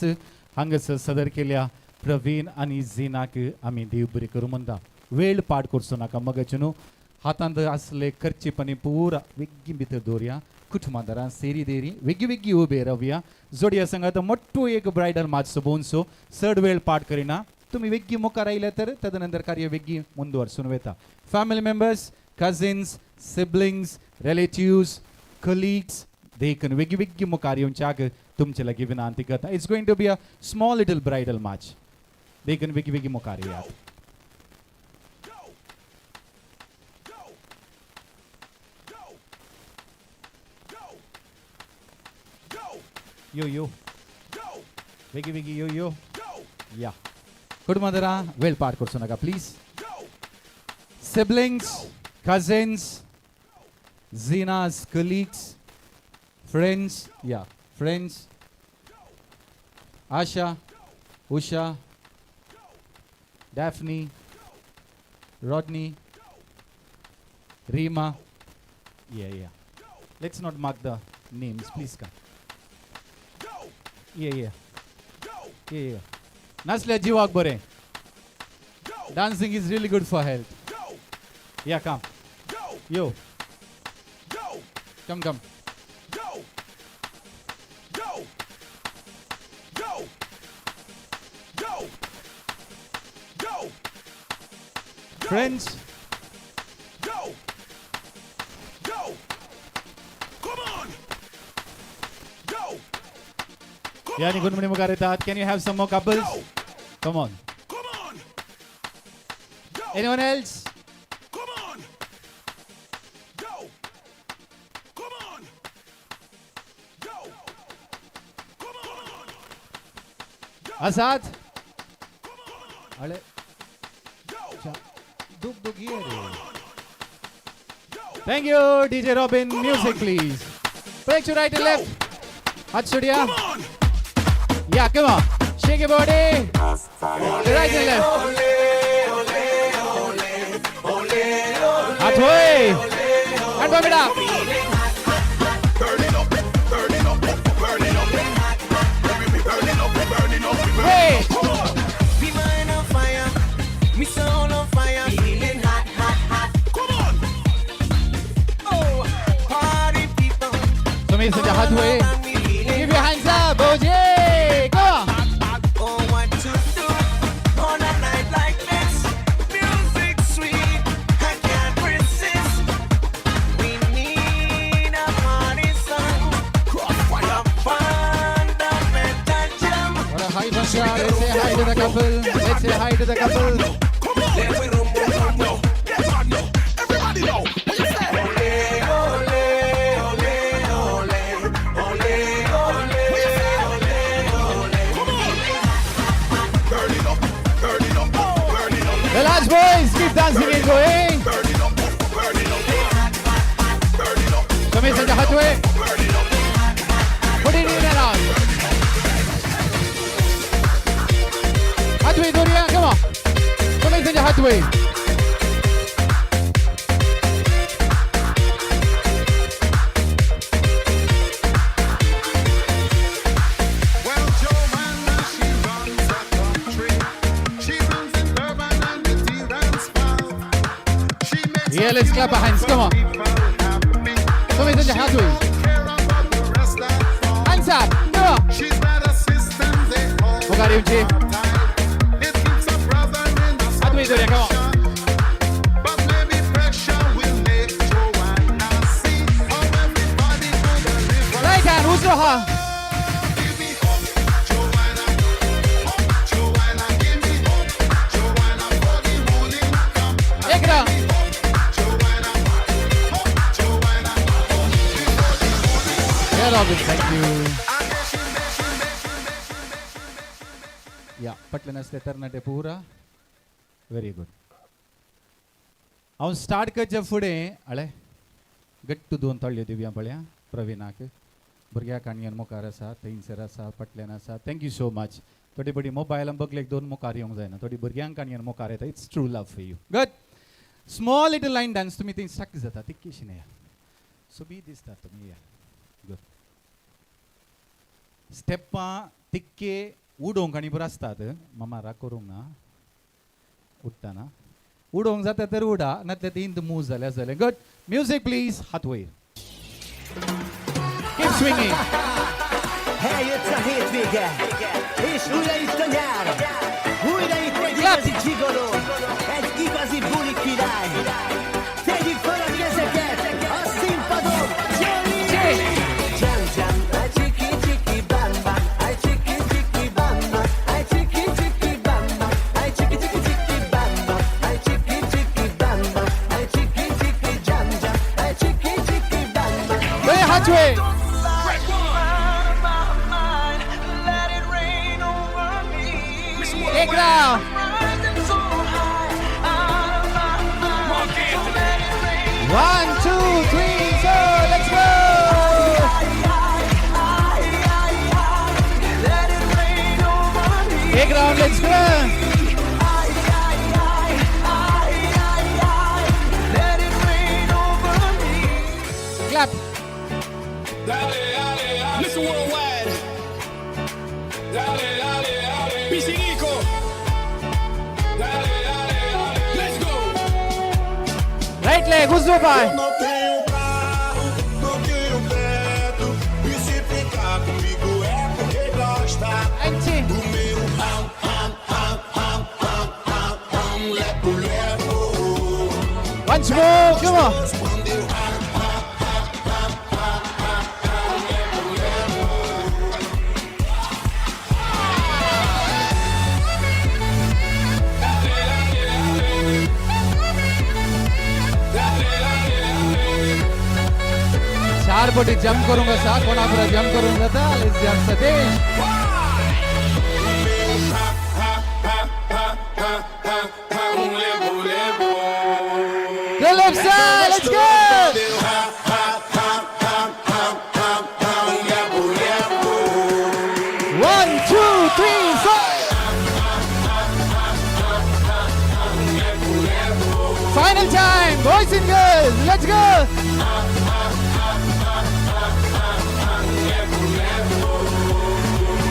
हांगासर सदर केल्या प्रवीण आनी झिनाक आमी देव बरी करूं म्हणटा. वेळ पाड करचो नाका मगाची न्हू हातांत आसले खर्चीपणी पुरा वेगीं भितर दवरया. कुटुंबादारां सेरी देरी वेगीं वेगीं उबे रावया. जोडया संगात मोठो एक ब्रायडल मार्च भोंवचो चड वेळ पाड करिना. तुमी वेगीं मुखार आयले तर तदनंतर कार्य वेगीं मुंदवर्सून वता. Family members, cousins, siblings, relatives, colleagues देखून वेगळी वेगळी मुखार येवच्याक तुमचे लागीं विनंती करता. It's going to be a small little bridal march. देखून वेगळी वेगळी मुखार येयात. यो यो वेगळी वेगळी यो यो या कुटुंबादारां वेळ पार करचो नाका please. Siblings, cousins, Zina's colleagues, friends, yeah, friends, Asha, Usha, Daphne, Rodney, Reema. Yeah, yeah. Let's not mark the names, please come. Yeah, yeah. Yeah, yeah. Naslia jiwak bore. Dancing is really good for health. Yeah, come. Yo. Come, come. Go! Go! Go! Go! Go! Friends. Go! Go! Come on! Go! Yani good morning मुखार येतात. Can you have some more couples? Come on. Come on! Anyone else? Come on! Go! Come on! Go! Come on! Azad? अळे दुख दुख ये रे. Thank you, DJ Robin. Music, please. Break to right and left. हात सोडया. Yeah, come on. Shake your body. Right and left. हात होय. And pump it up. Hey. Me mind on fire, me soul on fire, feeling hot, hot, hot. Come on. Oh, party people. तुम्ही सध्या हात होय. Give your hands up, OJ. Go on. Oh, what to do on a night like this? Music sweet, I can't resist. We need a party song. Crossfire, fundamental jam. What a high pressure. Let's say hi to the couple. Let's say hi to the couple. Come on. Get mad now. Everybody know. What you say? Ole, ole, ole, ole, ole, ole, ole. Come on. Burn it up, burn it up, burn it up. The last boys, keep dancing and going. Burn it up, burn it up, burn it up. तुम्ही सध्या हात होय. Burn it up. Put it in and out. हात होय दोरिया, come on. तुम्ही सध्या हात होय. Well, Joanna, she runs the country. She runs in Durban and the Transvaal. Yeah, let's clap our hands. Come on. Come on, हात वयर. Hands up. Come on. मुखार येवची. हात वयर दवरया. Come on. Right hand, उजवो हात. एकदा. Yeah, Robin, thank you. या पटले नसले तरणाटे पुरा व्हेरी गुड. हांव स्टार्ट करचे फुडें हळे गट्टू दोन ताळयो दिवया पळया प्रवीणाक. भुरग्याक आनी मुखार आसा, थंयसर आसा, फाटल्यान आसा. Thank you so much. थोडी बडी मोबायलान बगलेक दोन मुखार येवंक जायना, थोडी भुरग्यांक आनी मुखार येता. It's true love for you. Good small little line dance. तुमी थंय स्टक जाता तितकीशी या सोबीत दिसता तुमी. या गुड स्टेपां तिक्के उडोवंक आनी बरो आसतात. मामा राग करूंक ना, उडटना उडोवंक जाता तर उडा, नातल्यार ती इंत मूव जाल्यार जालें. Good music please. हात वयर. Keep swinging. Eljött a hétvége, és újra itt a nyár. Újra itt egy igazi gigoló, egy igazi buli király. Tegyük fel a kezeket a színpadon. Johnny! Jam, jam, ay csiki, csiki, bam, bam. Ay csiki, csiki, bam, bam. Ay csiki, csiki, bam, bam. Ay csiki, csiki, csiki, bam, bam. Ay csiki, csiki, bam, bam. Ay csiki, csiki, jam, jam. Ay csiki, csiki, bam, bam. Hey, Hatway! Ekra! One, two, three, four, let's go! एक round, let's go! Clap! Mr. Worldwide. Dale, dale, dale. Piscinico. Dale, dale, dale. Let's go. Right leg, उजवो पाय. Eu não tenho carro, não tenho teto. E se ficar comigo é porque gosta do meu ram, ram, ram, ram, ram, ram, ram, lepo, lepo. Once more, come on. Quando eu ram, ram, ram, ram, ram, ram, ram, lepo, lepo. चार बोटी jump करूंगा सा, कोणापुरा jump करूंगा था. Let's jump Satish. Go left side, let's go. One, two, three, four. Final time, boys and girls, let's go.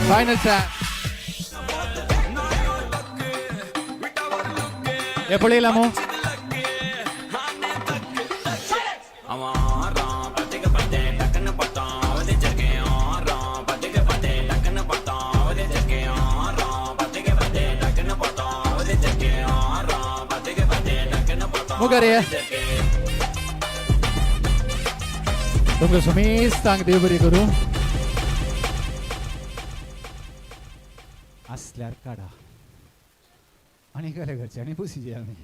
Final time. हे पळयला मो. मुखार ये. तुमकां सुमेस्तांक देव बरी करूं. आसल्यार काडा आनी कले करचे आनी पुसीचे आमी.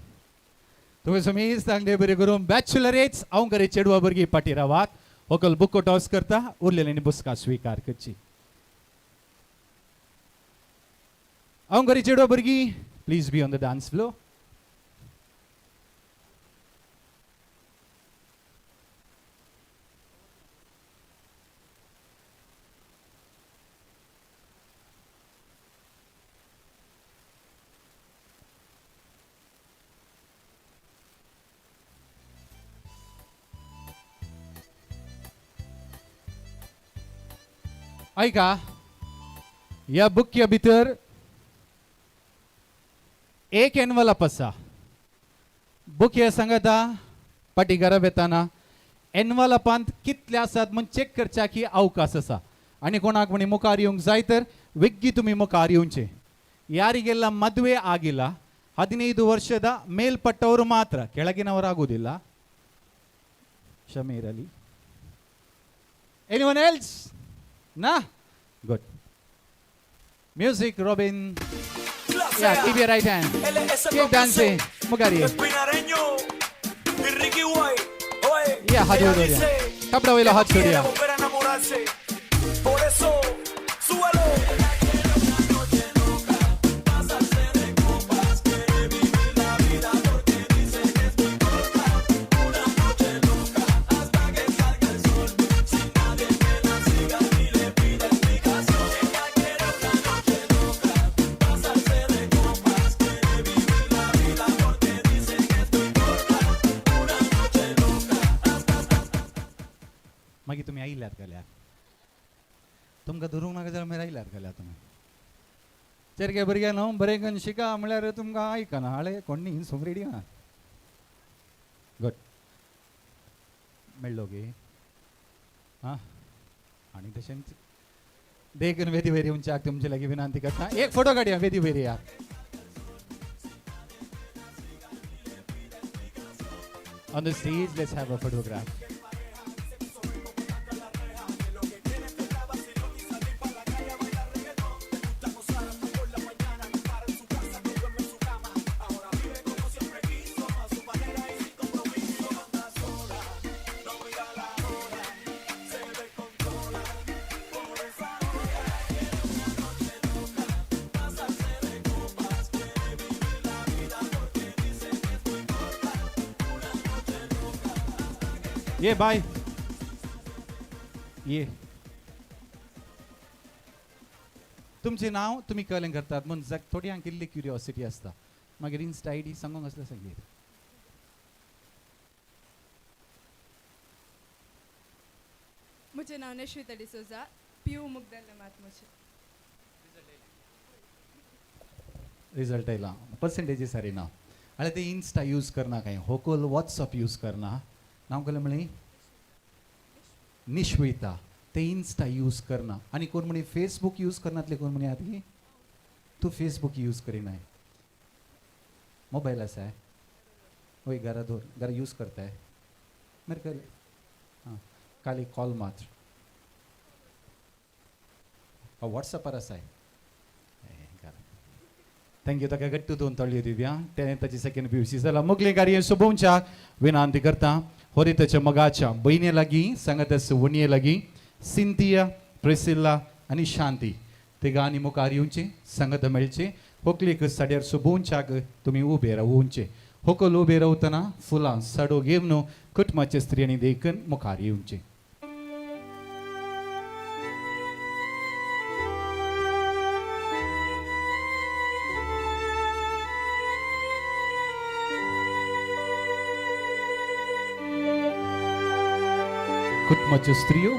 तुमकां सुमेस्तांक देव बरी करूं. बॅचलरेट्स हांव घरे चेडवा भुरगीं पाटी रावात. होकल बुको टॉस करता, उरलेल्यांनी बुसका स्विकार करची. हांव घरी चेडवा भुरगीं please be on the dance floor. ऐका, ह्या बुक्या भितर एक एनवलप आसा. बुकया सांगता पाटी घरा वेताना एनवालापांत कितले आसात म्हूण चॅक करच्या की अवकाश आसा आनी कोणाक म्हणी मुखार येवंक जाय तर वेग्गी तुमी मुखार येवचे. ಯಾರಿಗೆಲ್ಲ ಮದುವೆ ಆಗಿಲ್ಲ 15 ವರ್ಷದ ಮೇಲ್ಪಟ್ಟವರು ಮಾತ್ರ, ಕೆಳಗಿನವರಾಗುವುದಿಲ್ಲ. ಕ್ಷಮೆ ಇರಲಿ. Anyone else? ನಾ good. Music Robin. Yeah, keep your right hand. Keep dancing. ಮುಗಾರಿ. Yeah, हाथ जोड़िया. कपड़ा वेलो हाथ जोड़िया. मागीर तुमी आयिल्ल्यात घाल्यार तुमकां धरूंक नाका जाल्यार मागीर आयिल्ल्यात घाल्यार तुमी चेरके भुरग्यां न्हू बरें करून शिका म्हळ्यार तुमकां आयकना हाळे कोण्णी सोमरेडी ना. गुड मेळ्ळो गे आं. आनी तशेंच देखून वेदी वयर येवच्याक तुमचे लागीं विनंती करता. एक फोटो काडया वेदी वयर या. On the stage, let's have a photograph. ये बाय ये तुमचें नांव तुमी कलें करतात म्हूण जाक थोड्यांक इल्ली क्युरियोसिटी आसता. मागीर इन्स्टा I D सांगूंक आसल्यार सांगीत. म्हजें नांव नश्विता डिसोजा, पी यू मुगदल्लें मात म्हजें. रिजल्ट आयला, पर्संटेजी सारी ना. आनी ते इन्स्टा यूज करना काय होकोल वॉट्सअप यूज करना. नांव कसलें म्हळें? निश्विता. ते इन्स्टा यूज करना. आनी कोण म्हणी फेसबूक यूज करनातले कोण म्हणी आती तूं फेसबूक यूज करिनाय. मोबायल आसा वय घरा दवर, घरा यूज करताय मेरे कले. आं काली कॉल मात्र वॉट्सअपार आसाय. Thank you. ताका गट्टू दोन तळयो दिवया. तें ताची सेकंड पी you see जाला. मुगले कार्य सोबोवच्याक विनंती करता होरी ताच्या मगाच्या भयणे लागीं सांगात वणये लागीं सिंथिया, प्रेसिल्ला आनी शांती तिगा आनी मुखार येवचें सांगात मेळचें. होकलेक साड्यार सोबोवच्याक तुमी उबे रावोवचें. होकल उबे रावतना फुलां साडो घेवन कुटुंबाचे स्त्रियांनी देखून मुखार येवचें. कुटुंबाच्यो स्त्रियो,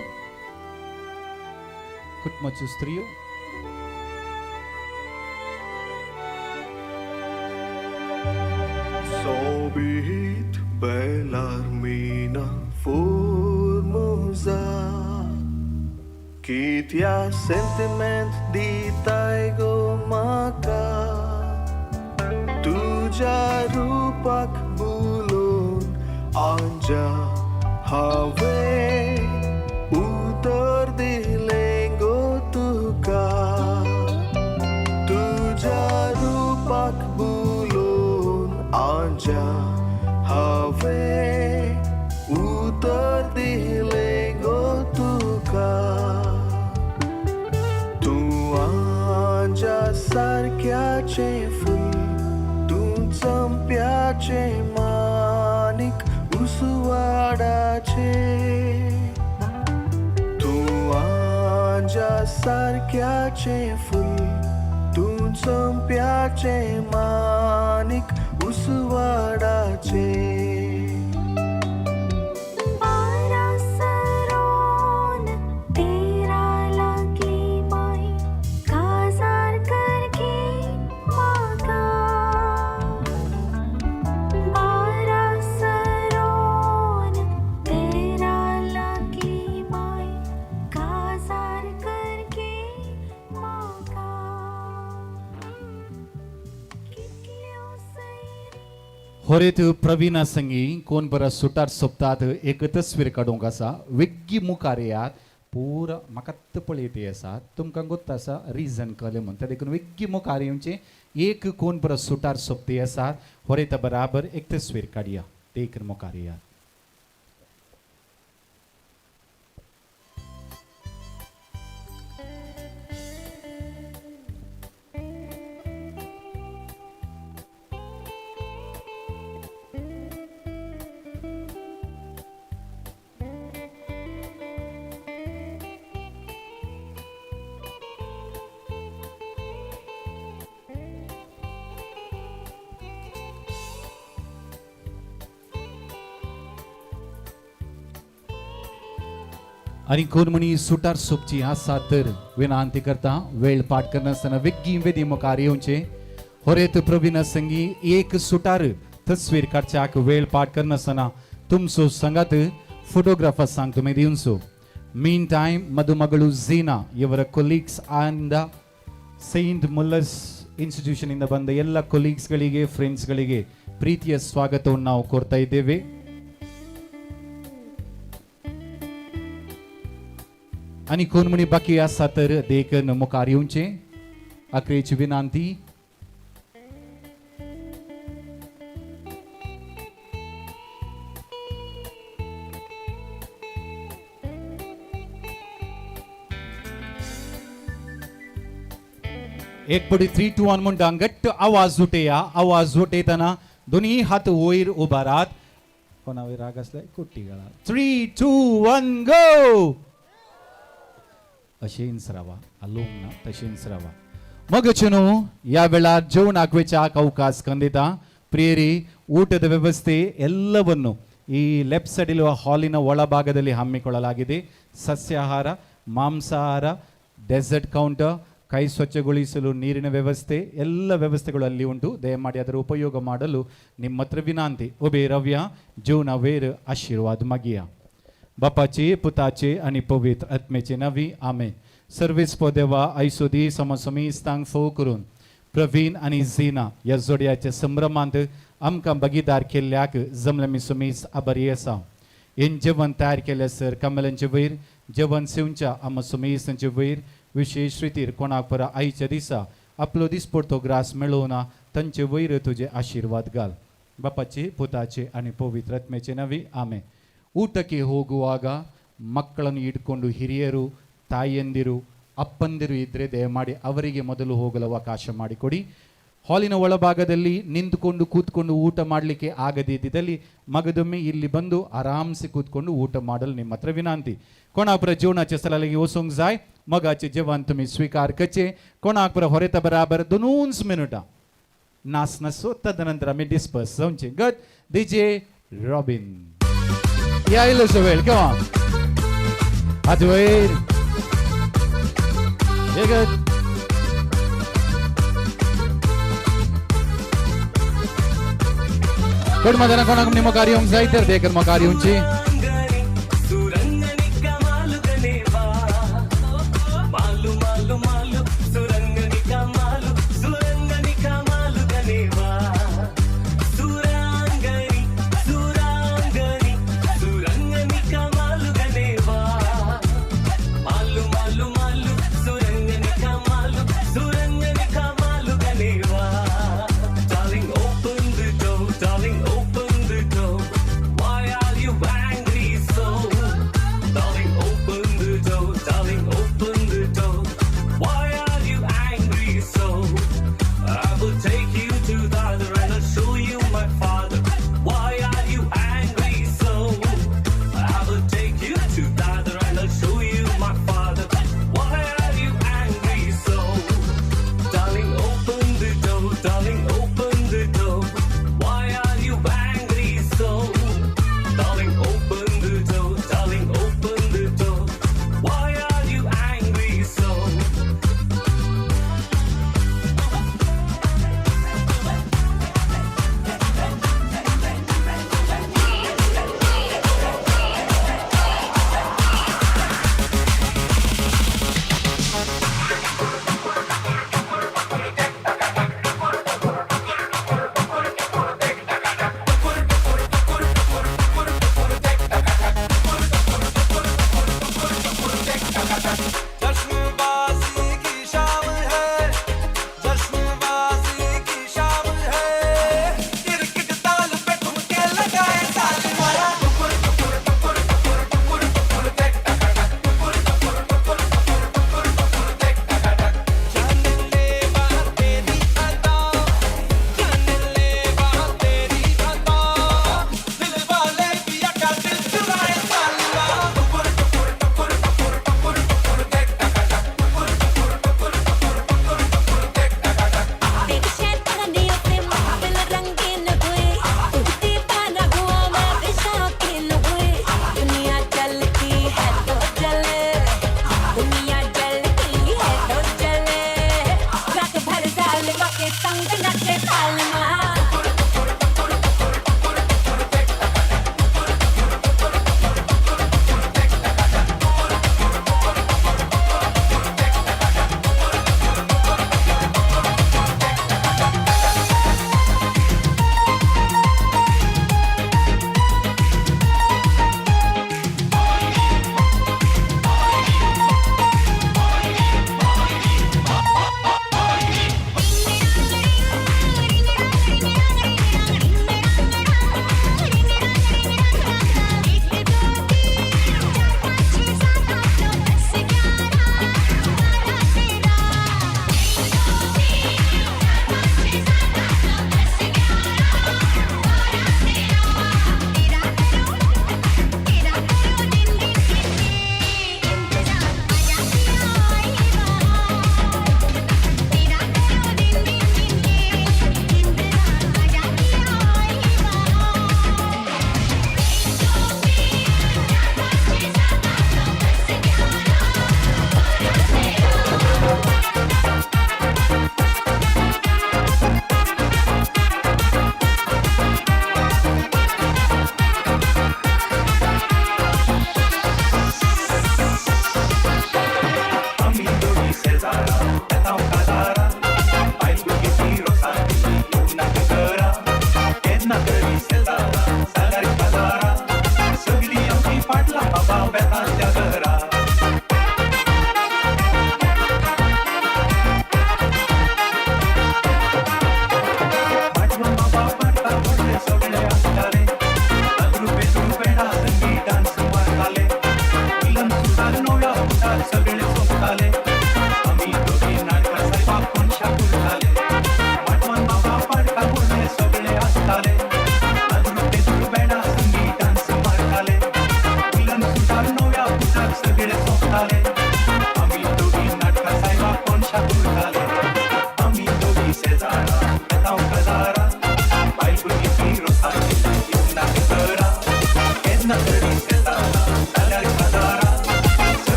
कुटुंबाच्यो स्त्रियो. Sobit Bellarmina Formosa Kitya sentiment di taigo maka Tuja rupak bulun anja have उतर दिलें गो तुका तुज्या रुपाक बुलोवन आंजा हांवें उतर दिलें गो तुका तूं आंजा सारक्याचें फूल तूं चंप्याचें मानीक उसवाडाचें तूं आंजा सारक्याचें फूल तूं चंप्याचें मानीक उसवाडाचें. बारा सरोन होरेत प्रवीणा संगी कोण बरा सुटार सोपतात एक तस्वीर काडूंक आसा वेग्गी मुखार येयात पुरा म्हाका पळयत आसा तुमकां गोत्त आसा रिजन कळ्ळें म्हणटा देखून वेग्गी मुखार येवचें एक कोण बरो सुटार सोपती आसा होरेत बराबर एक तस्वीर काडया देखून मुखार येयात. आनी कोण म्हणी सुटार सोपची आसा तर विनंती करता वेळ पाठ करनासतना वेगीं वेदी मुखार येवचें. होरेत प्रवीणा संगी एक सुटार तस्वीर काडच्याक वेळ पाठ करनासतना तुमचो संगात फोटोग्राफर सांग तुमी दिवचो. ಮೀನ್ ಟೈಮ್ ಮದುಮಗಳು ಝೀನಾ ಇವರ ಕೊಲೀಗ್ಸ್ ಆಂದ ಸೈಂಟ್ ಮುಲ್ಲರ್ಸ್ ಇನ್ಸ್ಟಿಟ್ಯೂಷನ್ ಇಂದ ಬಂದ ಎಲ್ಲ ಕೊಲೀಗ್ಸ್ಗಳಿಗೆ ಫ್ರೆಂಡ್ಸ್ಗಳಿಗೆ ಪ್ರೀತಿಯ ಸ್ವಾಗತವನ್ನು ನಾವು ಕೋರ್ತಾ ಇದ್ದೇವೆ. आनी कोण म्हणी बाकी आसा तर देखून मुखार येवचें आखरेची विनंती. एक पडी 3 2 1 म्हणटा घट्ट आवाज उठया. आवाज उठयतना दोन्ही हात वयर उबारात. कोणा वयर राग आसल्यार कुट्टी गळा. 3 2 1 गो. अशेंच रावा आलोवंक ना तशेंच रावा. मग न्हू ह्या वेळार जेवणाक वेच्याक अवकाश ಕಂದಿತ ಪ್ರಿಯರಿ ಊಟದ ವ್ಯವಸ್ಥೆ ಎಲ್ಲವನ್ನು ಈ ಲೆಫ್ಟ್ ಸೈಡ್ ಇರುವ ಹಾಲಿನ ಒಳಭಾಗದಲ್ಲಿ ಹಮ್ಮಿಕೊಳ್ಳಲಾಗಿದೆ. ಸಸ್ಯಾಹಾರ, ಮಾಂಸಾಹಾರ, ಡೆಸರ್ಟ್ ಕೌಂಟರ್, ಕೈ ಸ್ವಚ್ಛಗೊಳಿಸಲು ನೀರಿನ ವ್ಯವಸ್ಥೆ ಎಲ್ಲ ವ್ಯವಸ್ಥೆಗಳು ಅಲ್ಲಿ ಉಂಟು. ದಯಮಾಡಿ ಅದರ ಉಪಯೋಗ ಮಾಡಲು ನಿಮ್ಮ ಹತ್ರ ವಿನಂತಿ. ಒಬೆ ರವ್ಯ ಜೀವನ ವೇರ್ ಆಶೀರ್ವಾದ ಮಗಿಯ बापाचे पुताचे आनी पवित्र आत्म्याचे नावी आमेन. सर्वेस पदेवा आयसोदी समसमीस्तांक फोव करून प्रवीण आनी झिना ह्या जोडयाच्या संभ्रमांत आमकां भागीदार केल्ल्याक जमले समीस आभारी आसा. हें जेवण तयार केलें सर कमलांचे वयर जेवण सेवच्या आमा समीसांचे वयर विशेश रितीर कोणाक परा आयच्या दिसा आपलो दिसपडतो ग्रास मेळोवना तांचे वयर तुजे आशिर्वाद घाल. बापाचे पुताचे आनी पवित्र आत्म्याचे नावी आमेन. ಊಟಕ್ಕೆ ಹೋಗುವಾಗ ಮಕ್ಕಳನ್ನು ಇಟ್ಕೊಂಡು ಹಿರಿಯರು, ತಾಯಿಯಂದಿರು, ಅಪ್ಪಂದಿರು ಇದ್ದರೆ ದಯಮಾಡಿ ಅವರಿಗೆ ಮೊದಲು ಹೋಗಲು ಅವಕಾಶ ಮಾಡಿಕೊಡಿ. ಹಾಲಿನ ಒಳಭಾಗದಲ್ಲಿ ನಿಂತುಕೊಂಡು ಕೂತ್ಕೊಂಡು ಊಟ ಮಾಡಲಿಕ್ಕೆ ಆಗದಿದ್ದಲ್ಲಿ ಮಗದೊಮ್ಮೆ ಇಲ್ಲಿ ಬಂದು ಆರಾಮ್ಸೆ ಕೂತ್ಕೊಂಡು ಊಟ ಮಾಡಲು ನಿಮ್ಮ ಹತ್ರ ವಿನಂತಿ. कोणाक जेवणाचे स्थलागी वचूंक जाय मगाचे जेवण तुमी स्वीकार करचे. कोणाक होरेता बराबर दोनूच मिनुटां नास नासो तदनंतर आमी डिस्पर्स जावचे. गट डीजे रॉबिन या आयलो वेळ come on. हात वयर एक कोण मदना कोणाक मुखार येवंक जाय तर देखून मुखार येवची. Darling, open the door, darling, open the door. Why are you angry?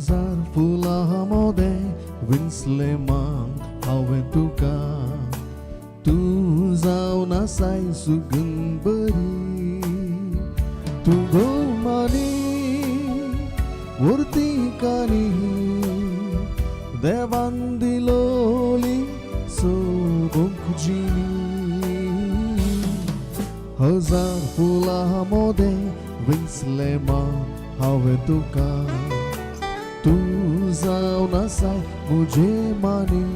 हजार फुलां मोदें विंचलें मांग हांवें तुका तूं जावन आसाय सुगंध बरी तूं गोमानी उरती कानी देवान दिलोली सोबूंक जिणी हजार फुलां मोदें विंचलें मांग हांवें तुका तूं जावन आसाय म्हजे मानी.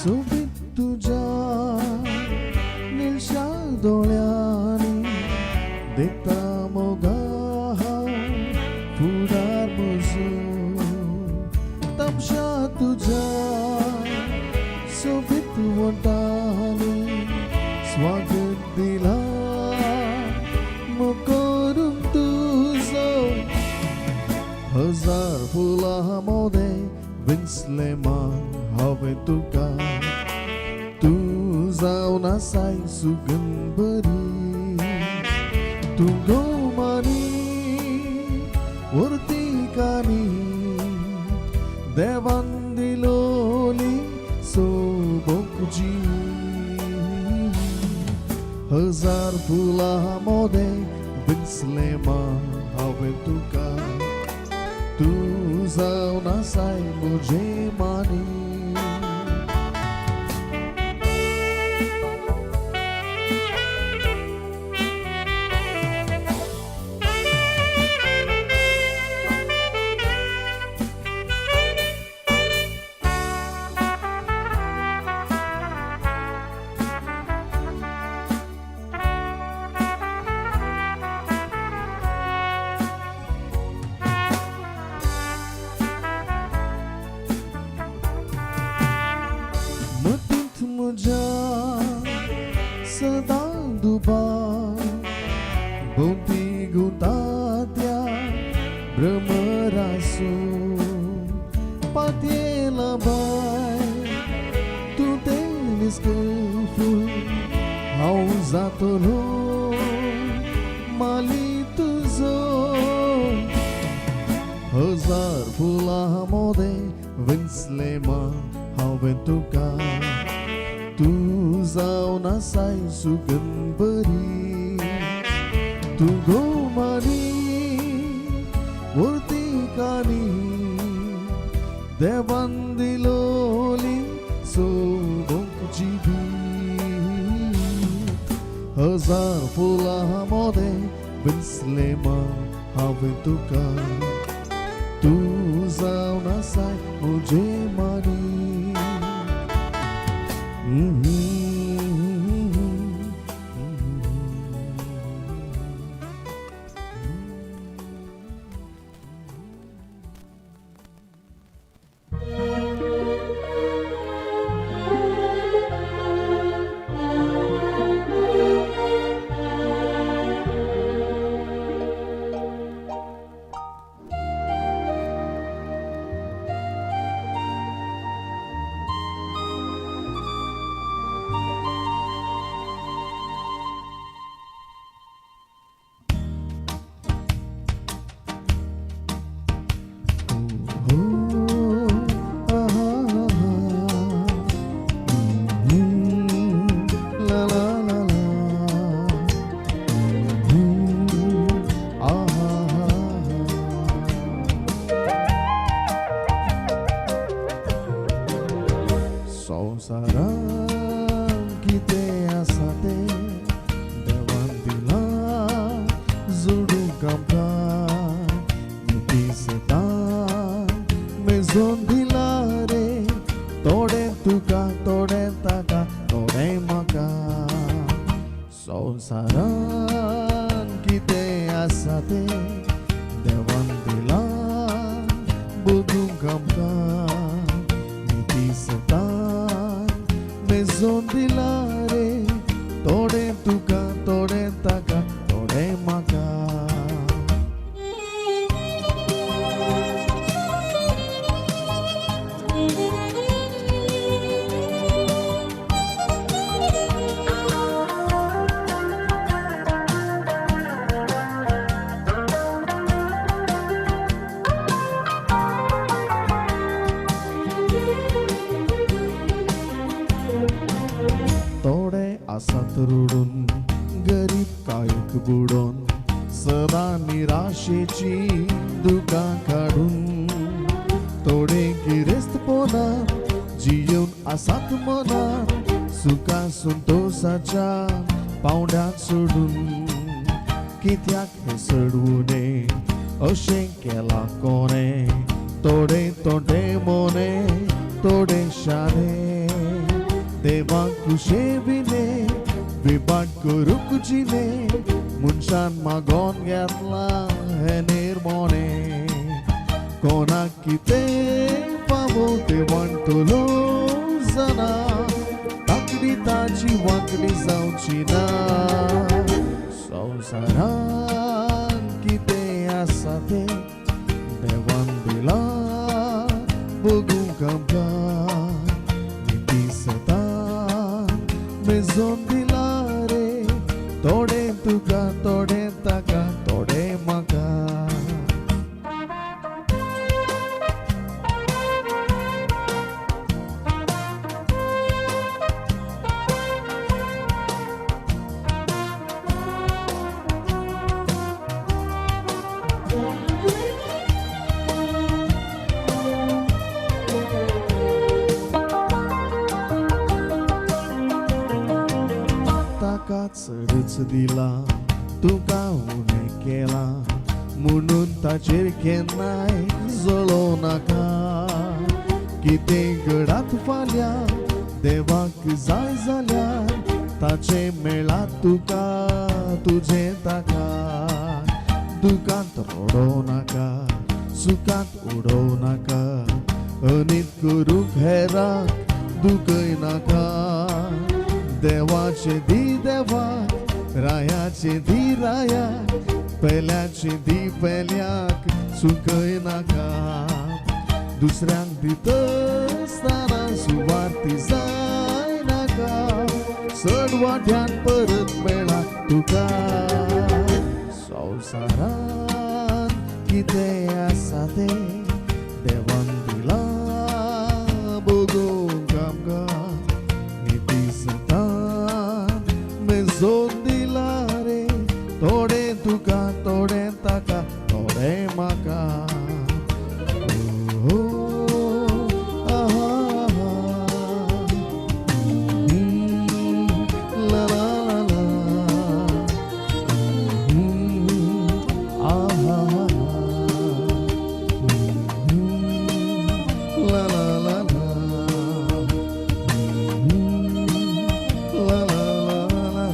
सोबीत तुज्या निळशा दोळ्यांनी देखता मोगा हांव फुडार म्हजो तमशा तुज्या सोबीत वोंटांनी स्वागत दिला मुकोरून तुजो. हजार फुलां मोदें विंचलें मांग हांवें तुका तूं जावन आसाय सुगंध बरी तूं गोमानी उरती कानी देवान दिलोली सोबूंक जिणी. हजार फुलां मोदें विंचलें मांग हांवें तुका तूं जावन आसाय म्हजे मानी. मतींत म्हज्या सदां दुबाव भोंवती गुंता त्या भ्रमरासो पातयेला बाय तूं तें फूल हांव जातलो माली तुजो. हजार फुलां मोदें विंचलें मांग हांवें तुका तूं जावन आसाय सुगंध बरी तूं गोमानी उरती कानी देवान दिलोली सोबूंक जिवीत. हजार फुलां मोदें विंचलें मांग हांवें तुका तूं जावन आसाय म्हजे मानी. तें देवान दिलां बगूंक आमकां निती सतान मेजोन दिलां रे थोडें तुका थोडें ताका थोडें म्हाका. थोडे आसात रडून गरीब कायक बुडोन सदां निराशेची दुकां काडून थोडे गिरेस्तपणान जियेवन आसात मनान सुखा संतोसाच्या पावंड्याक सोडून कित्याक हें चडवुने अशें केलां कोणें थोडे तोंडे मोने थोडे शाणे देवाक खुशे विने विभाट करूंक जिणे मनशान मागोन घेतलां हें निर्मोणें कोणाक कितें फावो तें वांटतलो जाणा ताकडी ताची वांकडी जावची ना. संवसारान कितें आसा तें देवान दिलां बगूंक आमकां निती सतान मेजोन दिलां रे थोडें तुका थोडें ताका थोडें म्हाका. ताका चडच दिलां तुका उणें केलां म्हणून ताचेर केन्नाय जळोवं नाका. कितें घडात फाल्यां देवाक जाय जाल्यार ताचें मेळात तुका तुजें ताका. दुकांत रडोवं नाका सुखांत उडोवं नाका अनीत करूंक हेराक दुखय नाका. देवाचे दी देवाक रायाचे दी रायाक पेल्याचे दी पेल्याक सुखय नाका. दुसऱ्यांक दितना सुवार्थी जाय नाका चड वाट्यान परत मेळा तुका. संवसारान कितें आसा तें देवान दिलां बगूंक आमकां निती सतान मेजोन दिलां रे थोडें तुका थोडें ताका थोडें म्हाका. ओ आहा ला ला ला आहा ला ला ला ला ला ला ला.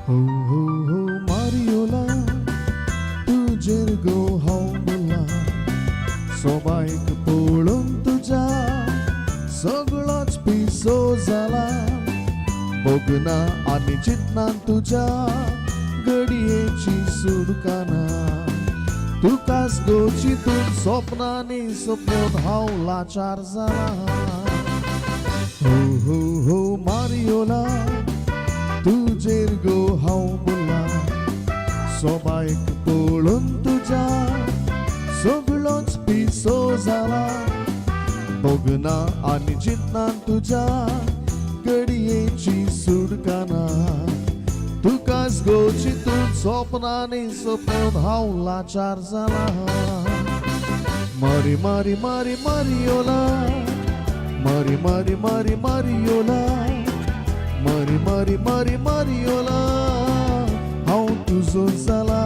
हो हो हो मारियोला तुजेर गो हांव मुला सोबायक पळोवन तुज्या सगळोच पिसो जाला भोगना आनी चिंतना तुज्या घडयेची सुडकाना तुकाच गो चिंतून सपनांनी सपन हांव लाचार जाला. हो हो हो मारियोला तुजेर गो हांव बोला, सोबायक पळोवन तुज्या सगळोच पिसो जाला. बगना आनी चिंतनान तुज्या घडयेची सुडकाना, तुकाच गो चिंतून सपनांनी सपन हांव लाचार जाला. मारी मारी मारी मारियोला, मारी मारी मारी मारियोला, मारी मारी मारी मारियोला, हांव तुजो जाला.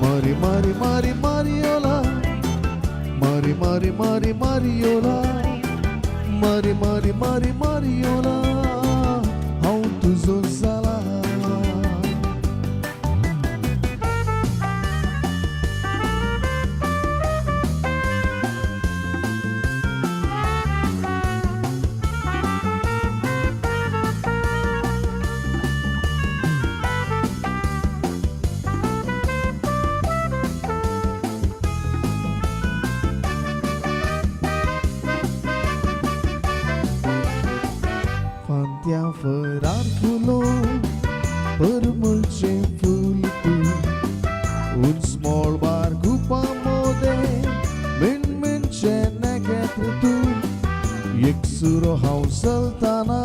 मारी मारी मारी मारियोला, मारी मारी मारी मारियोला, मारी मारी मारी मारियोला, हांव तुजो जाला. फांत्या फरार फुलो परमलचें फूल तूं, उंच मळबार गुपा मोदें मिणमिणचें नखेत्र तूं. एक सुरो हांव चलतना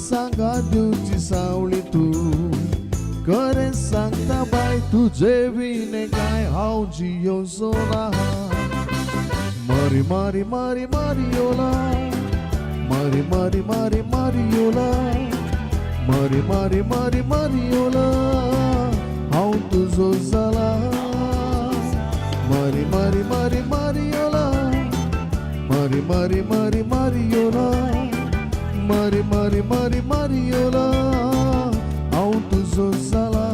सांगा दिवची सावळी तूं, खरें सांगता बाय तुजे विणे काय हांव जियोचो ना. मारी मारी मारी मारियोला, मारी मारी मारी मारियोला, मारी मारी मारी मारियोला, हांव तुजो जाला. मारी मारी मारी मारियोला, मारी मारी मारी मारियोला, मारी मारी मारी मारियोला, हांव तुजो जाला.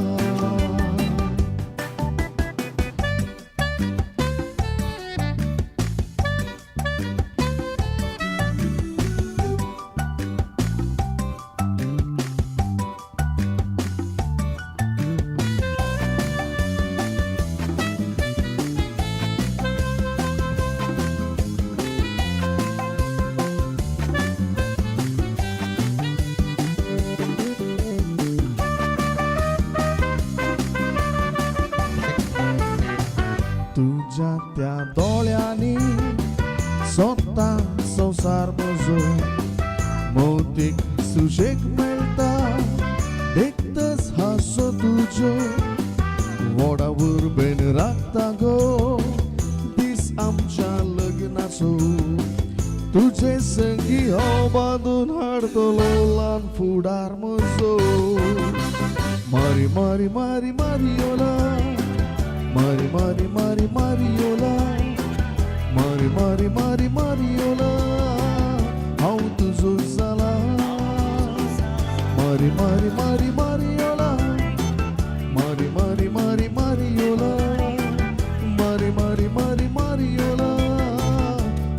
तुज्या त्या दोळ्यांनी सोदता संवसार म्हजो, मौतीक सुशेग मेळटा देखतच हांसो तुजो. व्हडा उर्बेन राखता गो दीस आमच्या लग्नाचो, तुजे संगी हांव बांदून हाडटलो ल्हान फुडार म्हजो. मारी मारी मारी मारियोला, मारी मारी मारी मारियोला, मारी मारी मारी मारियोला, हांव तुजो जाला. मारी मारी मारी मारियोला, मारी मारी मारी मारियोला, मारी मारी मारी मारियोला,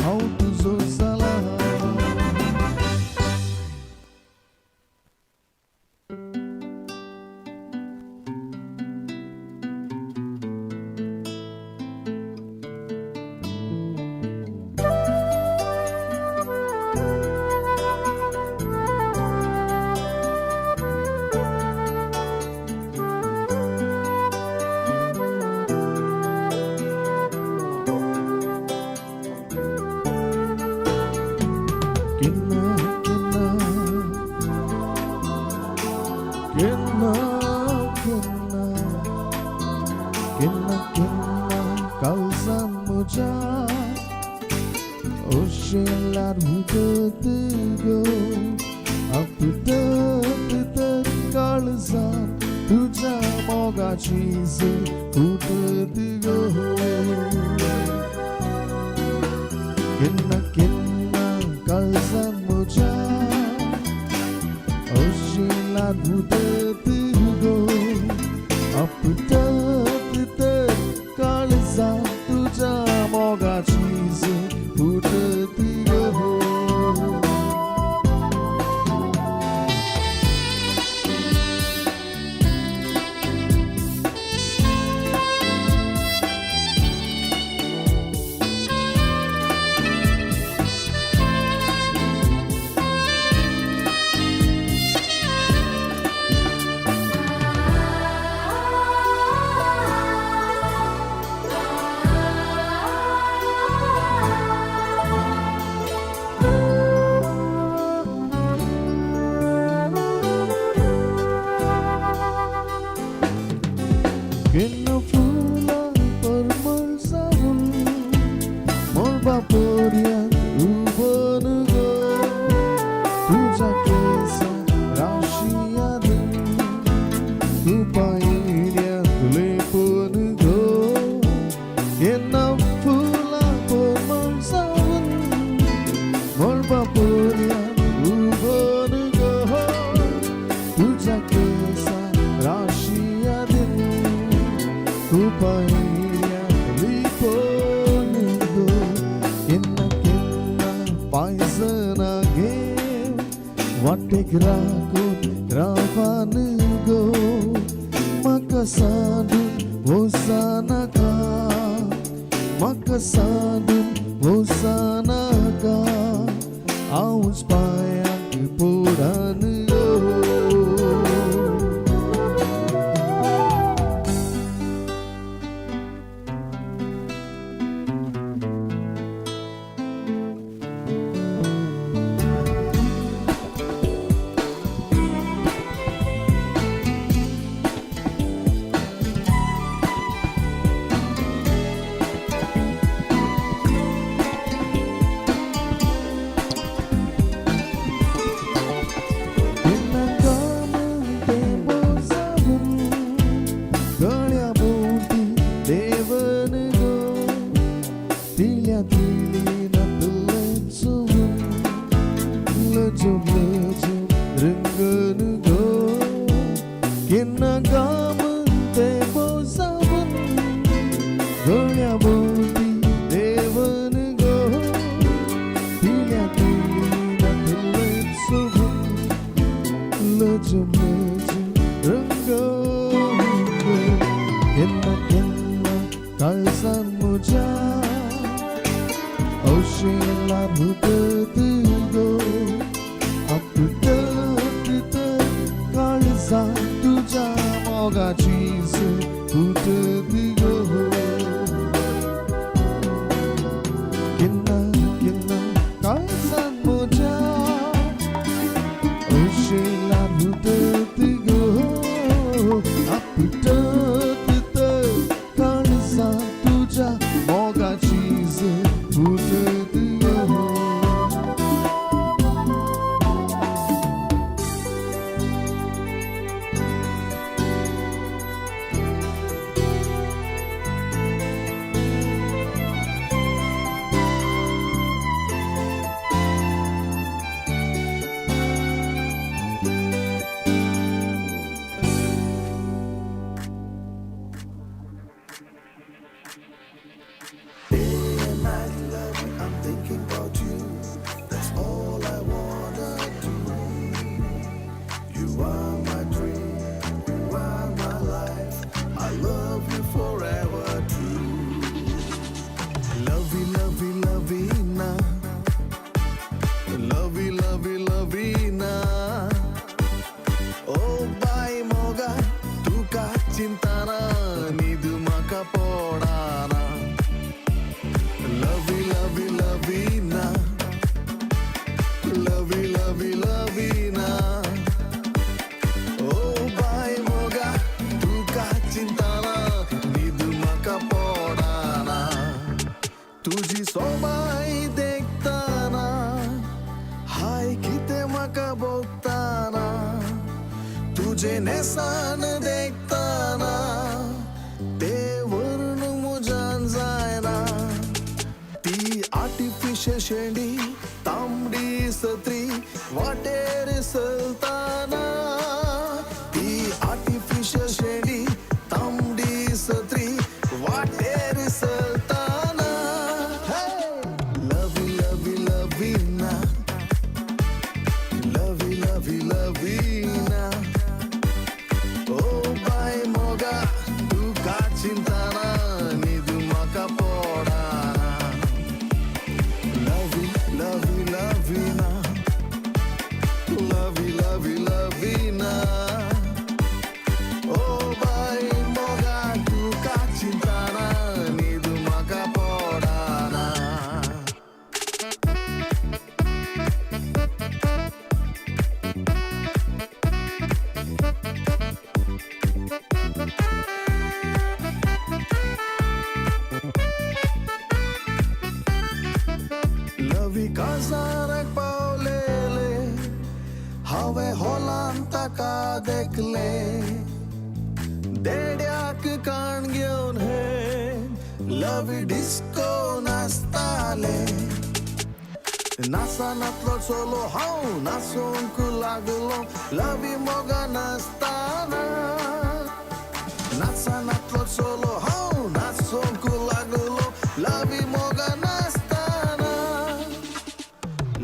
हांव तुजो जाला. केन्ना केन्ना केन्ना केन्ना केन्ना केन्ना काळजान म्हज्या अशें हुतत गो आपटत तर काळजान तुज्या मोगाची फुटत गो. केन्ना केन्ना काळजान म्हज्या अशें हुतत गो आपटत तर काळजान तुज्या मोगाची फुटत गो. पांयसना घे वाटेक राखून रावान गो म्हाका सादून वसानाका म्हाका सादून वसानाका हांवच पांयांक पोडान गो.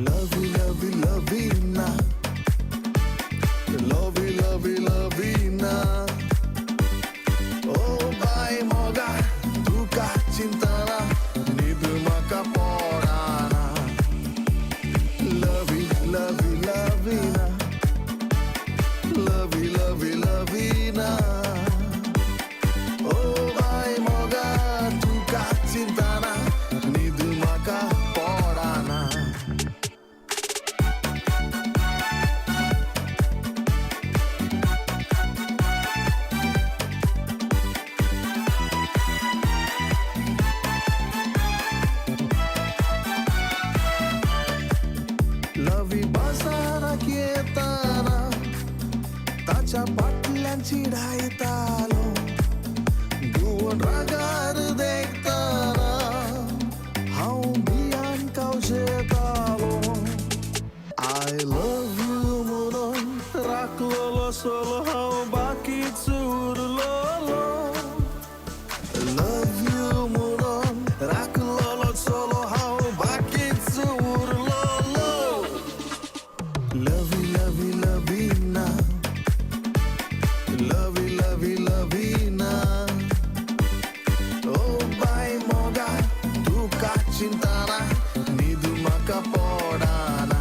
Lovey lovey Lavina, lovey lovey Lavina. ओ बाय मोगा तुका चिंतना, न्हीद म्हाका पडना. लवी लवी लवीना, लवी लवी लवीना. ओ बाय मोगा तुका चिंतना, न्हीद म्हाका पडना. लवी बाजाराक येताना ताच्या फाटल्यान चिडायतालो, घुंवट रागार देखताना हांव भियान कावशेतालो. I love you म्हणून राखलोलो सोलो हांव बाकीच उरलोलो. लव you म्हणून राखलोलो चलो हांव बाकीच उरलोलो. लवी लवी लवीना, लवी लवी लवीना. ओ बाय मोगा तुका चिंतना, न्हीद म्हाका पडना.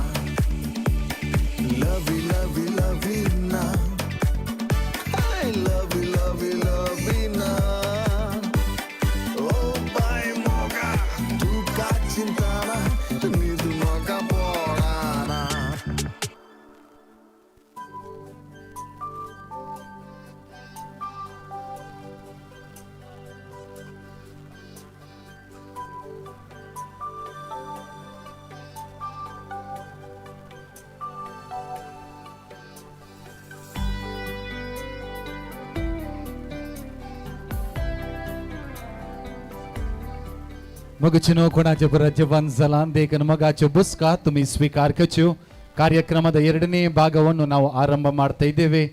लवी लवी लवीना, लवी लवी लवीना. ओ बाय मोगा तुका चिंतना, न्हीद म्हाका पडना. मगचिनो कोणाचे परत जेवण जालां देखून ಮಗಾಚು ಬುಸ್ಕ ತುಮಿ ಸ್ವೀಕಾರ ಕಚ್ಚು. ಕಾರ್ಯಕ್ರಮದ ಎರಡನೇ ಭಾಗವನ್ನು ನಾವು ಆರಂಭ ಮಾಡ್ತಾ ಇದ್ದೇವೆ.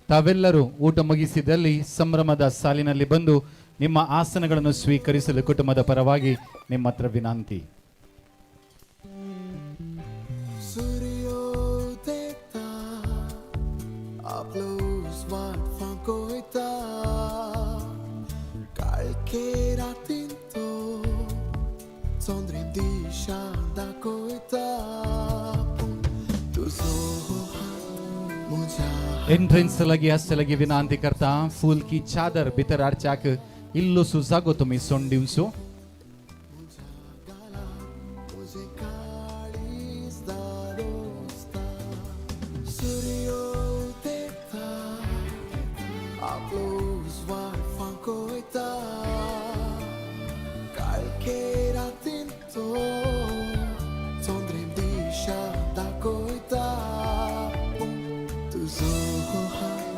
ತಾವೆಲ್ಲರೂ ಊಟ ಮುಗಿಸಿದಲ್ಲಿ ಸಂಭ್ರಮದ ಸಾಲಿನಲ್ಲಿ ಬಂದು ನಿಮ್ಮ ಆಸನಗಳನ್ನು ಸ್ವೀಕರಿಸಲು ಕುಟುಂಬದ ಪರವಾಗಿ ನಿಮ್ಮ ಹತ್ರ ವಿನಂತಿ. सूर्योदयता आपलो उजवाड फांकयता, काळखे रातीन तो चंद्रीम दिशा दाखयता. पूण तुजो हात म्हज्या ಎಂಟ್ರೆನ್ಸ್ लगी आसचे लगी विनंती करता, फूल की चादर भितर हाडच्याक इल्लोसो जागो तुमी सोड दिवचो. म्हजें काळीज दादोसता. सूर्योदयता आपलो उजवाड फांकयता, काळखे रातीन तो चंद्रीम दिशा दाखयता. पूण तुजो हात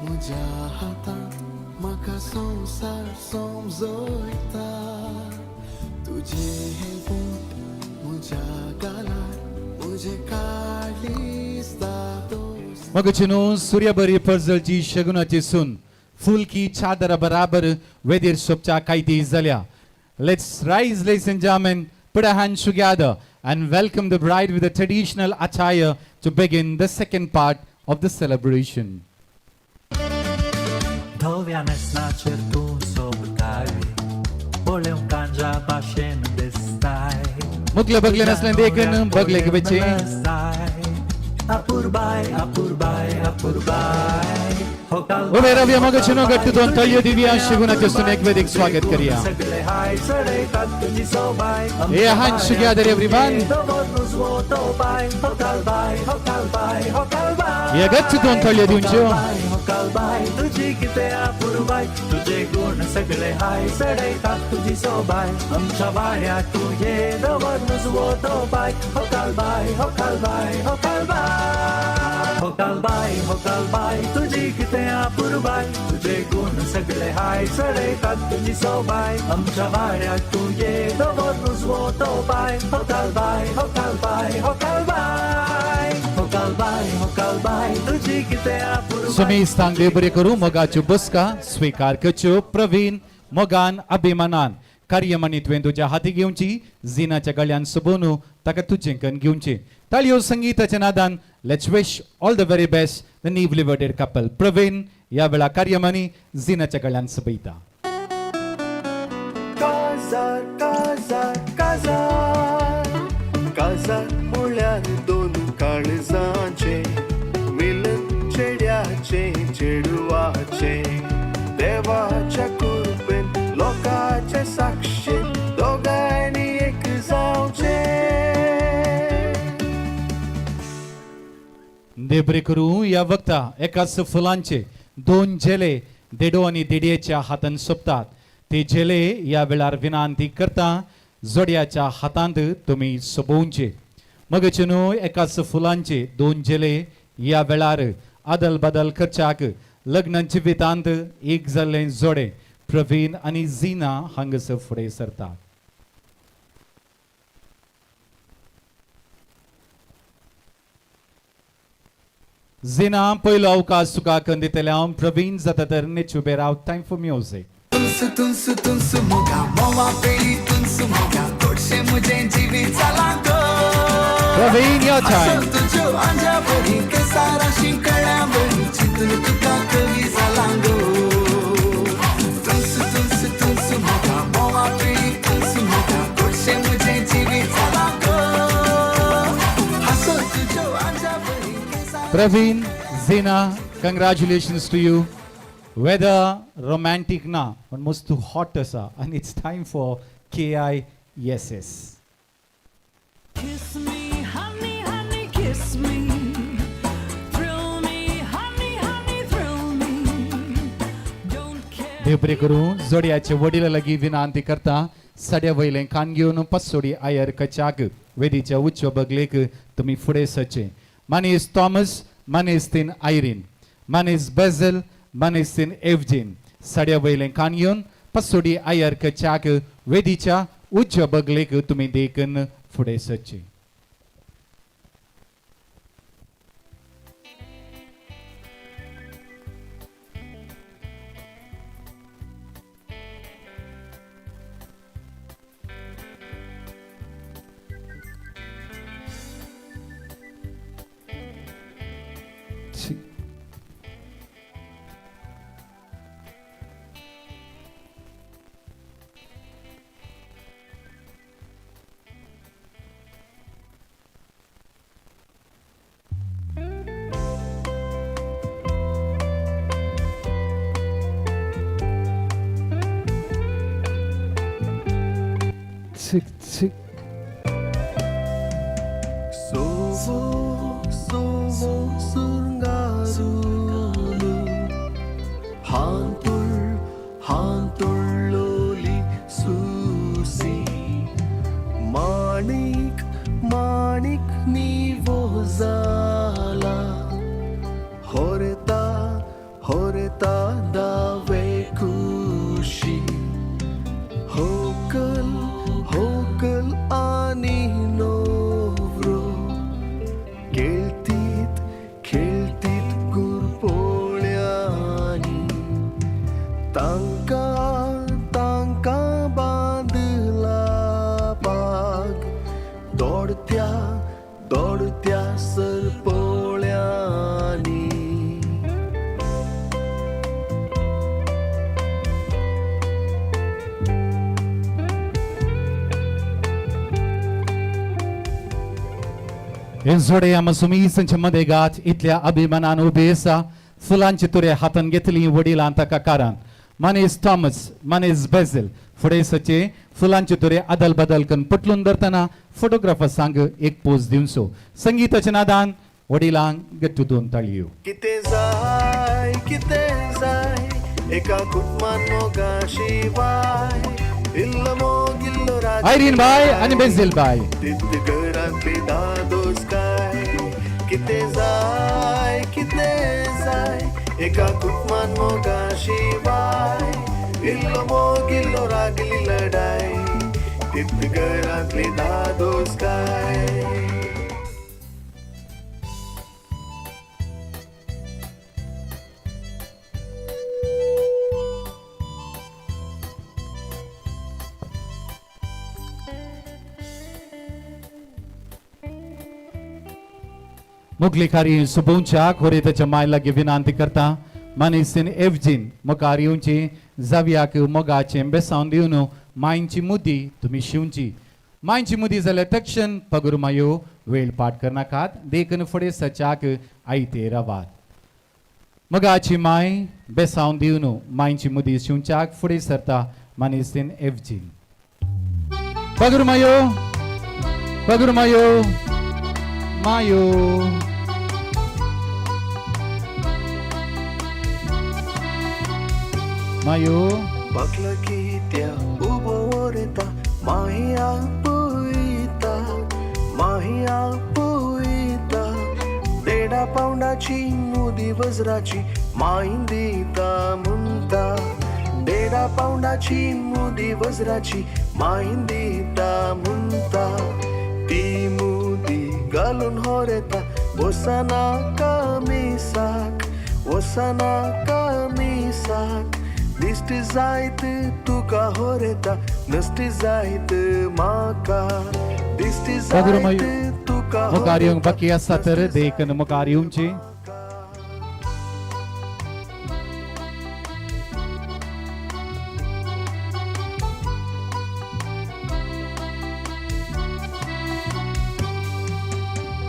म्हज्या हातांत म्हाका संवसार समजयता. तुजें हें बोट म्हज्या गालार म्हजें काळीज दादोस. मगचिनो सूर्यबरी परजलची शगुनाची सून फूल की चादर बराबर वेदीर सोपच्या कायती जाल्या. Let's rise, ladies and gentlemen, put our hands together and welcome the bride with the traditional attire to begin the second part of the celebration. धव्या न्हेसणाचेर तूं सोबताय, पळोवंक कांजा भाशेन दिसताय. मुखले बगले नसले देखून बगले घेवचे. अपुरबाय अपुरबाय अपुरबाय हो काल. उभे रावया मगचिनो गट्ट दोन तळयो दिव्या शगुनाचे सून एक वेदीक स्वागत करूया. सगळे हाय चडयतात तुजी सोबाय. Hey, hands together, everyone. हो कालबाय हो कालबाय हो कालबाय. हे गच्च दोन तळयो दिवच्यो. हो कालबाय तुजी कितें अपुरबाय, तुजे गुण सगळे हाय चडयतात तुजी सोबाय. आमच्या वाड्याक तूं ये दवर नुजवो तो बाय. हो कालबाय हो कालबाय हो कालबाय हो कालबाय हो कालबाय तुजी कितें अपुरबाय, तुजे गुण सगळे हाय चडयतात तुजी सोबाय. आमच्या वाड्याक तूं ये दवर नुजवो तो बाय. हो कालबाय हो कालबाय हो कालबाय हो कालबाय हो कालबाय तुजी कितें अपुरबाय. समेस्तांक देव बरें करूं. मोगाच्यो बसका स्वीकार करच्यो प्रवीण मोगान अभिमानान. कार्यमणी तुवें तुज्या हाती घेवची, जिनाच्या गळ्यान सोबोवन ताका तुजें कन घेवची. ताळयो संगीताच्या नादान let's wish all the very best the newly wedded couple. Praveen ह्या वेळा कार्यमानी झिनाच्या गळ्यान सपयता. काजार काजार काजार काजार म्हळ्यार दोन काळजांचे मिलन चेड्याचे चेडवाचे देवाच्या कुरपेन लोकांचे साक्षीन दोगांयनी एक जावचें. देब्रे करूं ह्या वक्ता एकाच फुलांचे दोन झेले देडो आनी देडयेच्या हातान सोंपतात. ते झेले ह्या वेळार विनांती करता जोडयाच्या हातांत तुमी सोबोवचे. मगचे न्हू एकाच फुलांचे दोन झेले ह्या वेळार आदल बदल करच्याक लग्न जिवितांत एक जाल्लें जोडे प्रवीण आनी झिना हांगासर फुडें सरतात. झिना पयलो अवकाश तुका करून दितले हांव. प्रवीण जाता तर नेच उबे राव. Time for music. तुमसु तुमसु तुमसु मोगा मोवा पेळी तुमसु मोगा गोडशें म्हजें जिवीत जालां गो. प्रवीण, your time. तुज्यो आंज्या बरी केसाराशी कळ्या बरी चिंतून तुका कवी जालां गो. तुमसु तुमसु तुमसु मोगा मोवा पेळी तुमसु मोगा गोडशें म्हजें जिवीत जालां गो. हांसो तुज्यो आंज्या बरी केसाराशी. Praveen, Zina, congratulations to you. Weather romantic ना पण मस्त हॉट आसा आनी it's time for KISS. Kiss me, honey, honey, kiss me. Thrill me, honey, honey, thrill me. Don't care. देवबरे करूं जोडयाचे वडील लागीं विनंती करता साड्या वयलें कान घेवन पासोडी आयर कचाक वेदीच्या उच्च बगलेक तुमी फुडें सरचें. मानेस थॉमस, मानेस्तीन आयरीन, मानेस बेझल, मानेस्तीन एवजीन साड्या वयलें कान घेवन पासोडी आयर कचाक वेदीच्या उच्च बगलेक तुमी देखून फुडें सरचें. Sovo, sovo, surungaru, hantul, hantulloli susi, manik, manik nivo zala, horta, horta dave kushi, hokal, hokal ani novro. खेळतीत खेळतीत कुरपोळ्यांनी तांकां तांकां बांदला पाग दोडत्या दोडत्या सरपोळ्यांनी. हे जोडे आमी सुमीसांच्या मदेगात इतल्या अभिमानान उबे आसा. फुलांची तुरे हातान घेतली वडिलां ताका कारान. मानेस थॉमस, मानेस बेझल फुडें सरचे. फुलांचे तुरे अदल बदल करून पटलून धरतना फोटोग्राफर सांग एक पोज दिवचो. संगीताच्या नादान वडिलांक गट्टू दोन ताळयो. कितें जाय कितें जाय एका कुटुंबान मोगा शिवाय इल्लो मोग इल्लो राग आयरीन बाय आनी बेझील बाय. तित घरांतली दादोस काय कितें जाय कितें जाय एका कुटुंबान मोगा शिवाय इल्लो मोग इल्लो रागली लढाय तित घरांतली दादोस काय. मुगली कार्य सुबोवच्याक होरेताच्या माय लागीं विनंती करता. मानेसीन एवजीन मुखार येवची, जावयाक मोगाचें बेसावन दिवन मांयची मुदी तुमी शिवची. मांयची मुदी जाल्यार तक्षण पगुर मायो वेळ पाठ करनाकात, देखून फुडें सच्याक आयते रावात. मोगाची माय बेसावन दिवन मांयची मुदी शिवच्याक फुडें सरता मानेसीन एवजीन. पगुर मायो, पगुर मायो, मायो. मायो. बाकला कित्या उबो वरता माहिया पळयता, माहिया पळयता. देडा पावंडाची मुदी वज्राची माई दिता म्हणटा. देडा पावंडाची मुदी वज्राची माई दिता म्हणटा. ती मुदी घालून होरेता वसना कामिसाक, वसना कामिसाक. दिश्टी जायत तुका होरेता, नश्टी जायत म्हाका. दिश्टी जायत तुका. मुखार येवंक बाकी आसा तर देखून मुखार येवची.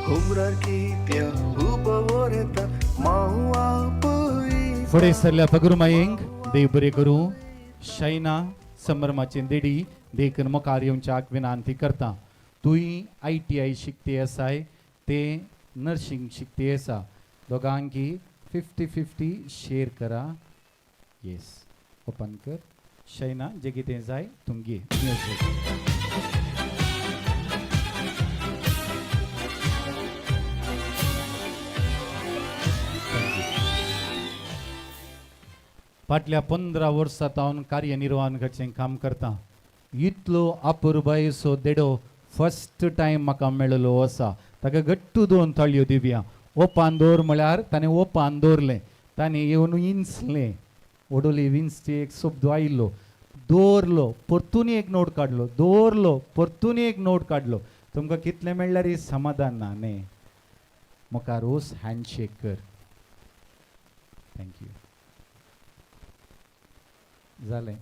हुमरार कित्या उबो वरेता मावा पळयता. फुडें सरल्या पगुरमायेंक देव बरें करूं. शैना संभ्रमाची देडी देखून मुखार येवच्याक विनंती करता. तुंय ITI शिकती आसाय, ते नर्सिंग शिकती आसा, दोगांकी 50-50 शेर करा. येस, ओपन कर. शैना जे कितें जाय तुमगे म्युजीक. फाटल्या 15 वर्सां हांव कार्यनिर्वाहन करचें काम करता. इतलो अपुरबायेचो देडो फर्स्ट टायम म्हाका मेळिल्लो आसा. ताका घट्टू 2 ताळयो दिवया. ओपान दवर म्हळ्यार ताणें ओपान दवरलें. ताणें येवन विंचलें, ओडोली विंचची एक शब्द आयिल्लो, दवरलो, परतून एक नोट काडलो, दवरलो, परतून एक नोट काडलो. तुमकां कितलें मेळ्ळ्यार समाधान ना न्ही. मुखार रोज हँडशेक कर. Thank you. जालें.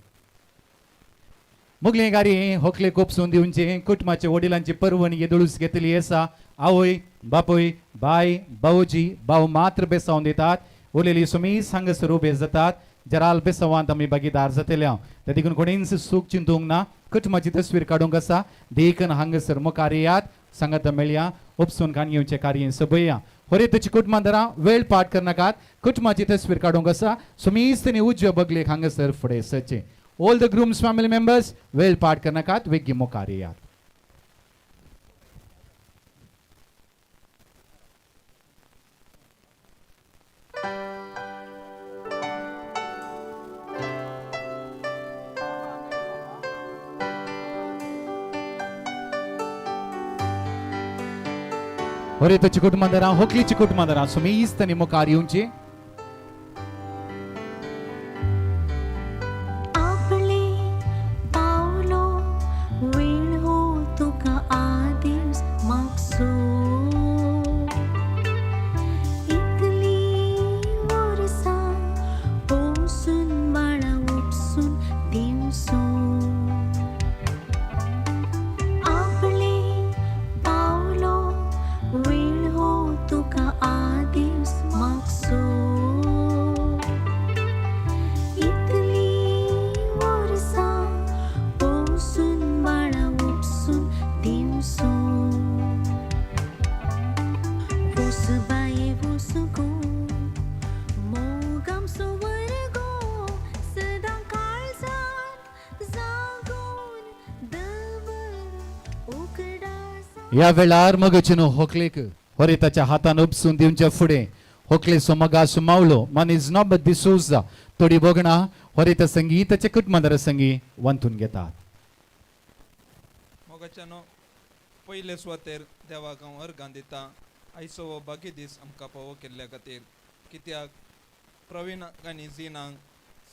मुगले गारी होकले कोपसून दिवचे कुटुंबाचे वडिलांची परवणी दुळूस घेतली आसा. आवय बापूय बाय भावजी भाव मात्र बेसावन दितात. उरलेली सुमीस हांगासर उबे जातात. जराल बेसवांत आमी भागीदार जातले हांव. त्या देखून कोणीच सूख चिंतूंक ना. कुटुंबाची तस्वीर काडूंक आसा देखून हांगासर मुखार येयात, सांगात मेळया, उपसून कान घेवचें कार्य सबया. होरे तुजी कुटुंबांतरां वेळ पाठ करनाकात. कुटुंबाची तस्वीर काडूंक आसा सुमीस तेणी उजव्या बगलेक हांगासर फुडें सरचें. All the groom's family members वेळ पाठ करनाकात, वेगीं मुखार येयात. होरे तुजी कुटुंबांतरां होकलीची कुटुंबांतरां सुमीस तेणी मुखार येवची. आपले पावलो वेळ हो तुका आदेश मागसो. इतली वर्सां पोसून बाळा उपसून दिवसो. आपले पावलो वेळ हो तुका आदेश मागसो. इतली वर्सां पोसून बाळा उपसून दिवसो. वोस बाये वोस गो मोग आमचो वर गो, सदां काळजांत जागोवन दवर उगडास. ह्या वेळार मगचिनो होकलेक होरेताच्या हातान उपसून दिवच्या फुडें होकलेचो मगा सुमावलो मनीस नोबत दिसूजा थोडी भोगणां होरेता संगीताच्या कुटुंबादारा संगी वंतून घेतात. मोगाच्यानो पयले सुवातेर देवाक हांव अर्गां दिता आयचो हो बागी दीस आमकां फावो केल्ल्या खातीर. कित्याक प्रवीण आनी झिनांक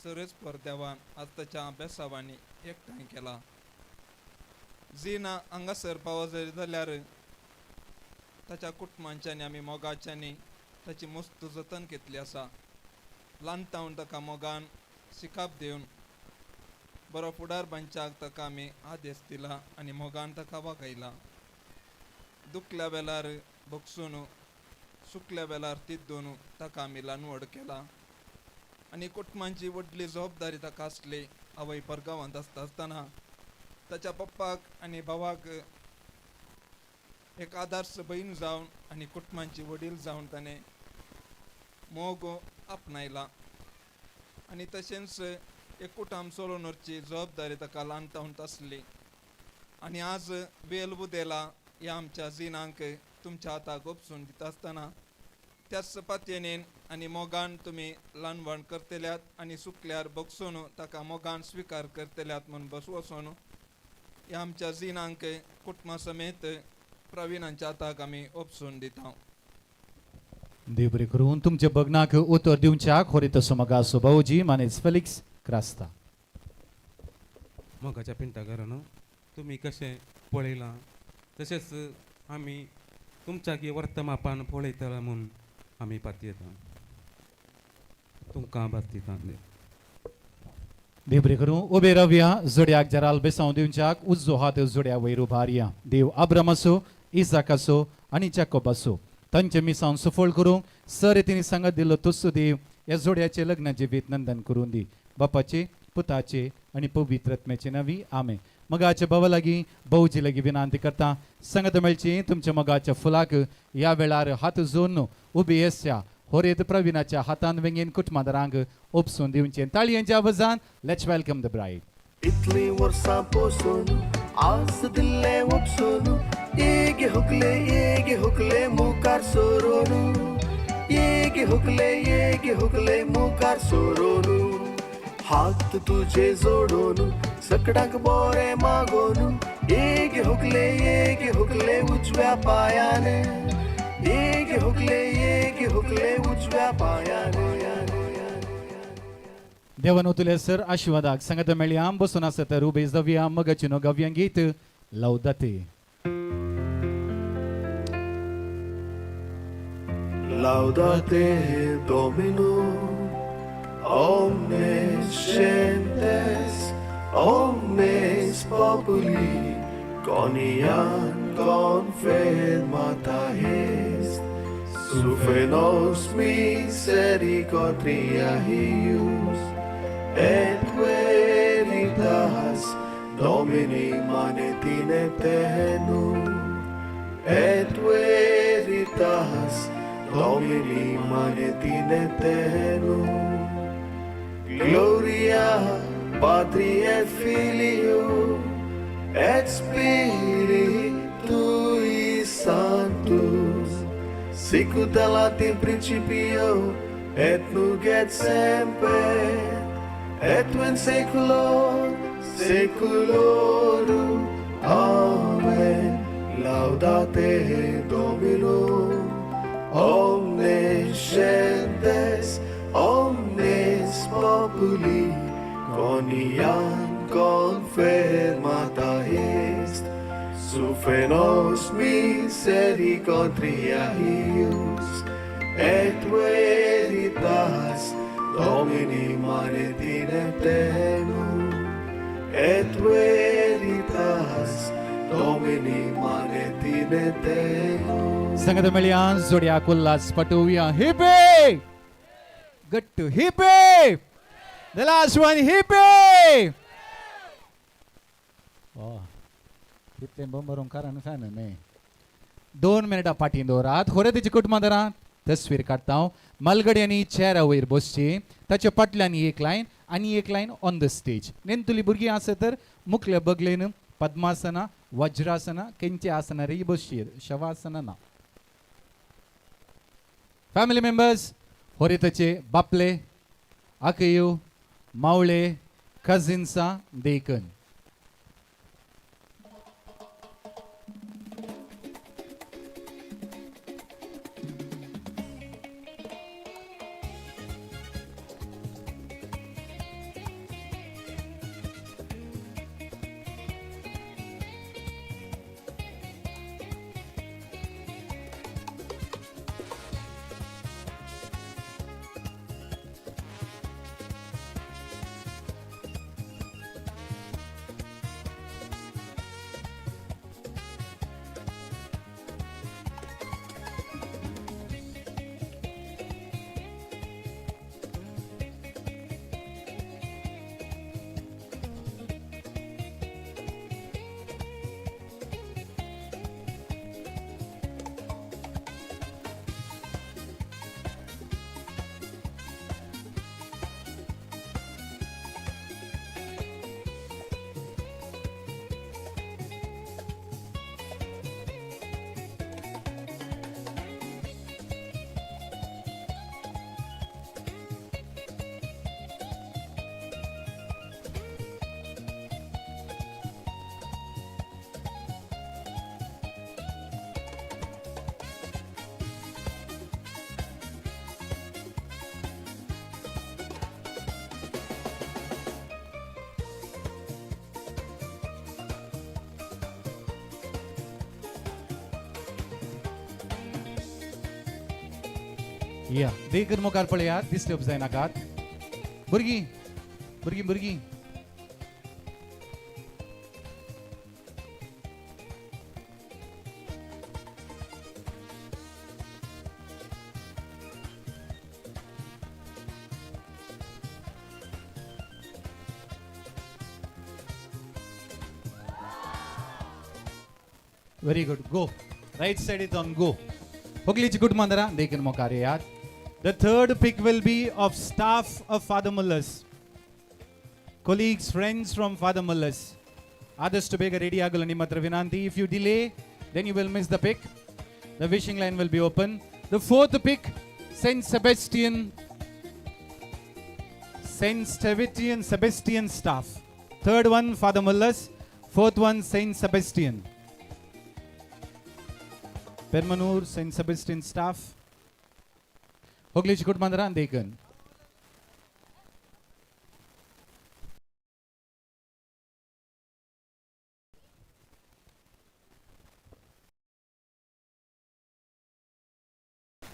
सरस्पर देवान आज ताच्या बेसावांनी एकठांय केला. झिना हांगासर पावो जाल्यार ताच्या कुटुंबांच्यांनी आमी मोगाच्यांनी ताची मस्त जतन घेतली आसा. ल्हान तावन ताका मोगान शिकाप दिवन बरो फुडार बांदच्याक ताका आमी आदेश दिला आनी मोगान ताका वागयला. दुखल्या वेळार बगसून सुकल्या वेळार तिद्दून ताका आमी ल्हान व्हड केला आनी कुटुंबांची व्हडली जबाबदारी ताका आसली. आवय परगांवांत आसता आसतना ताच्या पप्पाक आनी भावाक एक आदर्श भयण जावन आनी कुटुंबांची वडील जावन ताणें मोग आपणायला आनी तशेंच एक कुटुंब चलोवन व्हरची जबाबदारी ताका ल्हान तावन आसली. आनी आज वेल उदेला ह्या आमच्या जिनांक तुमच्या हाताक ओपसून दिता आसतना त्याच पातयेन आनी मोगान तुमी ल्हान व्हड करतल्यात आनी सुकल्यार बगसून ताका मोगान स्विकार करतल्यात म्हूण बस वचून ह्या आमच्या जिनांक कुटुंबा समेत प्रवीणांच्या हाताक आमी ओपसून दिता. देव बरें करून तुमच्या बगनाक उतर दिवच्याक होरी तसो मगासो भाऊजी मानेज फेलिक्स क्रास्ता. मोगाच्या पिंटाघरान तुमी कशें पळयलां तशेंच आमी तुमच्या वर्तमापान पळयतला म्हूण आमी पातयेता तुमकां बातीता. देव बरें करूं उबे रावया जोड्याक जराल बेसांव दिवच्याक उजो हात जोड्या वयर उबारया. देव आब्रामाचो इजाकाचो आनी जाकोबाचो तांचे मिसांव सफळ करूंक सर तिने सांगत दिलो तसो देव ह्या जोड्याचे लग्न जिवीत नंदन करून दी. बापाचे पुताचे आनी पवित्र आत्म्याचे नांवी आमेन. मगाच्या भावा लागीं भाऊजी लागीं विनंती करता संगत मेळची तुमच्या मगाच्या फुलाक ह्या वेळार हात जोडून उबी आसच्या होरेत प्रवीणाच्या हातान वेंगेन कुटुंबादारांक ओपसून दिवचें. ताळयांच्या आवाजान let's welcome the bride. इतली वर्सां पोसून आज दिल्ले ओपसून एगे हुकले मुखार सोरून एगे हुकले मुखार सोरून हात तुझे जोडून सकडाक बोरे मागोन एगे हुकले उजव्या पायान एगे हुकले उजव्या पायान. देवान तुले सर आशिर्वादाक संगत मेळया बसून आसत तर उबे जावया मगाचिनो गावया गीत लौदाते. Laudate Domino omnes gentes omnes populi coniam confirmata est sufe nos misericordia eius et veritas Domini manet in aeternum et veritas Domini manet in aeternum. Gloria Patri et Filio et Spiritui Sanctus sicut erat in principio et nunc et semper et in saeculo saeculorum. Amen. Laudate Domino omnes gentes omnes populi coniam confirmata est sufe nos misericordia eius et veritas Domini manet in aeternum et veritas Domini manet in aeternum. संगत मेळया जोड्याक उल्हास पटोवया. हिपे गट्टू हिपे the last one हिपे. तितलें बरोवंक कारण fan न्हय. 2 मिनटां फाटीं दवरात. होरे तेची कुटुंबादारां तस्वीर काडटा हांव. मालगड्यांनी चेरा वयर बसची ताच्या फाटल्यान एक लायन आनी एक लायन ऑन the stage. नेमतुली भुरगीं आसत तर मुखल्या बगलेन पद्मासना वज्रासना खंयचे आसनार बसची शवासना ना. फॅमिली मेंबर्स होरेताचे बापले आकयो मावळे कजिन्सा देखन. या देकर मुखार पळयात, डिस्टर्ब जायनाकात. भुरगीं भुरगीं भुरगीं Very good. Go. Right side is on go. Hoglich good mandara. Dekan mokare yaad. The third pick will be of staff of Father Muller's. Colleagues, friends from Father Muller's. ಆದಷ್ಟು ಬೇಗ ರೆಡಿ ಆಗಲು ನಿಮ್ಮ ಹತ್ರ ವಿನಂತಿ. If you delay, then you will miss the pick. The wishing line will be open. The fourth pick, Saint Sebastian. Saint Sebastian, Sebastian staff. Third one, Father Muller's. Fourth one, Saint Sebastian. Permanur, Saint Sebastian staff. Hoglish good mandara and Dekan.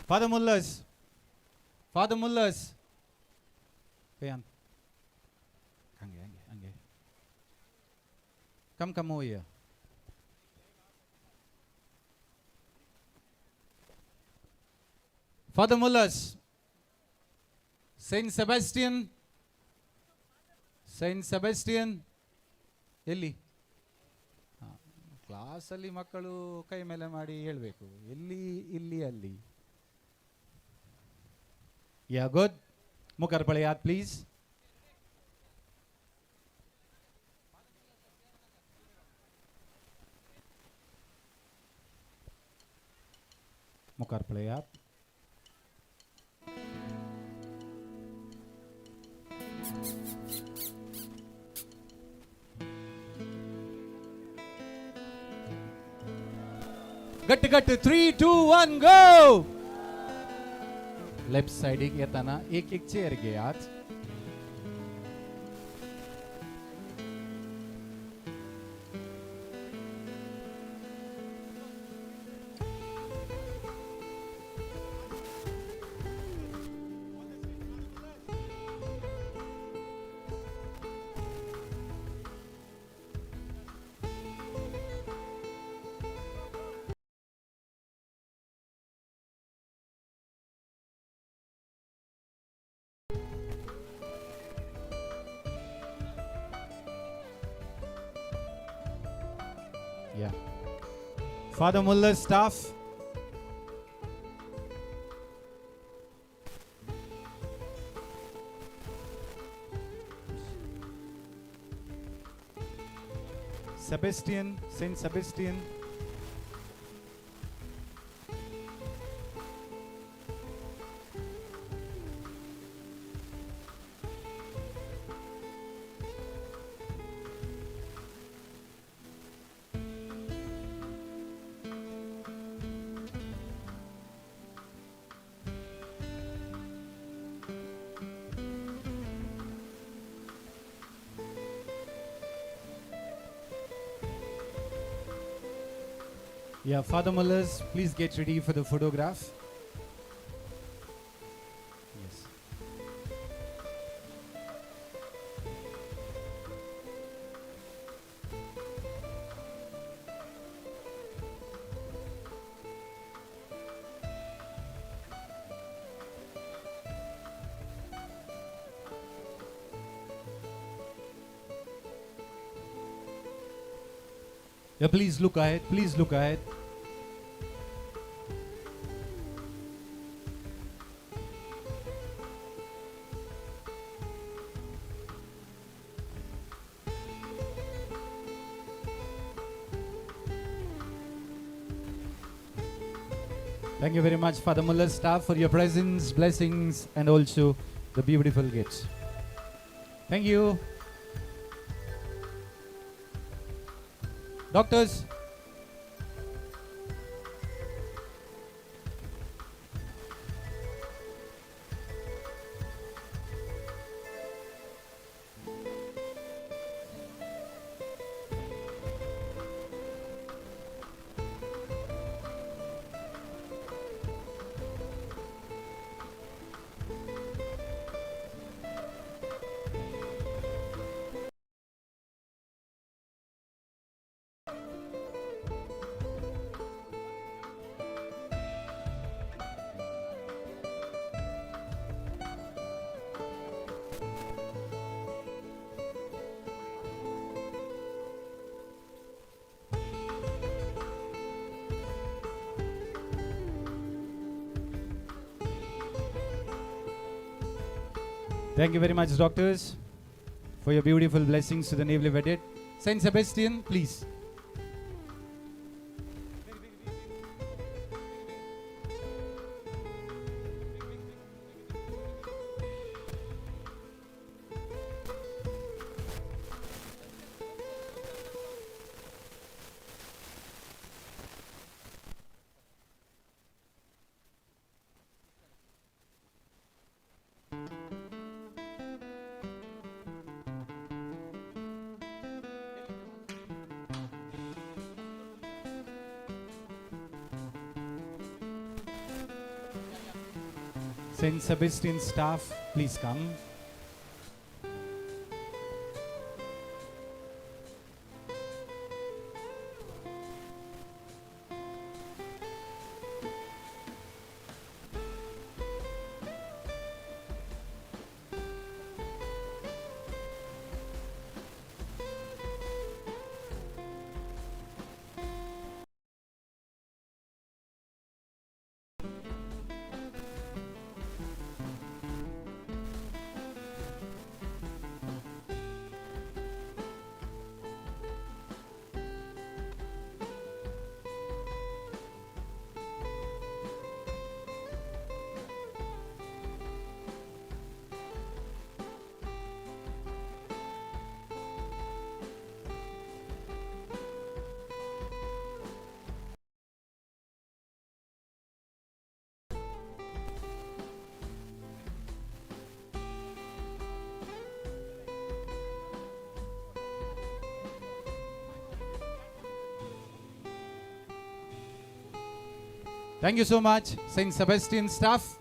Father Muller's. Father Muller's. Kayan. Ange, ange, ange. Come, come over here. Father Muller's. Saint Sebastian. Saint Sebastian. ಎಲ್ಲಿ ಕ್ಲಾಸಲ್ಲಿ ಮಕ್ಕಳು ಕೈ ಮೇಲೆ ಮಾಡಿ ಹೇಳಬೇಕು, ಎಲ್ಲಿ ಇಲ್ಲಿ ಅಲ್ಲಿ. Yeah good. ಮುಖರ್ ಪಳೆಯಾತ್ ಪ್ಲೀಸ್. ಮುಖರ್ ಪಳೆಯಾತ್. ಗಟ್ಟು ಗಟ್ಟು 3 2 1 ಗೋ. ಲೆಫ್ಟ್ ಸೈಡಿಗೆ येताना एक एक चेअर घेयात. Yeah. Father Muller's staff. Sebastian, Saint Sebastian. Yeah, Father Muller's, please get ready for the photograph. Yes. Yeah, please look ahead. Please look ahead. Thank you very much, Father Muller's staff, for your presence, blessings, and also the beautiful gifts. Thank you. Doctors. Thank you very much, doctors, for your beautiful blessings to the newly wedded. Saint Sebastian, please. Saint Sebastian staff, please come. Thank you so much, Saint Sebastian staff.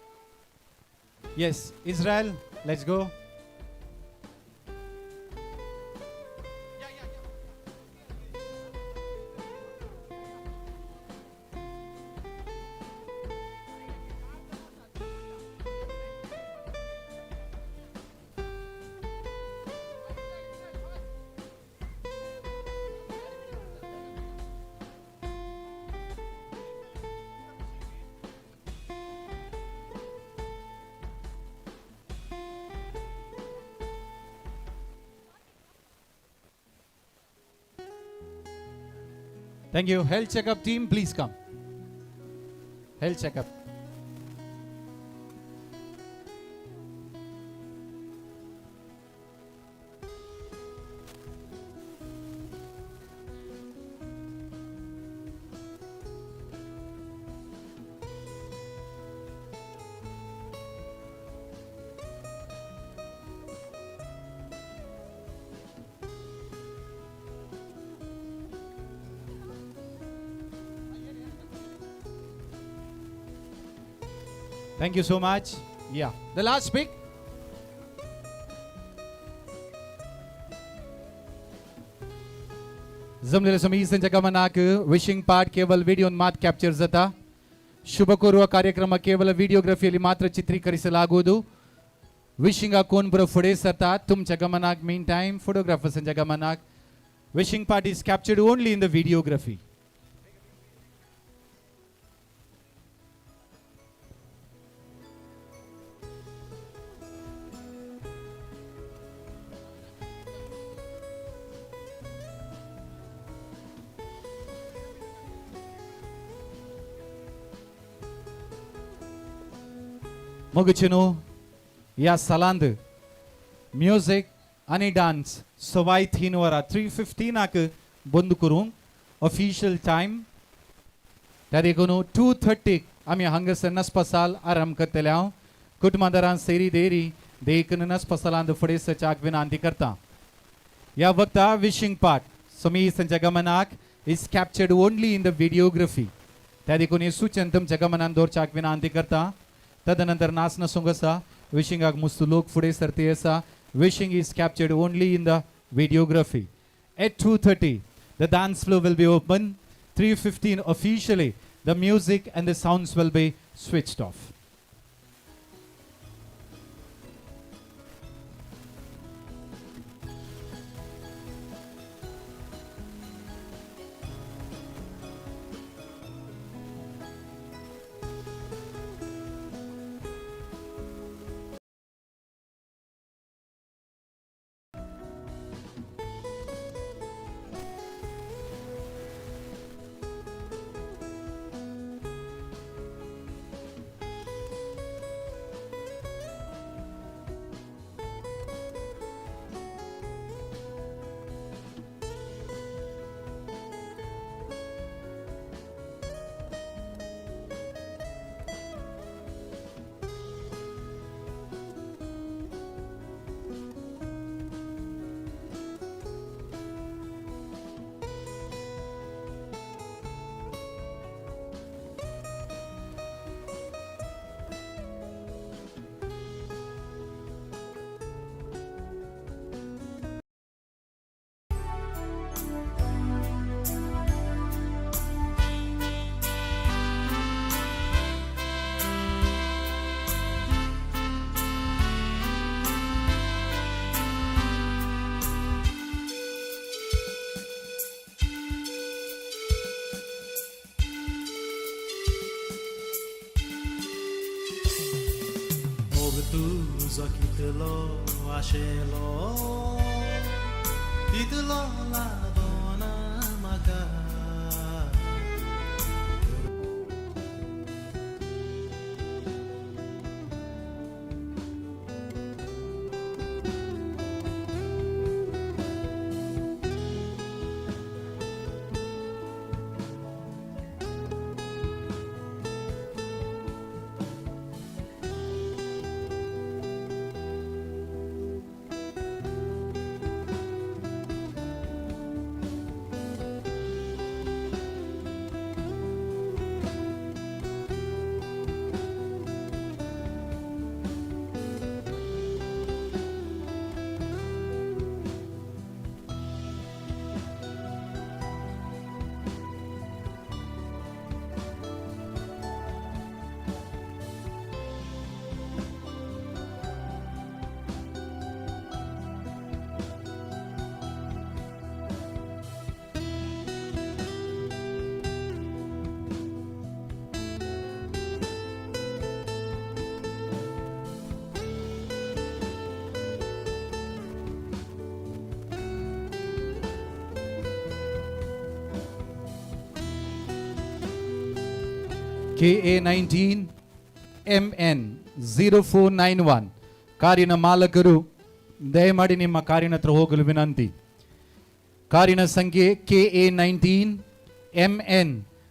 Yes, Israel, let's go. Thank you. Health checkup team, please come. Health checkup. Thank you so much. Yeah. The last pick. जमलेले समीसांच्या गमनाक wishing part केवल video मात capture जाता. शुभ कोರುವ ಕಾರ್ಯಕ್ರಮ ಕೇವಲ ವಿಡಿಯೋಗ್ರಫಿಯಲ್ಲಿ ಮಾತ್ರ ಚಿತ್ರೀಕರಿಸಲಾಗುವುದು. ವಿಶಿಂಗ कोण बरो फुडें सरता तुमच्या गमनाक, मीन टायम फोटोग्राफर्सांच्या गमनाक. Wishing part is captured only in the videography. मोगचेनो ह्या सालांत म्युजीक आनी डान्स 3:15 वरां 3:15 बंद करूंक ऑफिशियल टायम. त्या देखून 2:30 आमी हांगासर नसपसाल आराम करतले. हांव कुटुंबादारान सेरी देरी देखून नसपसालांत फुडें सरच्याक विनंती करता. ह्या वक्ता विशिंग पार्ट समीसांच्या गमनाक is captured only in the videography. त्या देखून हें सूचन तुमच्या गमनान दवरच्याक विनंती करता. तदनंतर नाच नासूंक आसा, विशिंगाक मुस्तू लोक फुडें सरती आसा. Wishing is captured only in the videography. At 2:30 the dance floor will be open. 3:15 officially the music and the sounds will be switched off. तुजो कितलो आशेलो तितलो लागोना म्हाका. KA 19 MN 0491 ಕಾರಿನ ಮಾಲಕರು ದಯಮಾಡಿ ನಿಮ್ಮ ಕಾರಿನ ಹತ್ರ ಹೋಗಲು ವಿನಂತಿ. ಕಾರಿನ ಸಂಖ್ಯೆ KA 19 MN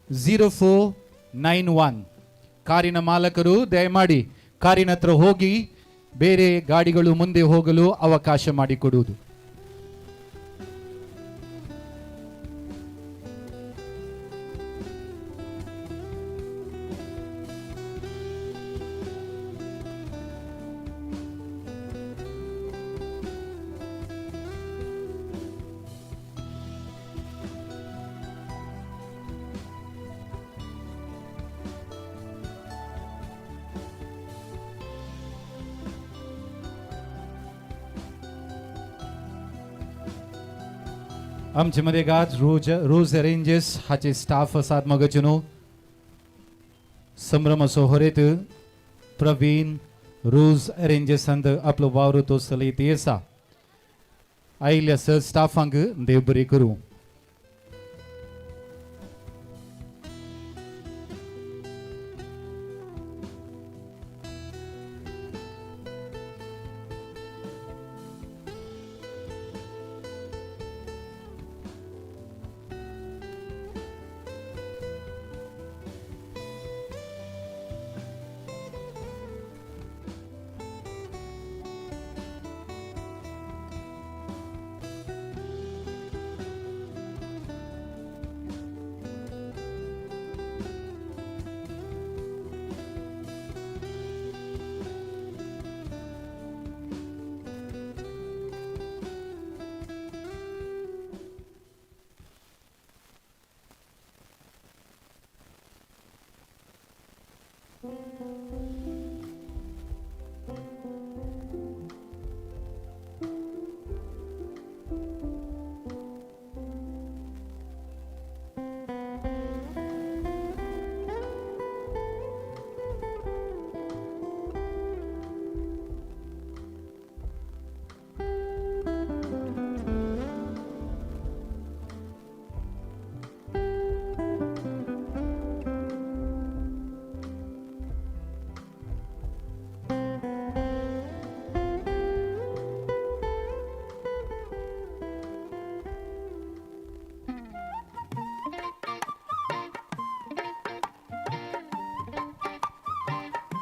0491 ಕಾರಿನ ಮಾಲಕರು ದಯಮಾಡಿ ಕಾರಿನ ಹತ್ರ ಹೋಗಿ ಬೇರೆ ಗಾಡಿಗಳು ಮುಂದೆ ಹೋಗಲು ಅವಕಾಶ ಮಾಡಿಕೊಡುವುದು. आमचे मदेगाद रोज रोज अरेंजर्स हाचे स्टाफ आसात मगचे न्हू संभ्रम असो हरेत प्रवीण रोज अरेंजर्सांत आपलो वावर तो चलयत आसा. आयिल्ल्या सर स्टाफांक देव बरें करूं.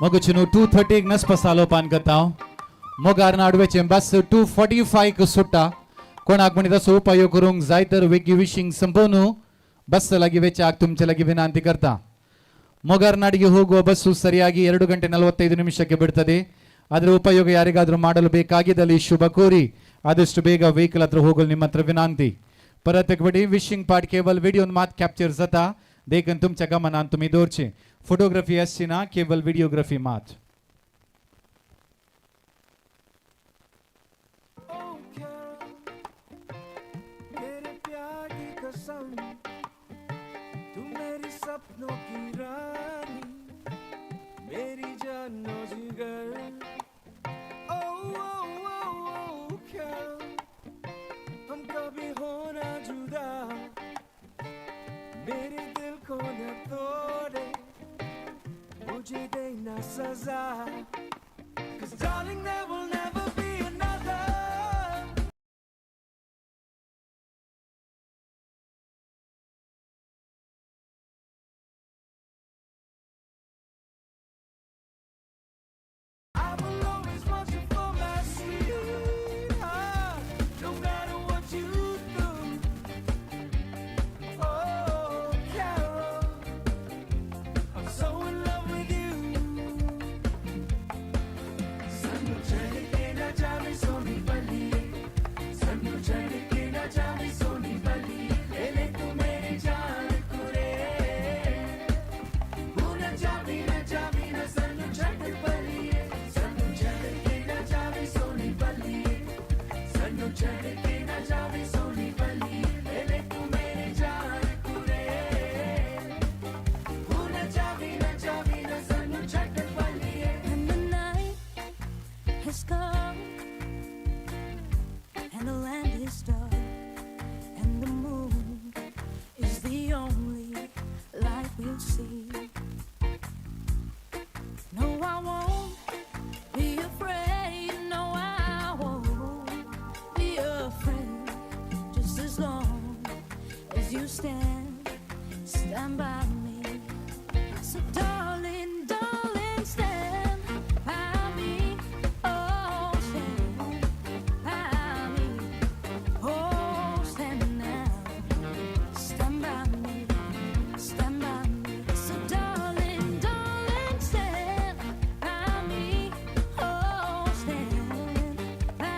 मगचे न्हू 2:30 नसपसालो पान करता मोगार नाडवेचें बस 2:45 सुट्टा. कोणाक म्हणी तसो उपाय करूंक जाय तर वेगळी विशींग संपोवन बस लागीं वेच्याक तुमचे लागीं विनंती करता. ಮೊಗಾರ್ ನಾಡಿಗೆ ಹೋಗುವ ಬಸ್ಸು ಸರಿಯಾಗಿ 2 ಗಂಟೆ 45 ನಿಮಿಷಕ್ಕೆ ಬಿಡ್ತದೆ. ಅದರ ಉಪಯೋಗ ಯಾರಿಗಾದರೂ ಮಾಡಲು ಬೇಕಾಗಿದ್ದಲ್ಲಿ ಶುಭ ಕೋರಿ ಆದಷ್ಟು ಬೇಗ ವೆಹಿಕಲ್ ಹತ್ರ ಹೋಗಲು ನಿಮ್ಮ ಹತ್ರ ವಿನಂತಿ. परत एक वडी विशिंग पार्ट केवल व्हिडिओन मात कॅप्चर जाता देखून तुमच्या गमनान तुमी दवरचे. फोटोग्राफी आसची ना, केवल व्हिडिओग्राफी मात. तेरे प्यार की कसम तू मेरी सपनों की रानी मेरी जानो जिगर. न तोड़े, मुझे देना सजा. 'Cause darling, there will never be another. I will always want you for my sweetheart, no matter what you do. Oh, Carol, I'm so in love with you. Sanu chad ke na jaave soni baliye, sanu chad ke na jaave soni baliye, le le tu mere jaan kure. Tu na jaave na jaave na sanu chad baliye, sanu chad ke na jaave soni baliye, sanu chad ke na jaave soni baliye, le le tu mere jaan kure. Tu na jaave na jaave na sanu chad baliye. And the night has come, and the land is dark, and the moon is the only light we'll see. No, I won't be afraid. No, I won't be afraid. Just as long as you stand, stand by me. So, darling, darling, stand by me. Oh, stand by me. Oh, stand now. Stand by me. Stand by me. So, darling, darling, stand by me. Oh, stand by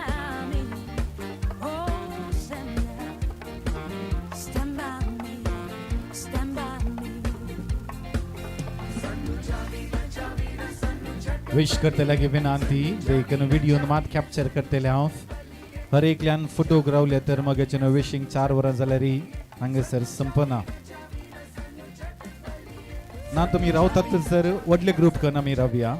me. Oh, stand now. Stand by me. Stand by me. Wish करतल्याक विनंती देखून व्हिडिओन मात capture करतले हांव. हर एकल्यान photo रावले तर मगेचे विशींग 4 वरां जाल्यार हांगासर संपना ना. तुमी रावतात सर व्हडले ग्रुप करून आमी रावया.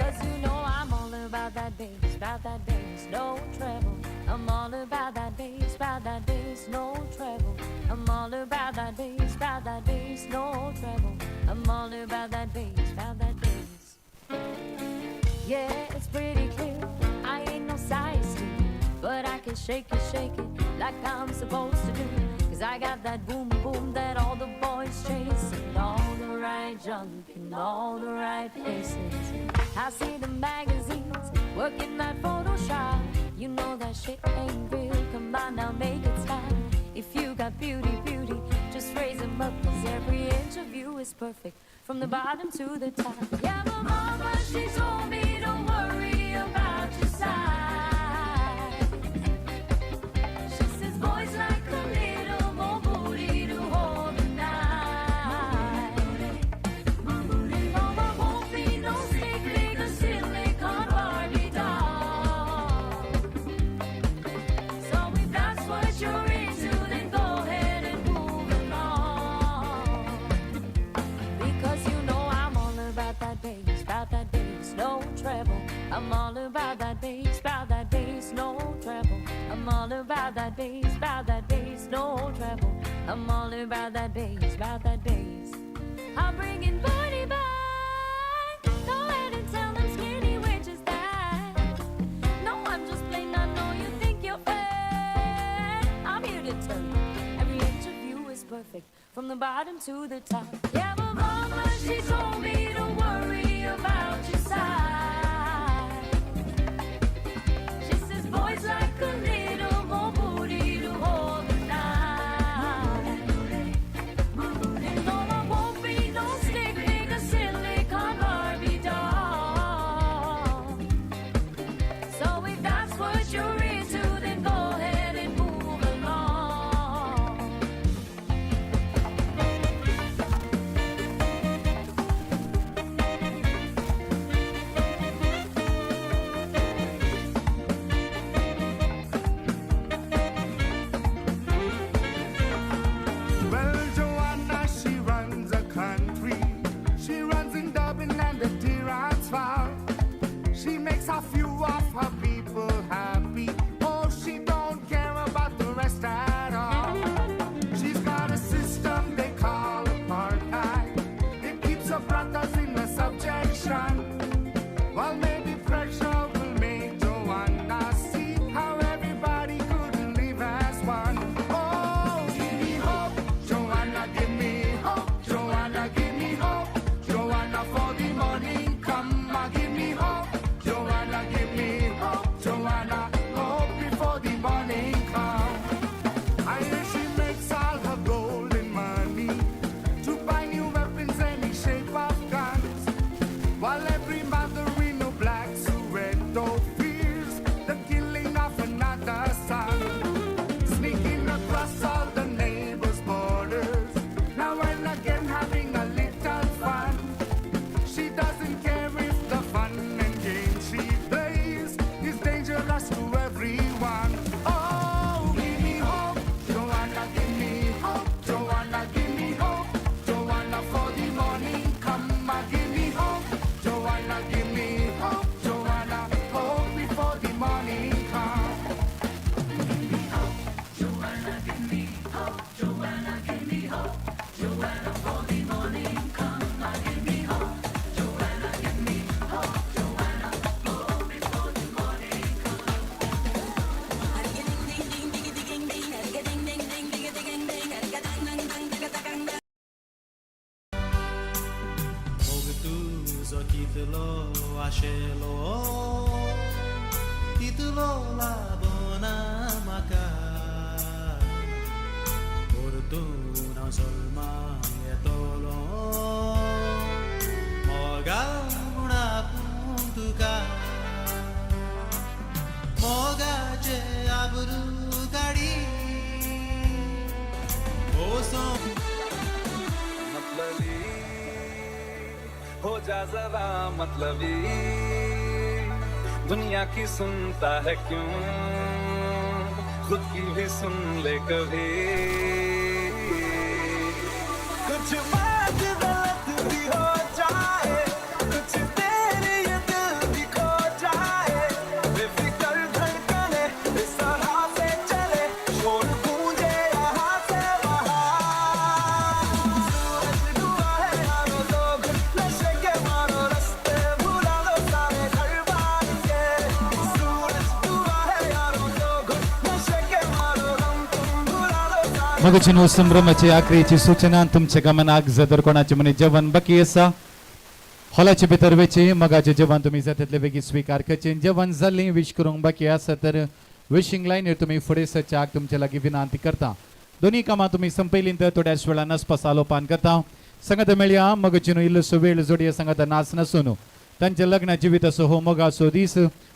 Cause you know I'm all about that bass, about that bass, no treble. I'm all about that bass, about that bass, no treble. I'm all about that bass, about that bass, no treble. I'm all about that bass, about that bass. Yeah, it's pretty clear, I ain't no size 2, but I can shake it like I'm supposed to do. 'Cause I got that boom boom that all the boys chase, and all the right junk in all the right places. I see the magazines working that Photoshop. You know that shit ain't real. Come on now, make it stop. If you got beauty, beauty, just raise 'em up. 'Cause every inch of you is perfect from the bottom to the top. Yeah, my mama, she told me don't worry about your size. She says boys like a little more booty to hold the night. Mama won't be no stick figure silicone Barbie doll. So if that's what you're into, then go ahead and move along. Because you know I'm all about that bass, about that bass, no treble. I'm all about that bass, about that bass, no treble. I'm all about that bass, about that bass, no treble. I'm all about that bass, about that bass. I'm bringing booty back. Go ahead and tell them skinny witches that. No, I'm just plain. I know you think you're fat. I'm here to tell you every inch of you is perfect from the bottom to the top. Yeah, my mama, she told me don't worry about your size. She says boys like a little more booty to hold the night. And no, I won't be no stick figure silicone Barbie doll. So if that's what you're into, then go ahead and move along. कितलो आशेलो तितलो लाभना म्हाका परतून हांव जल्मा येतलो मोगा म्हूण आपूण तुका मोगाचे आबरू काडी ओसो मतलबी हो जा जरा मतलबी दुनिया की सुनता है क्यों खुद की भी सुन ले कभी कुछ बात गलत भी हो जाए कुछ तेरे ये दिल भी खो जाए बेफिक्र धड़कने इस तरह से चले शोर गूंजे यहाँ से वहाँ सूरज डूबा है यारो लोग नशे के मारो रस्ते भुला दो सारे घर बार के सूरज डूबा है यारो लोग नशे के मारो गम तुम भुला दो सारे मगचिनो संभ्रमाची आखरीची सूचना तुमच्या गमनाक जर कोणाचे मनी जेवण बाकी आसा हॉलाचे भितर वेचे मगाचे जेवण तुम्ही जाता बेगीन स्विकार करचे जेवण जाल्लें विश करूंक बाकी आसा तर विशींग लायनीर तुमी फुडें सरच्याक तुमचे लागीं विनंती करता. दोन्ही कामां तुमी संपयलीं तर थोड्याच वेळान नाचपास आलोपान करता. संगत मेळया मगचिनो इल्लोसो वेळ जोडये संगत नाच नासून तांच्या लग्न जिविताचो हो मोगाचो दीस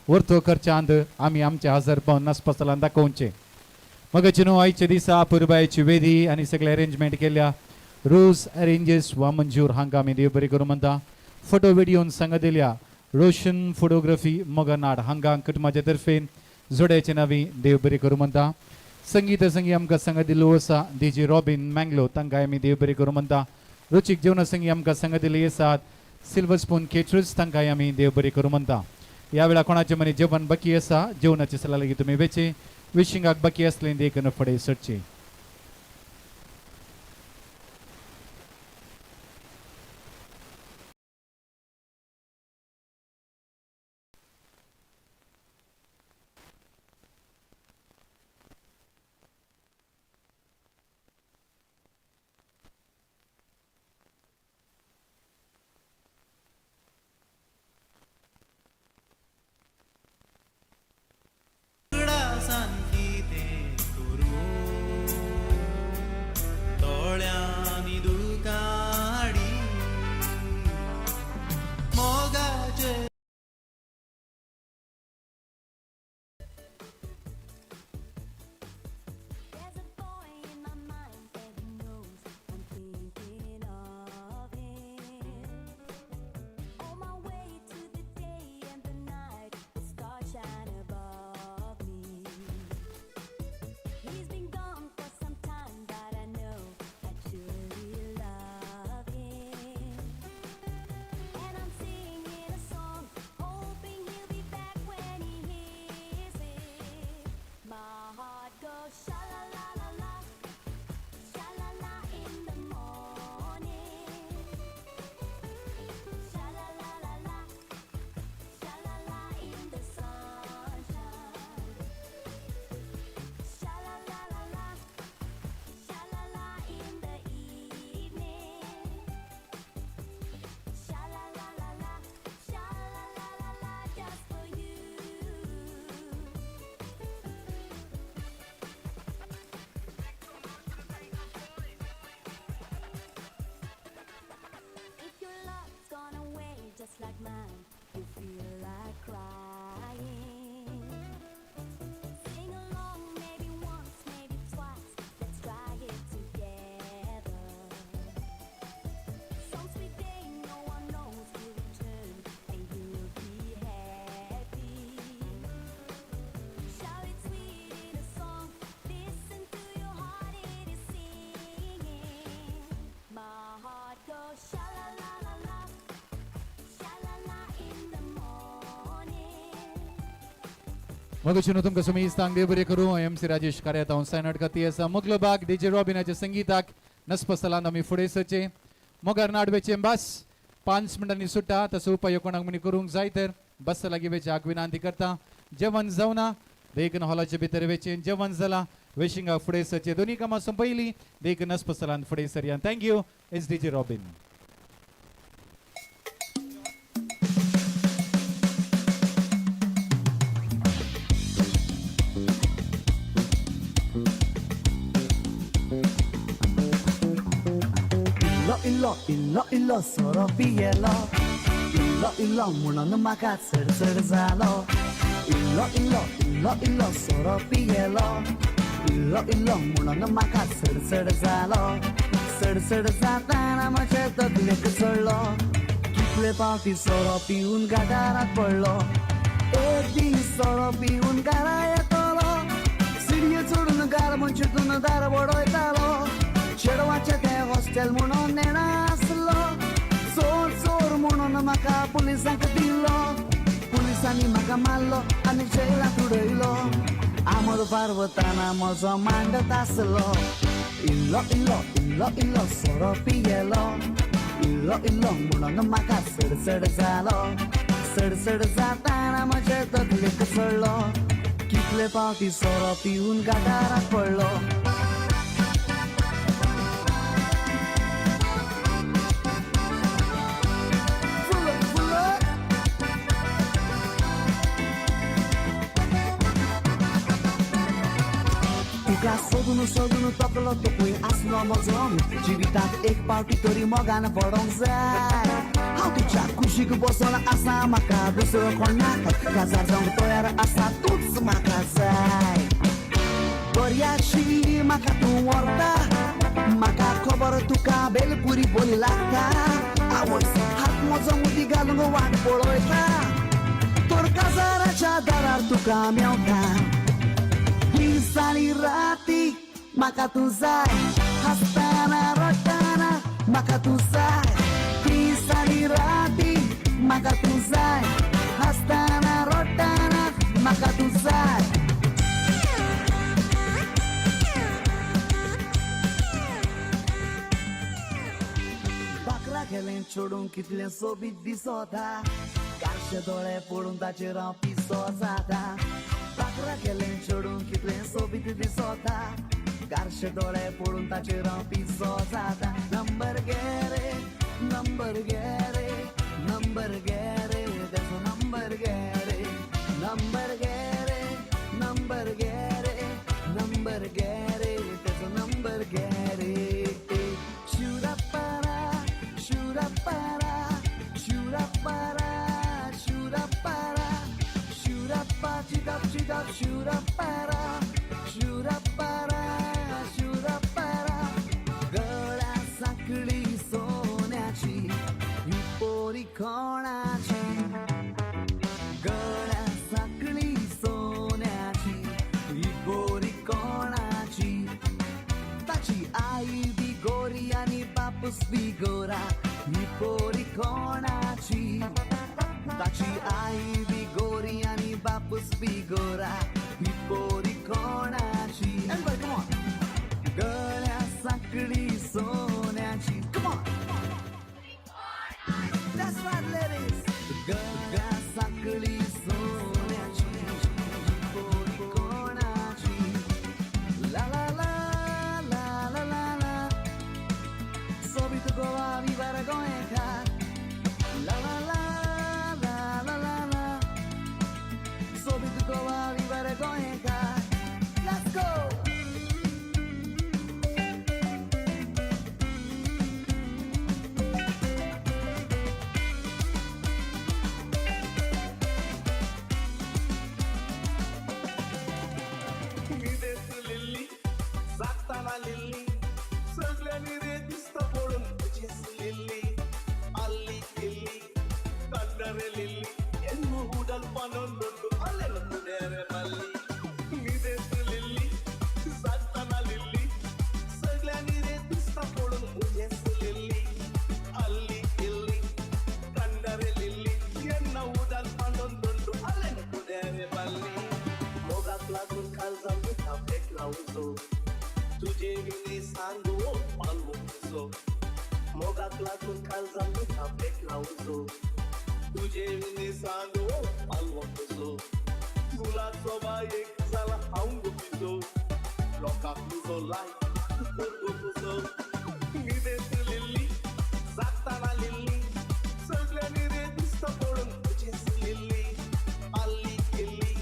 वर्तो खर्चांत आमी आमचे हजर पावन नाचपासालान दाखोवचें. मगचिनो आयच्या दिसा पुरबायची वेदी आनी सगळे अरेंजमेंट केल्या रोज अरेंजेस वा मंजूर हांकां आमी देव बरी करूं म्हणटा. फोटो व्हिडियोन सांगा दिल्या रोशन फोटोग्राफी मगनाड हांकां कुटुंबाच्या तर्फेन जोड्याचे नावी देव बरी करूं म्हणटा. संगीत संगी आमकां सांगा दिल्लो आसा डीजे रॉबीन मँगलो तांकां आमी देव बरी करूं म्हणटा. रुचीक जेवणा संगी आमकां सांगा दिल्ली आसात सिल्वर स्पून केटर्स तांकां आमी देव बरी करूं म्हणटा. ह्या वेळार कोणाचे मनी जेवण बाकी आसा जेवणाचे सल्ला लागीं तुमी वेचे विशिंगाक बाकी आसलें देखून फुडें सरचें. कितें करूं दोळ्यांनी दुकां हाडी मोगाचे There's a boy in my mind and he knows I'm thinking of him. On my way to the day and the night, the stars shine above me. He's been gone for some time, but I know I truly love him. And I'm singing a song, hoping he'll be back when he hears it. My heart goes sha la la la la, sha la la in the morning, sha la la la la, sha la la in the sunshine, sha la la la la, sha la la in the evening, sha la la la la, sha la la la la, just for you. If your love's gone away just like mine, you feel like crying. Sing along maybe once, maybe twice. Let's try it together. Some sweet day no one knows will return and you'll be happy. Shout it sweet in a song. Listen to your heart, it is singing. My heart goes sha la la la la, sha la la in the morning. मगचिनो तुमकां सुमेस्तांक देव बरें करूं. M C Rajesh कार्यात हांव sign out खाती आसा. मुगलो भाग DJ रॉबिनाच्या संगीताक नसपसलान आमी फुडें सरचें. मोगार नाडवेचें बस 5 मिनटांनी सुट्टा तसो उपाय कोणाक म्हणी करूंक जाय तर बस लागीं वेच्याक विनंती करता. जेवण जावना देखून हॉलाचे भितर वेचें जेवण जालां वेशिंगाक फुडें सरचें. दोन्ही कामां संपयलीं देखून नसपसलान फुडें सरया. Thank you. It's DJ Robin. इल्लो इल्लो इल्लो सोरो पियेलो, इल्लो इल्लो म्हणून म्हाका चड चड जालो. इल्लो इल्लो इल्लो इल्लो सोरो पियेलो, इल्लो इल्लो म्हणून म्हाका चड चड जालो. चड चड जाताना म्हजे तकलेक चडलो, कितले पावटी सोरो पिवन गटारात पडलो. एक दीस सोरो पिवन घरा येतलो, सिडयो चडून गार चितून दार बडयतालो. चेडवाचें तें हॉस्टेल म्हणून नेणा आसलो, चोर चोर म्हणून म्हाका पुलिसांक दिलो. पुलिसांनी म्हाका मारलो आनी जेलांत उडयलो. आमोर पार्वताना म्हजो मांडत आसलो. इल्लो इल्लो इल्लो इल्लो सोरो पियेलो, इल्लो इल्लो म्हणून म्हाका चड चड जालो. चड चड जाताना म्हजे तकलेक चडलो, कितले पावटी सोरो पिवन गटारात पडलो. तुका सोदून सोदून तकलो तोपूय आसलो म्हजो, जिवितांत एक पावटी तरी मोगान पडोंक जाय. हांव तुज्या कुशीक बसोन आसा, म्हाका दुसरो कोण नाका, काजार जावंक तयार आसा, तूंच म्हाका जाय. बऱ्याशी म्हाका तूं व्हरता, म्हाका खबर तुका बेलपुरी बोली लागता. आवयस हात म्हजो मुदी घालूंक वाट पळयता, तर काजाराच्या दारार तुका मेवता. दीस आनी राती म्हाका तूं जाय, हांसतना रडटना म्हाका तूं जाय. दीस आनी राती म्हाका तूं जाय, हांसतना रडटना म्हाका तूं जाय. बाकरा गेलें चेडूं कितलें सोबीत दिसता, गारशे दोळे पळोवन ताचेर हांव पिसो जाता. बाकरा गेलें चेडूं कितलें सोबीत दिसता, गारशे दोळे पळोवन ताचेर हांव पिसो जाता. नंबर घे रे, नंबर घे रे, नंबर घे रे, तेजो नंबर घे रे, नंबर घे रे, नंबर घे रे, नंबर घे रे, तेजो नंबर घे रे. शिवरापारा शिवरापारा शिवरापारा शिवरापारा शिवराप्पा चिदाप चिदाप शिवरापारा शिवरापारा शिवरापारा. गळ्या सांखळी सोन्याची ही पोरी कोणाची, गळ्या सांखळी सोन्याची ही पोरी कोणाची. ताची आई बी गोरी आनी बापूस बी गोरा, ही पोरी कोणाची. ताची आई बी गोरी आनी बापूस बी गोरा, ही पोरी कोणाची. Everybody come on. गळ्या सांखळी सोन्याची, come on. That's right ladies. गळ्या सांखळी सोन्याची ही पोरी कोणाची. ला ला ला ला ला ला ला, सोबीत गोवा विवार गोंयकार. ला ला ला ला ला ला ला, सोबीत गोवा विवार गोंयकार. Let's go. न्हिदेंत लिल्ली जागतना लिल्ली, सगळ्यांनी रे दिसता पळोवन तुजेच लिल्ली. आल्ली इल्ली कन्नरे लिल्ली, एन्नु उडल पनोंदुंಡು अलेन कुडेरे मल्ली. न्हिदेंत लिल्ली जागतना लिल्ली, सगळ्यांनी रे दिसता पळोवन तुजेच लिल्ली. आल्ली इल्ली कन्नरे लिल्ली, एन्ना उडल पनोंदुंಡು अलेन कुडेरे मल्ली. मोगाक लागून काळजान दुखा पेटला उजो, तुजे विनी सांगो पालवो तुजो. मोगाक लागून काळजान दुखा पेटला उजो, तुजे विनी सांगो पालवो तुजो. फुलाचो बायेक जाला हांव गुपिजो, लोकांक तुजो लाय कर तुजो. न्हिदेंत लिल्ली जागतना लिल्ली, सगळ्यांनी रे दिसता पळोवन तुजेच लिल्ली. आल्ली इल्ली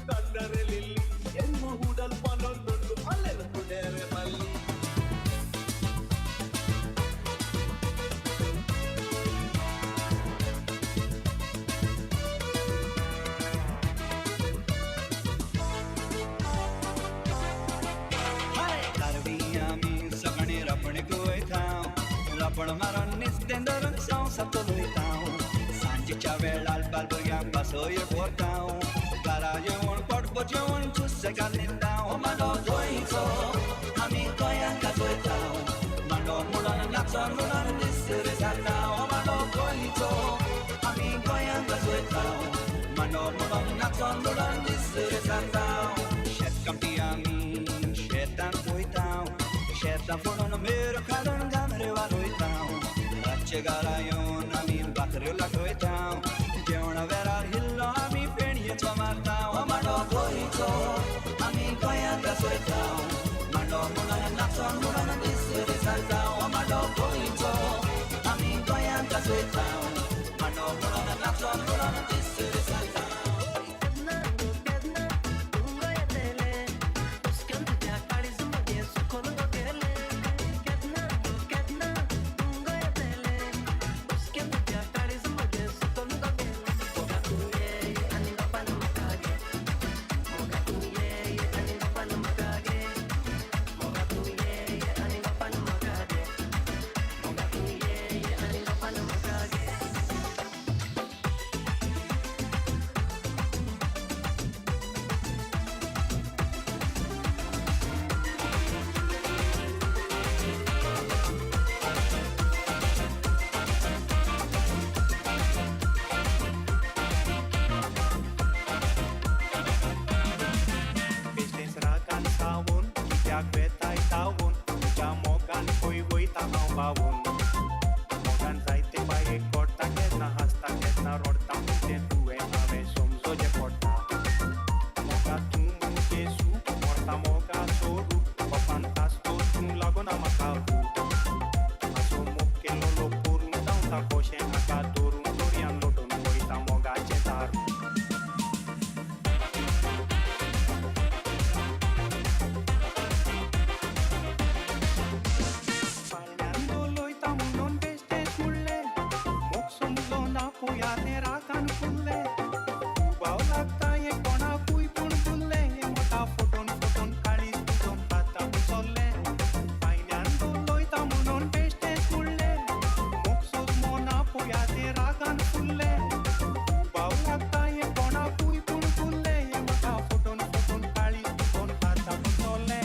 कन्नरे लिल्ली, एन्नु उडल पनोंदुंಡು अलेन कुडेरे मल्ली. उडो मारून निस्तें धरून संवसार चलयता. सांजेच्या वेळार बाल भुरग्यांक पासय व्हरता. घरा येवन पोटभर जेवण सुसेगाद न्हिदता. हो मांडो गोंयचो आमी गोंयांत गाजयता. मांडो म्हणून नाचोन म्हणून दीस रे जाता. हो मांडो गोंयचो आमी गोंयांत गाजयता. मांडो म्हणून नाचोन म्हणून दीस रे जाता. शेतकामती आमी शेतांत वयता. शेतां फोडून मेरो काडून गामरे वाडयता. रातचे घरा येवन आमी भाकऱ्यो लाटयता. जेवणा वेळार हिल्लो आमी फेणयेचो मारता. हो मांडो गोंयचो आमी गोंयांत गाजयता. मांडो म्हणून नाचोन म्हणून दीस रे जाता. हो मांडो गोंयचो आमी गोंयांत गाजयता. मांडो म्हणून नाचोन म्हणून दीस रे जाता. बेश्टेंच रागान सावून कित्याक वेताय तावून तुज्या मोगान खंय वयता हांव पावून. मोगान जायते बाये कोरता केन्ना हांसता केन्ना रडटा पूण तें तुवें हांवें समजोचें पडटा. मोगा तूं म्हजें सूख मरता मोगाचो रूख कोपान आसतो तूं लागना म्हाका भूक. हाचो मोग केलो लोक करून धांवता कशें हाका धरून दर्यान लोटून वयता मोगाचें दारू. फाल्यां उलयता म्हणून बेश्टेंच म्हणलें मोग समजलो ना पोया तें रागान फुल्लें. दुबाव लागता हें कोणाकूय पूण फुल्लें हें म्हाका फटोवन फटोवन काळीज तुजो खाता चल्लें. फायल्यान उलयता म्हणून बेश्टेंच म्हणलें मोग समजलो ना पोया तें रागान फुल्लें. दुबाव लागता हें कोणाकूय पूण फुल्लें हें म्हाका फटोवन फटोवन काळीज तुजो खाता चल्लें.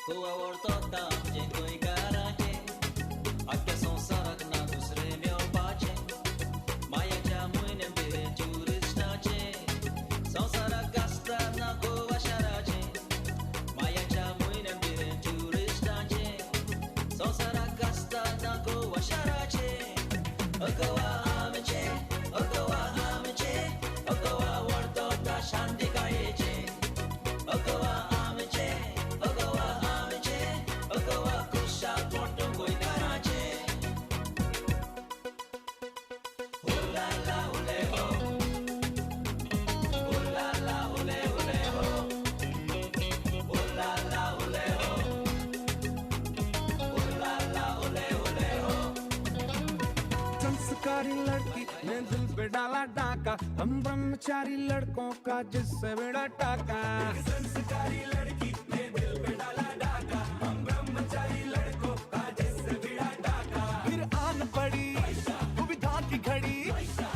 तूं आवडतो आमचें गोंयकाराचें आख्ख्या संवसाराक ना दुसरें मेळपाचें. मायाच्या म्हयन्यांत तें ट्युरिस्टाचें संवसाराक गाजता ना गोवा शाराचें. मायाच्या म्हयन्यांत तें ट्युरिस्टाचें संवसाराक गाजता ना गोवा शाराचें. गोवा आमचें, गोवा आमचें, गोवा आवडतो शांतिकायेचें. गोवा आमचें, गोवा आमचें, गोवा खुशालपण गोंयकाराचें. हुला ला हुले हो, हुला ला हुले हुले हो, हुला ला हुले हो, हुला ला हुले हुले हो. संस्कारी लड़की ने दिल पे डाला डाका, हम ब्रह्मचारी लड़कों का जिससे बेड़ा टाका. संस्कारी लड़की ने दिल पे डाला डाका, हम ब्रह्मचारी लड़कों का जिससे भिड़ा डाका. फिर आन पड़ी दुविधा की घड़ी,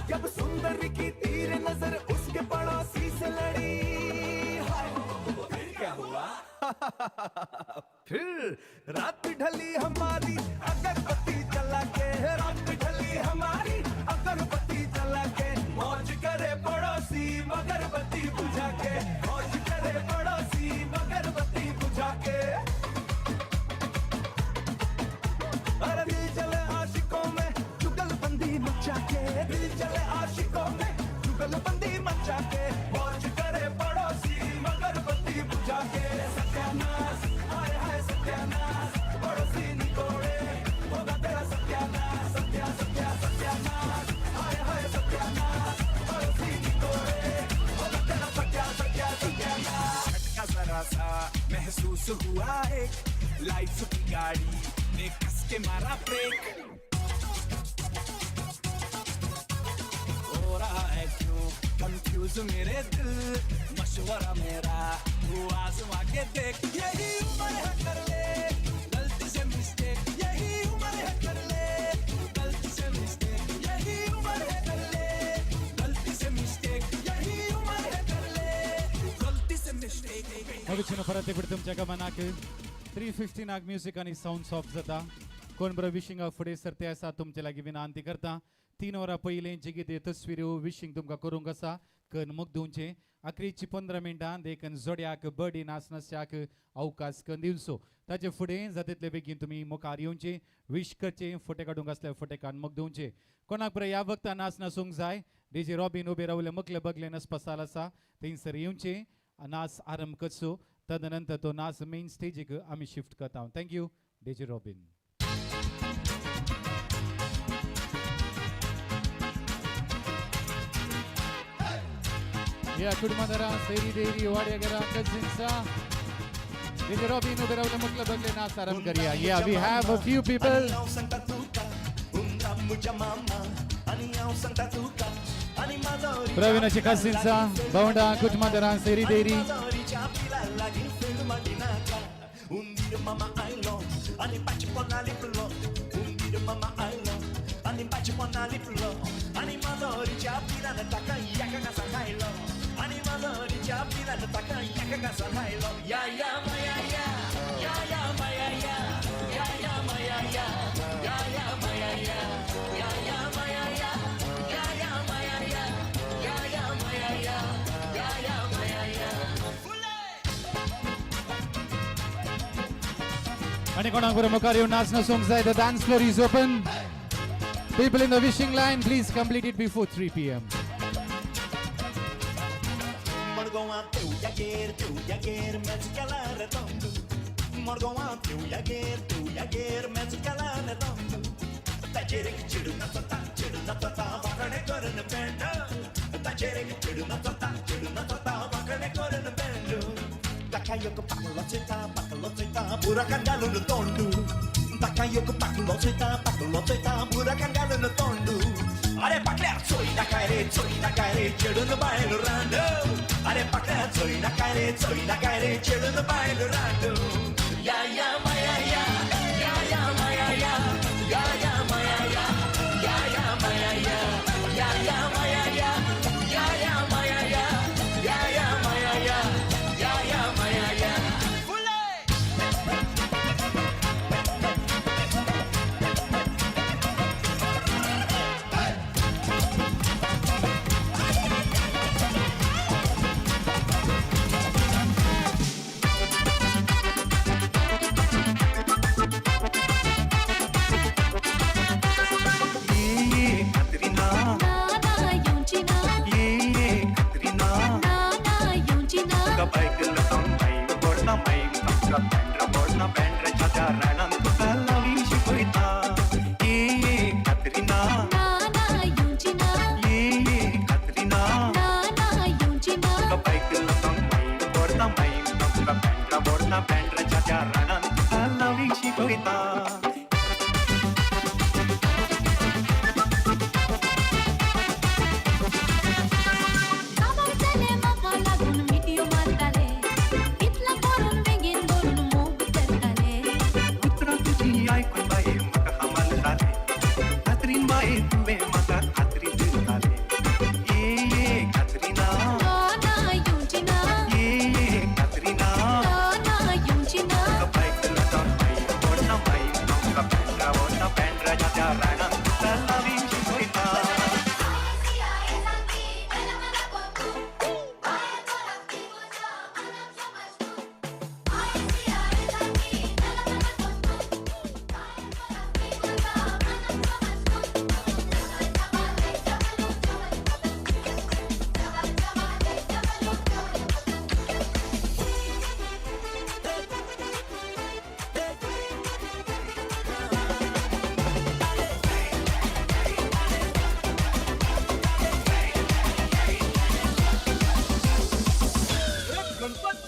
जब सुंदर की तीर नजर उसके पड़ोसी से लड़ी. हाय, फिर क्या हुआ? फिर रात ढली हमारी अगरबत्ती जला के, रात ढली हमारी अगरबत्ती जला के, मौज करे पड़ोसी मगर बत्ती बुझा के, मौज करे पड़ोसी मगर बत्ती बुझा के. अरे दिल चले आशिकों में जुगलबंदी मचा के, दिल चले आशिकों में जुगलबंदी मचा के, मौज करे पड़ोसी मगर बत्ती बुझा के. सत्यानाश हाय हाय सत्यानाश, पड़ोसी निकोड़े. मिस हुआ एक लाइफ की गाड़ी ने कस के मारा ब्रेक। हो रहा है क्यों कंफ्यूज मेरे दिल, मशवरा मेरा तू आजमा के देख। यही उम्र है कर ले गलती से मिस्टेक, यही उम्र है कर ले गलती से मिस्टेक, यही उम्र है कर ले गलती से मिस्टेक, यही उम्र है कर ले गलती से मिस्टेक। मगचीन परत एक तुमच्या गमनाक 3:15 म्युझिक आनी सावंड ऑफ जाता। कोण बरो विशिंगा फुडें सरते आसा तुमचे लागीं विनंती करता। 3 वरां पयलीं जे कितें तस्विरो विशींग तुमकां करूंक आसा कन मुख दिवचें। आखरीची 15 मिनटां देखून जोड्याक बर्डी नाचनास्याक अवकाश कन दिवचो। ताचे फुडें जाता तितले बेगीन तुमी मुखार येवचें, विश करचें, फोटे काडूंक आसल्यार फोटे काडून मुख दिवचें। कोणाक बरें ह्या वखदां नाच नासूंक जाय डीजे रॉबीन उबे रावले मुखले बगले नाचपा साल आसा थंयसर येवचें, नाच आरंभ करचो। तदनंतर तो नाच मेन स्टेजीक आमी शिफ्ट करता। Thank you DJ Robin. या कुटुंबादारा सैरी देरी वाड्यागरा कजिन्सा DJ Robin उबे रावले मुखले बगले नाच आरंभ करिया। Yeah, we have a few people. प्रवीणाची कजिन्सा भावंडा कुटुंबादारा सैरी देरी आणि कोणाक बरं मुखार येवन नाच नाचूंक जाय the dance floor is open. People in the wishing line, please complete it before 3 p.m. अरे पाकल्या चोय नाका रे चोय नाका रे चेडून बायल रांड, अरे पाकल्या चोय नाका रे चोय नाका रे चेडून बायल रांड। या या माया या या या माया या या या माया या या या माया या या या माया या या या माया या या या माया या या या माया या।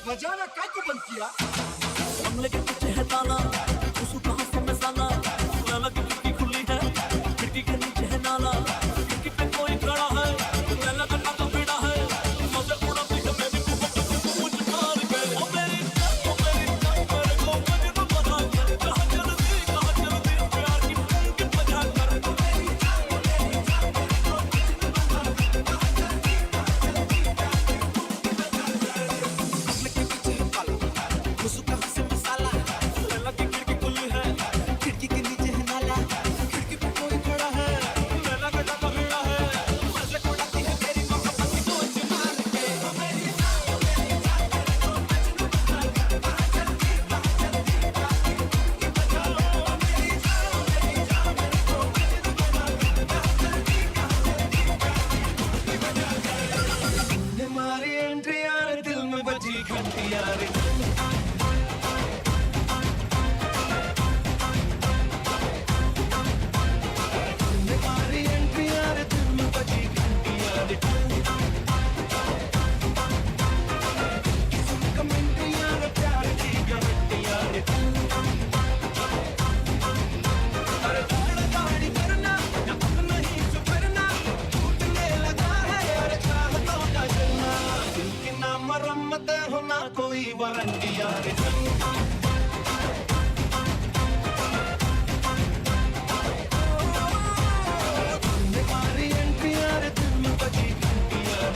बजाना काय को बंद किया? वारंटी यार। मारी एंट्री यार दिल में बजी घंटी यार।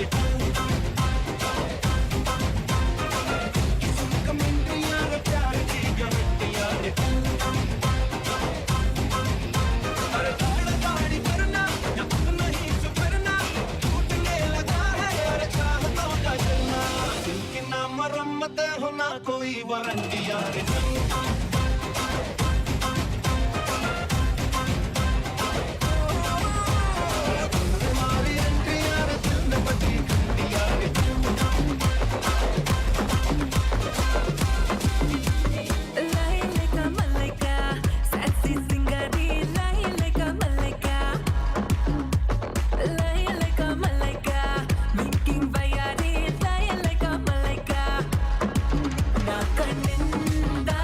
किस्म कमेंट्री यार प्यार की गारंटी यार। अरे दाड़ दाड़ी करना या अपना ही सुधरना, टूटने लगा है यार चाहतों का जलना। दिल की ना मरम्मत हो ना कोई वारंटी यार। मारी एंट्री यार दिल में बजी घंटी यार। Laileka Malaika, sexy singari, Laileka Malaika, Laileka Malaika, winking bayari, Laileka Malaika. Na kanninda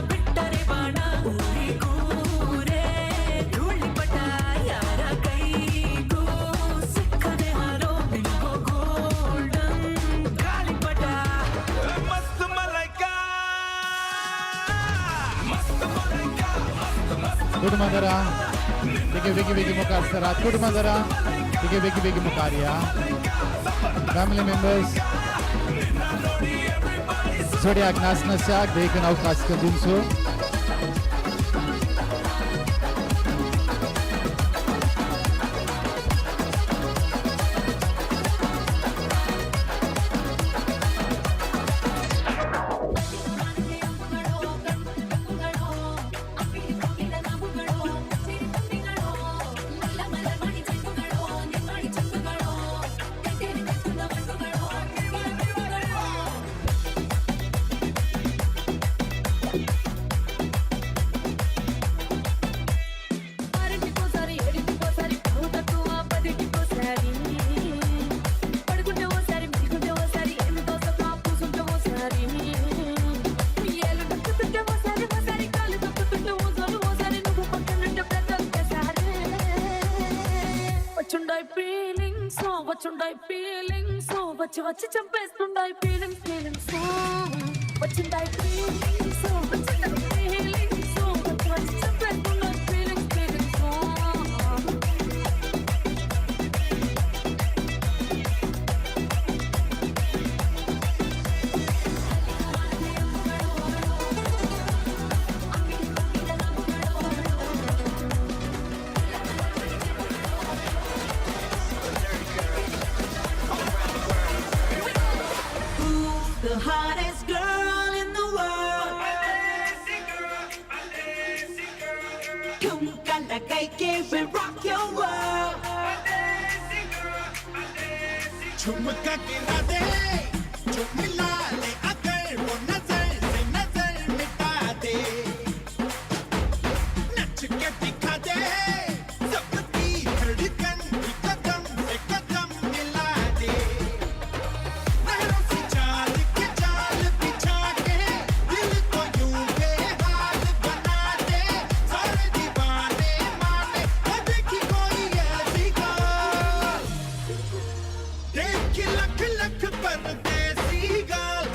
bittare baana, ಊರಿಗೂರೇ ಧೂಳಿಪಟ, ಯಾರ ಕೈಗೂ ಸಿಕ್ಕದೆ ಹಾರೋ ನಿನಗೋ ಗೋಲ್ಡನ್ ಗಾಳಿಪಟ. मस्त मलाइका, मस्त मलाइका, मस्त मस्त। कुटुंबांदरा बेगी बेगी बेगी मुखार सरात। कुटुंबांदरा बेगी बेगी बेगी मुखार या फॅमिली मेंबर्स जोड्याक नाचनाशाक देखून अवकाश करून दिवचो। ఆరింటికోసారి ఏడింటికోసారి పరువు తక్కువ పదింటికోసారి పడుకుంటే ఓసారి మెలుకుంటే ఓసారి ఏమిటో సఫా కూసుంటే ఓసారి ఏలు తొక్కుతుంటే ఓసారి ఓసారి కాలు తొక్కుతుంటే ఓసారి ఓసారి నువ్వు పక్కనుంటే ప్రతి ఒక్కసారి వచ్చుండాయి ఫీలింగ్స్ వచ్చుండాయి ఫీలింగ్స్ వచ్చి వచ్చి చంపేస్తుండాయి ఫీలింగ్స్ ఫీలింగ్స్ వచ్చిండాయి ఫీలింగ్స్ వచ్చిండాయి ఫీలింగ్స్ వచ్చి వచ్చి చంపేస్తుండాయి feelings feelings. Who's the hottest girl in the world? ठुमका लगाई K we rock your world. झुमका गिरा दे, जो मिला ले अगर वो नजर से नजर मिटा दे, नच के दिखा दे सबकी धड़कन भी कदम से कदम मिला दे, नहरों से चाल के जाल बिछा के दिल को यूं बेहाल बना दे, सारे दीवाने माने न देखी कोई ऐसी गाल, देख लख लख परदेसी गाल,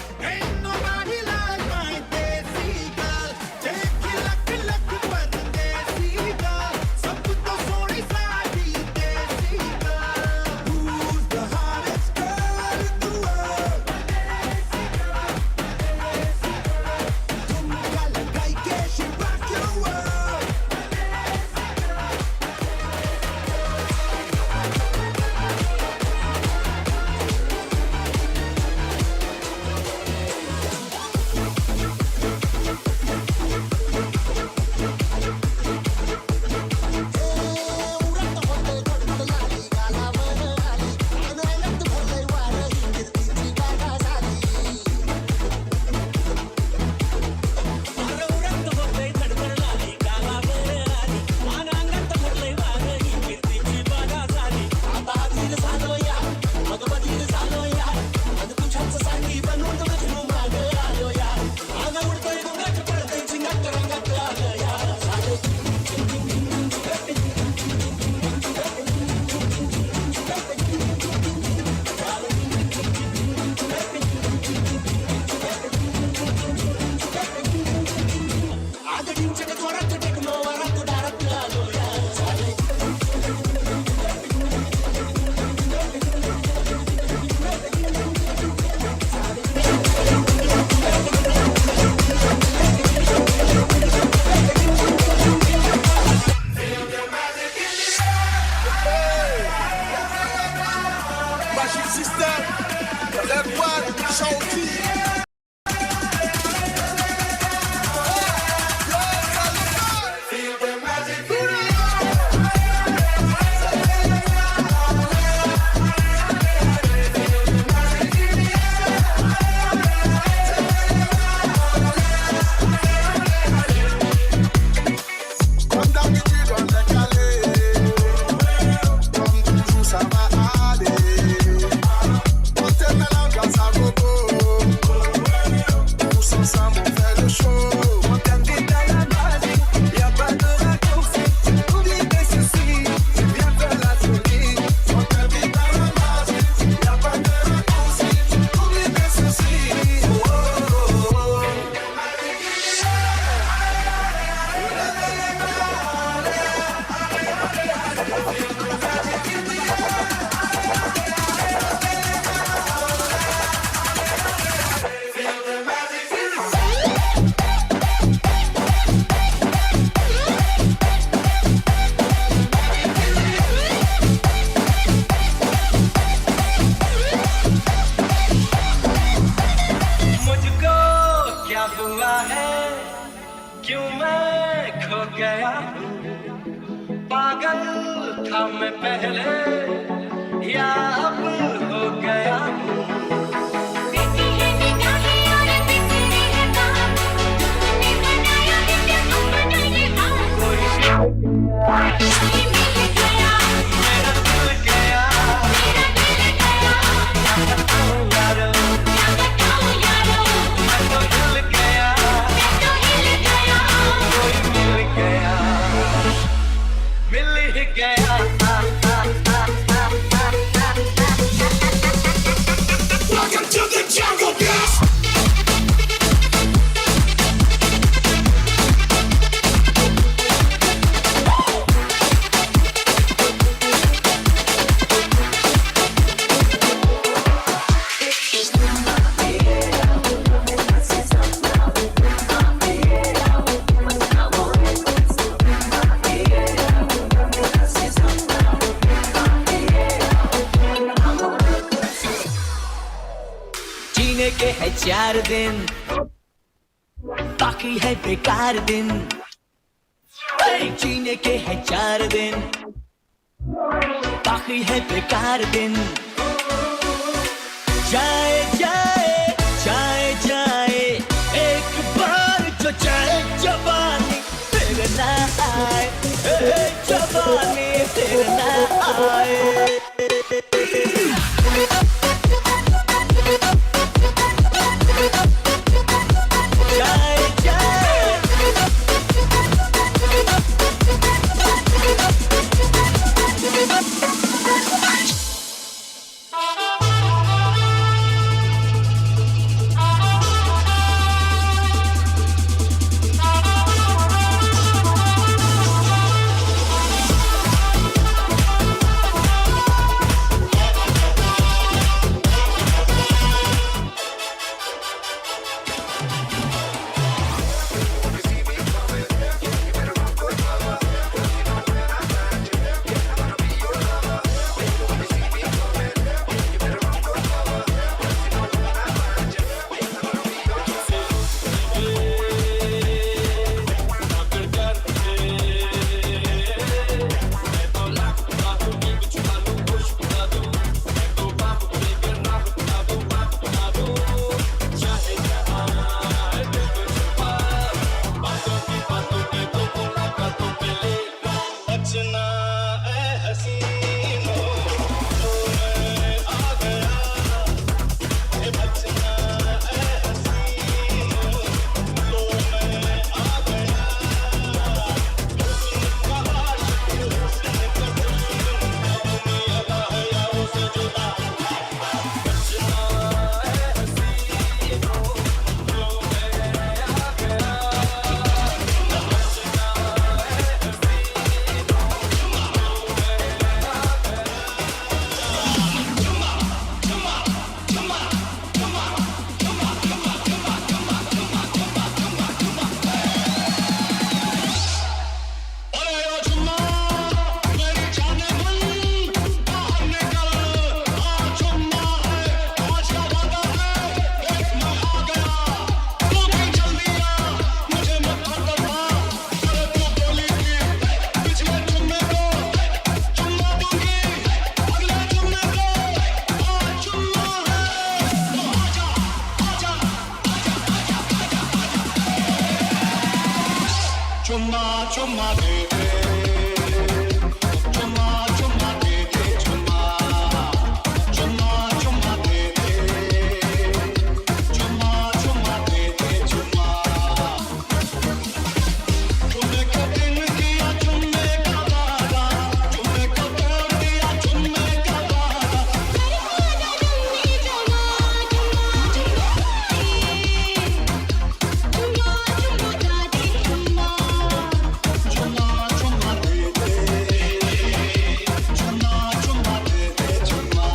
Magic System, Red One, Shawty. Feel the magic in the Comme d'habitude, on est calé. Comme toujours, ça va aller. On te met l'ambiance à gogo. Tous ensemble, on fait le show. On t'invite à la magie, y'a pas de raccourci. Oublie tes soucis, tu viens faire la folie. On t'invite à la magie, y'a pas de raccourci. Oublie tes soucis. Oh, oh, oh. मुझको क्या हुआ है, क्यों मैं खो गया हूँ? पागल था मैं पहले या अब हो गया हूँ? मेरा दिल गया, क्या बताऊं यारो, मैं तो हिल गया, कोई मिल गया, मिल ही गया। Welcome to the jungle, bitch. जीने के है 4 दिन, बाकी है बेकार दिन। जीने के है 4 दिन, बाकी है बेकार दिन। जाए जाए जाए जाए, एक बार जो जाए जवानी फिर ना आए, ए, जवानी फिर ना आए। जाए जाए Feel चुम्मा दे दे, चुम्मा चुम्मा दे दे, चुम्मा चुम्मा चुम्मा दे दे, चुम्मा चुम्मा दे दे चुम्मा। चुम्मे का दिन किया चुम्मे का वादा, चुम्मे का तोड़ दिया चुम्मे का वादा। चुम्मा चुम्मा दे दे, चुम्मा चुम्मा दे दे चुम्मा।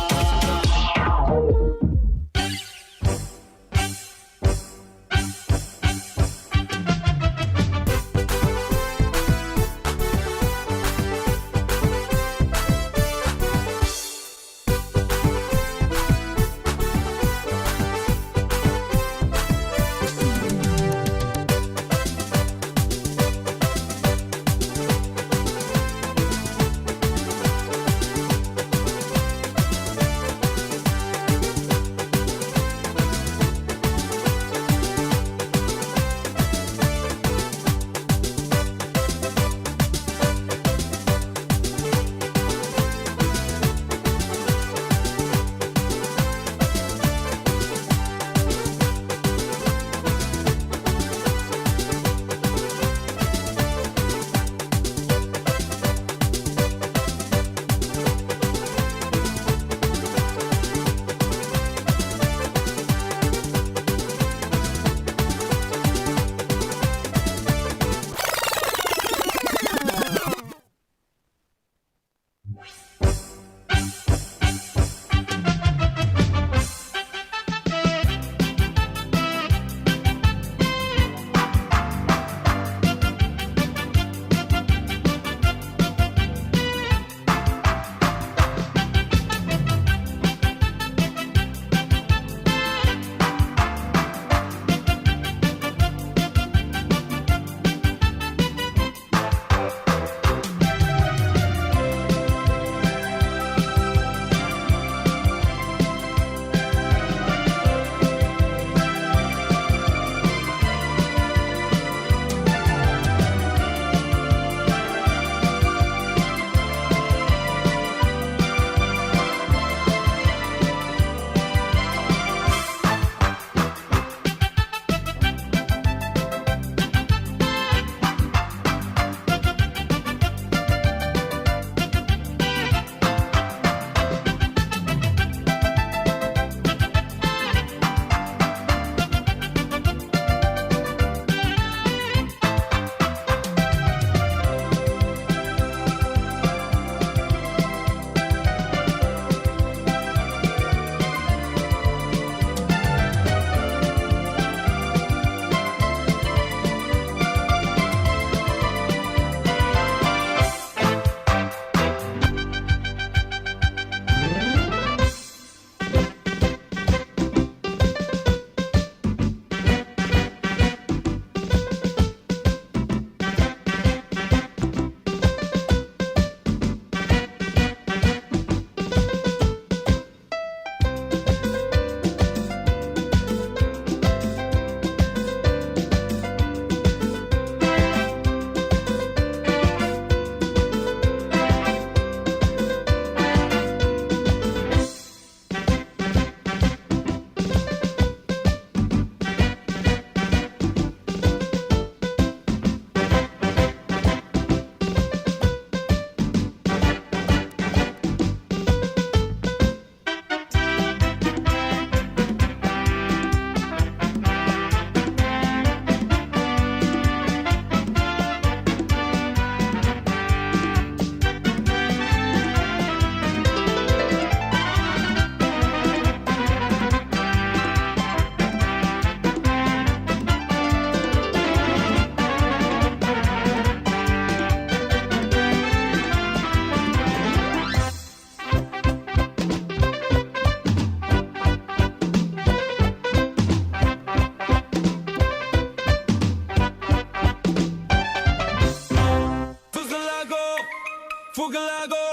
फुगला गो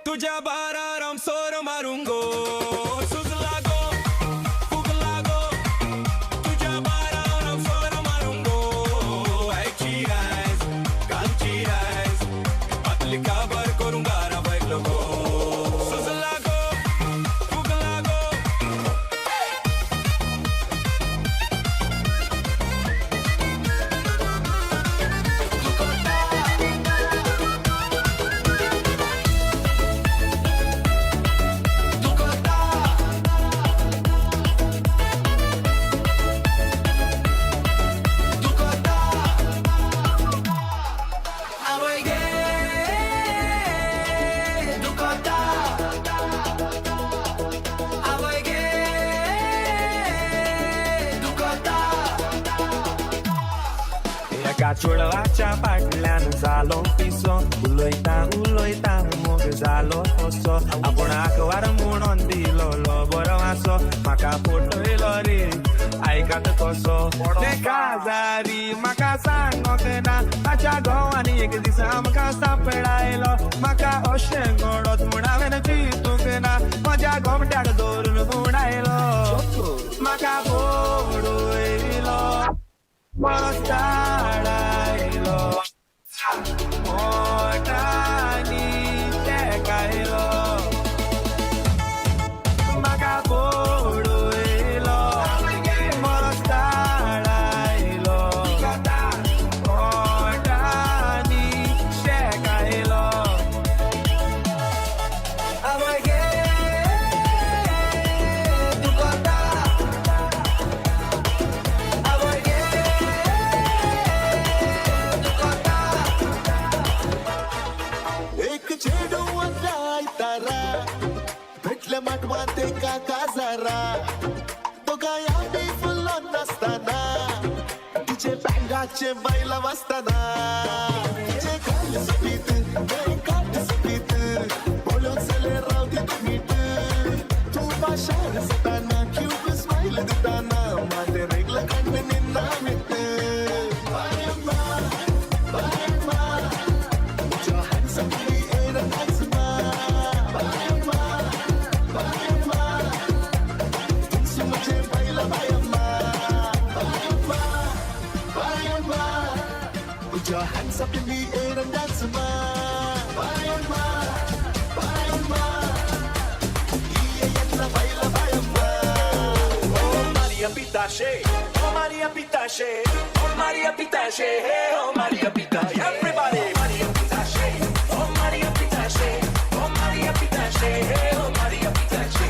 तुझ्या बारार हांव सोर मारूंक गो. सुजला गो फुगला गो तुझ्या बारार हांव सोर मारूंक गो. आयची आयज त्या चेडवाच्या फाटल्यान जालो पिसो, उलयता उलयता मोग जालो असो, आपूण आकवार म्हणून दिलो बरो आसो, म्हाका फटयलो रे आयकात कसो. ते काजारी म्हाका सांगोंक ना, ताच्या घोवान एक दीस आमकां सांपडायलो, म्हाका अशें घडत म्हूण हांवें चिंतूंक ना, म्हज्या गोमट्याक दवरून उडायलो, म्हाका पडयलो मस्ताडायलो, मोटानी तेकायलो, म्हाका पडयलो मस्ताडायलो, मोटानी शेकायलो. आवय दुखता, आवय दुखता. एक चेडू आयतारा भेटले माटवांत एका काजारा, दोगांय आमी फुल्लोन नासतना तिचे बँगाचे बायलां वाचतना, तिचे खाल सोबीत काट सोबीत पळोवन जाल्यार रावती मीठ, तूं पाशार जाताना क्यूब स्मायल दिताना माते रेगला काडून निन्ना मिट. बायम्मा बायम्मा put your hands up in the air and dance ma. Bayamma, bayamma, dance mujhe baila bayamma. Bayamma, bayamma, put your hands up in the air and dance ma. Bayamma, bayamma, yeah yeah baila bayamma. Oh Maria Pitache, oh Maria Pitache, oh Maria Pitache, hey oh Maria Pitache, everybody. Maria Pitache, oh Maria Pitache, oh Maria Pitache, hey oh Maria Pitache.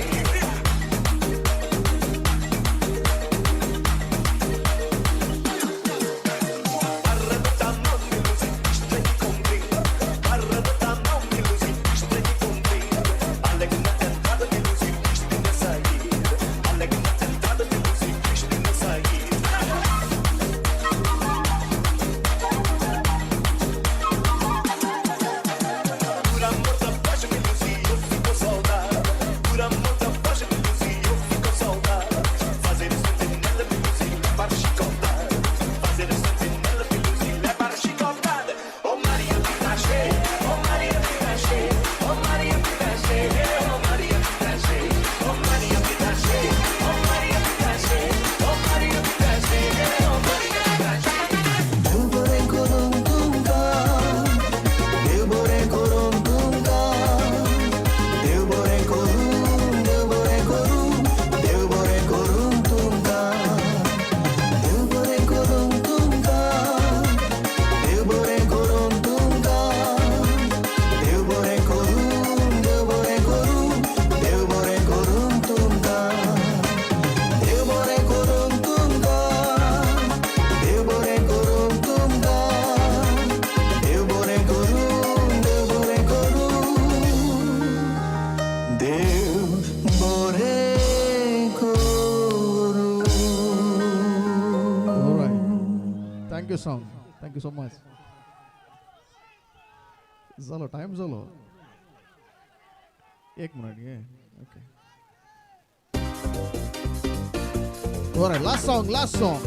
देव बरें करूं तुमकां, देव बरें करूं तुमकां, देव बरें करूं, देव बरें करूं, देव बरें करूं तुमकां, देव बरें करूं तुमकां, देव बरें करूं तुमकां, देव बरें करूं, देव बरें करूं, देव बरें करूं तुमकां, देव बरें करूं तुमकां, देव बरें करूं तुमकां, देव बरें करूं, देव बरें करूं, देव बरें करूं. All right. Thank you, song. Thank you so much. जालो टायम जालो. एक मिनिट घे. Okay. All right, last song, last song.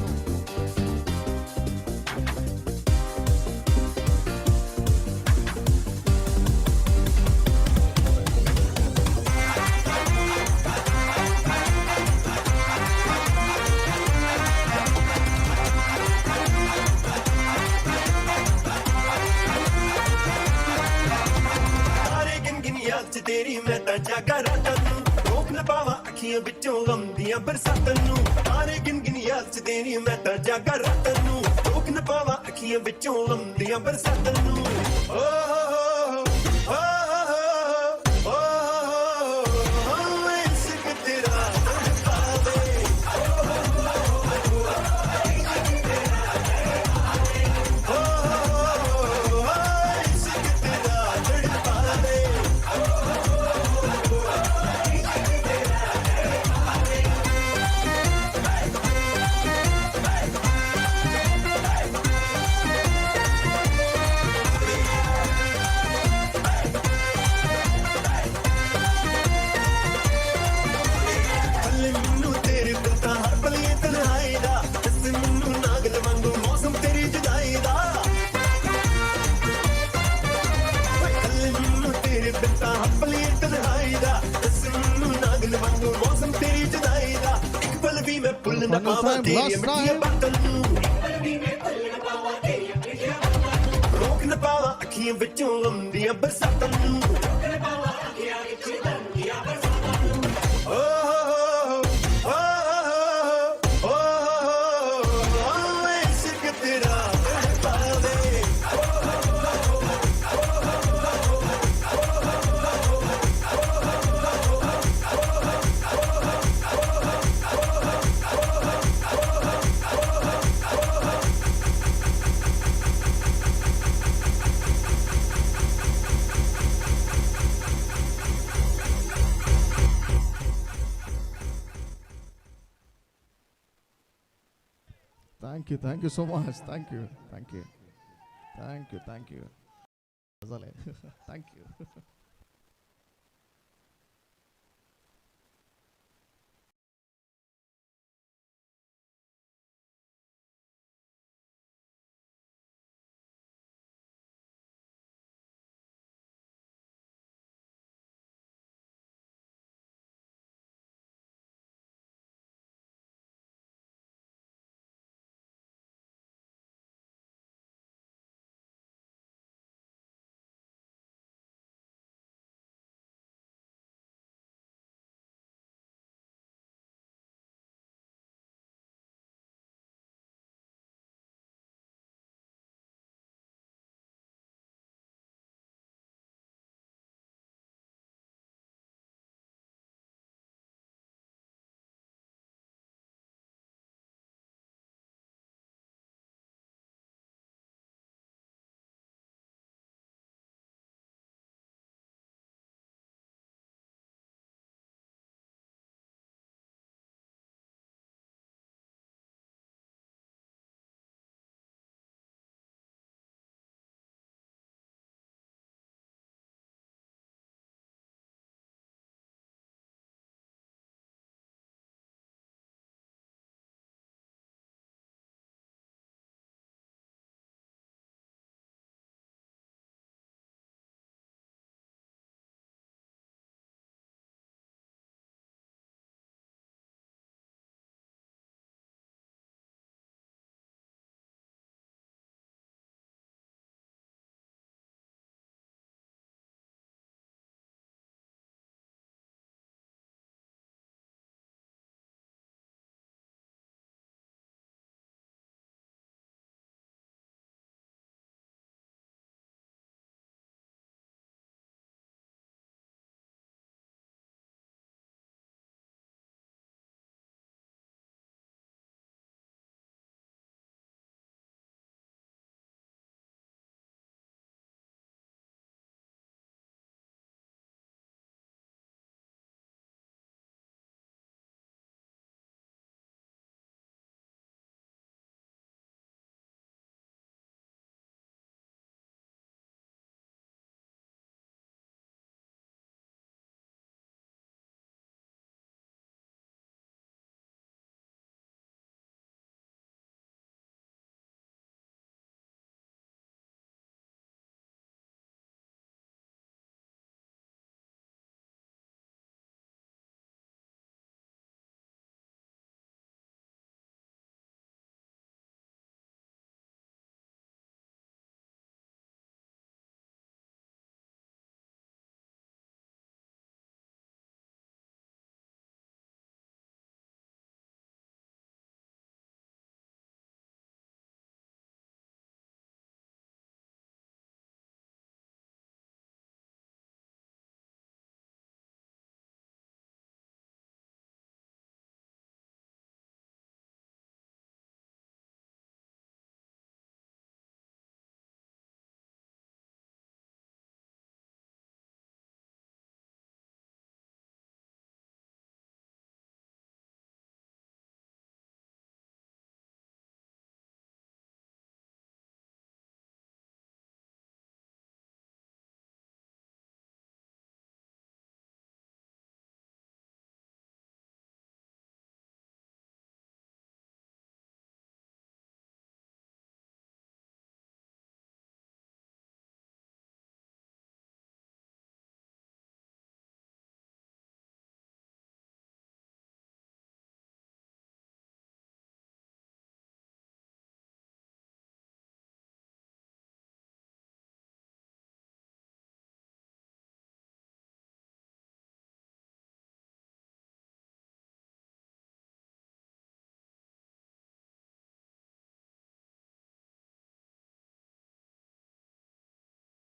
ਤਾਰੇ ਗਿਣ ਗਿਣ ਯਾਦ ਚ ਤੇਰੀ ਮੈਂ ਤਾਂ ਜਾਗਾ ਰਾਤਾਂ ਨੂੰ, ਰੋਕ ਨਾ ਪਾਵਾਂ ਅੱਖੀਆਂ ਵਿੱਚੋਂ ਗਮ ਦੀਆਂ ਬਰਸਾਤਾਂ ਨੂੰ, ਤਾਰੇ ਗਿਣ ਗਿਣ ਯਾਦ ਚ ਤੇਰੀ ਮੈਂ ਤਾਂ ਜਾਗਾ ਰਾਤਾਂ ਨੂੰ, ਰੋਕ ਨਾ ਪਾਵਾਂ ਅੱਖੀਆਂ ਵਿੱਚੋਂ ਗਮ ਦੀਆਂ ਬਰਸਾਤਾਂ ਨੂੰ. ਓ ਹੋ ਹੋ ਹੋ ਹੋ ਹੋ ਹੋ ਇਸ਼ਕ ਤੇਰਾ ਤੜਪਾਵੇ, ਓ ਹੋ ਹੋ ਹੋ ਇਸ਼ਕ ਤੇਰਾ ਤੜਪਾਵੇ. दा, दस मैनू नागन वांगू मौसम तेरी जुदाई दा। एक पल भी मैं भुल ना Final पावां time, तेरी last मिठियां time. बातां नूं। रोक ना पावां अखियां विचों आउंदियां बरसातां नूं। ओ हो हो हो हो हो हो, इश्क तेरा पावे। Thank you, thank you so much. Thank you, thank you, thank you, thank you. जालें, thank you.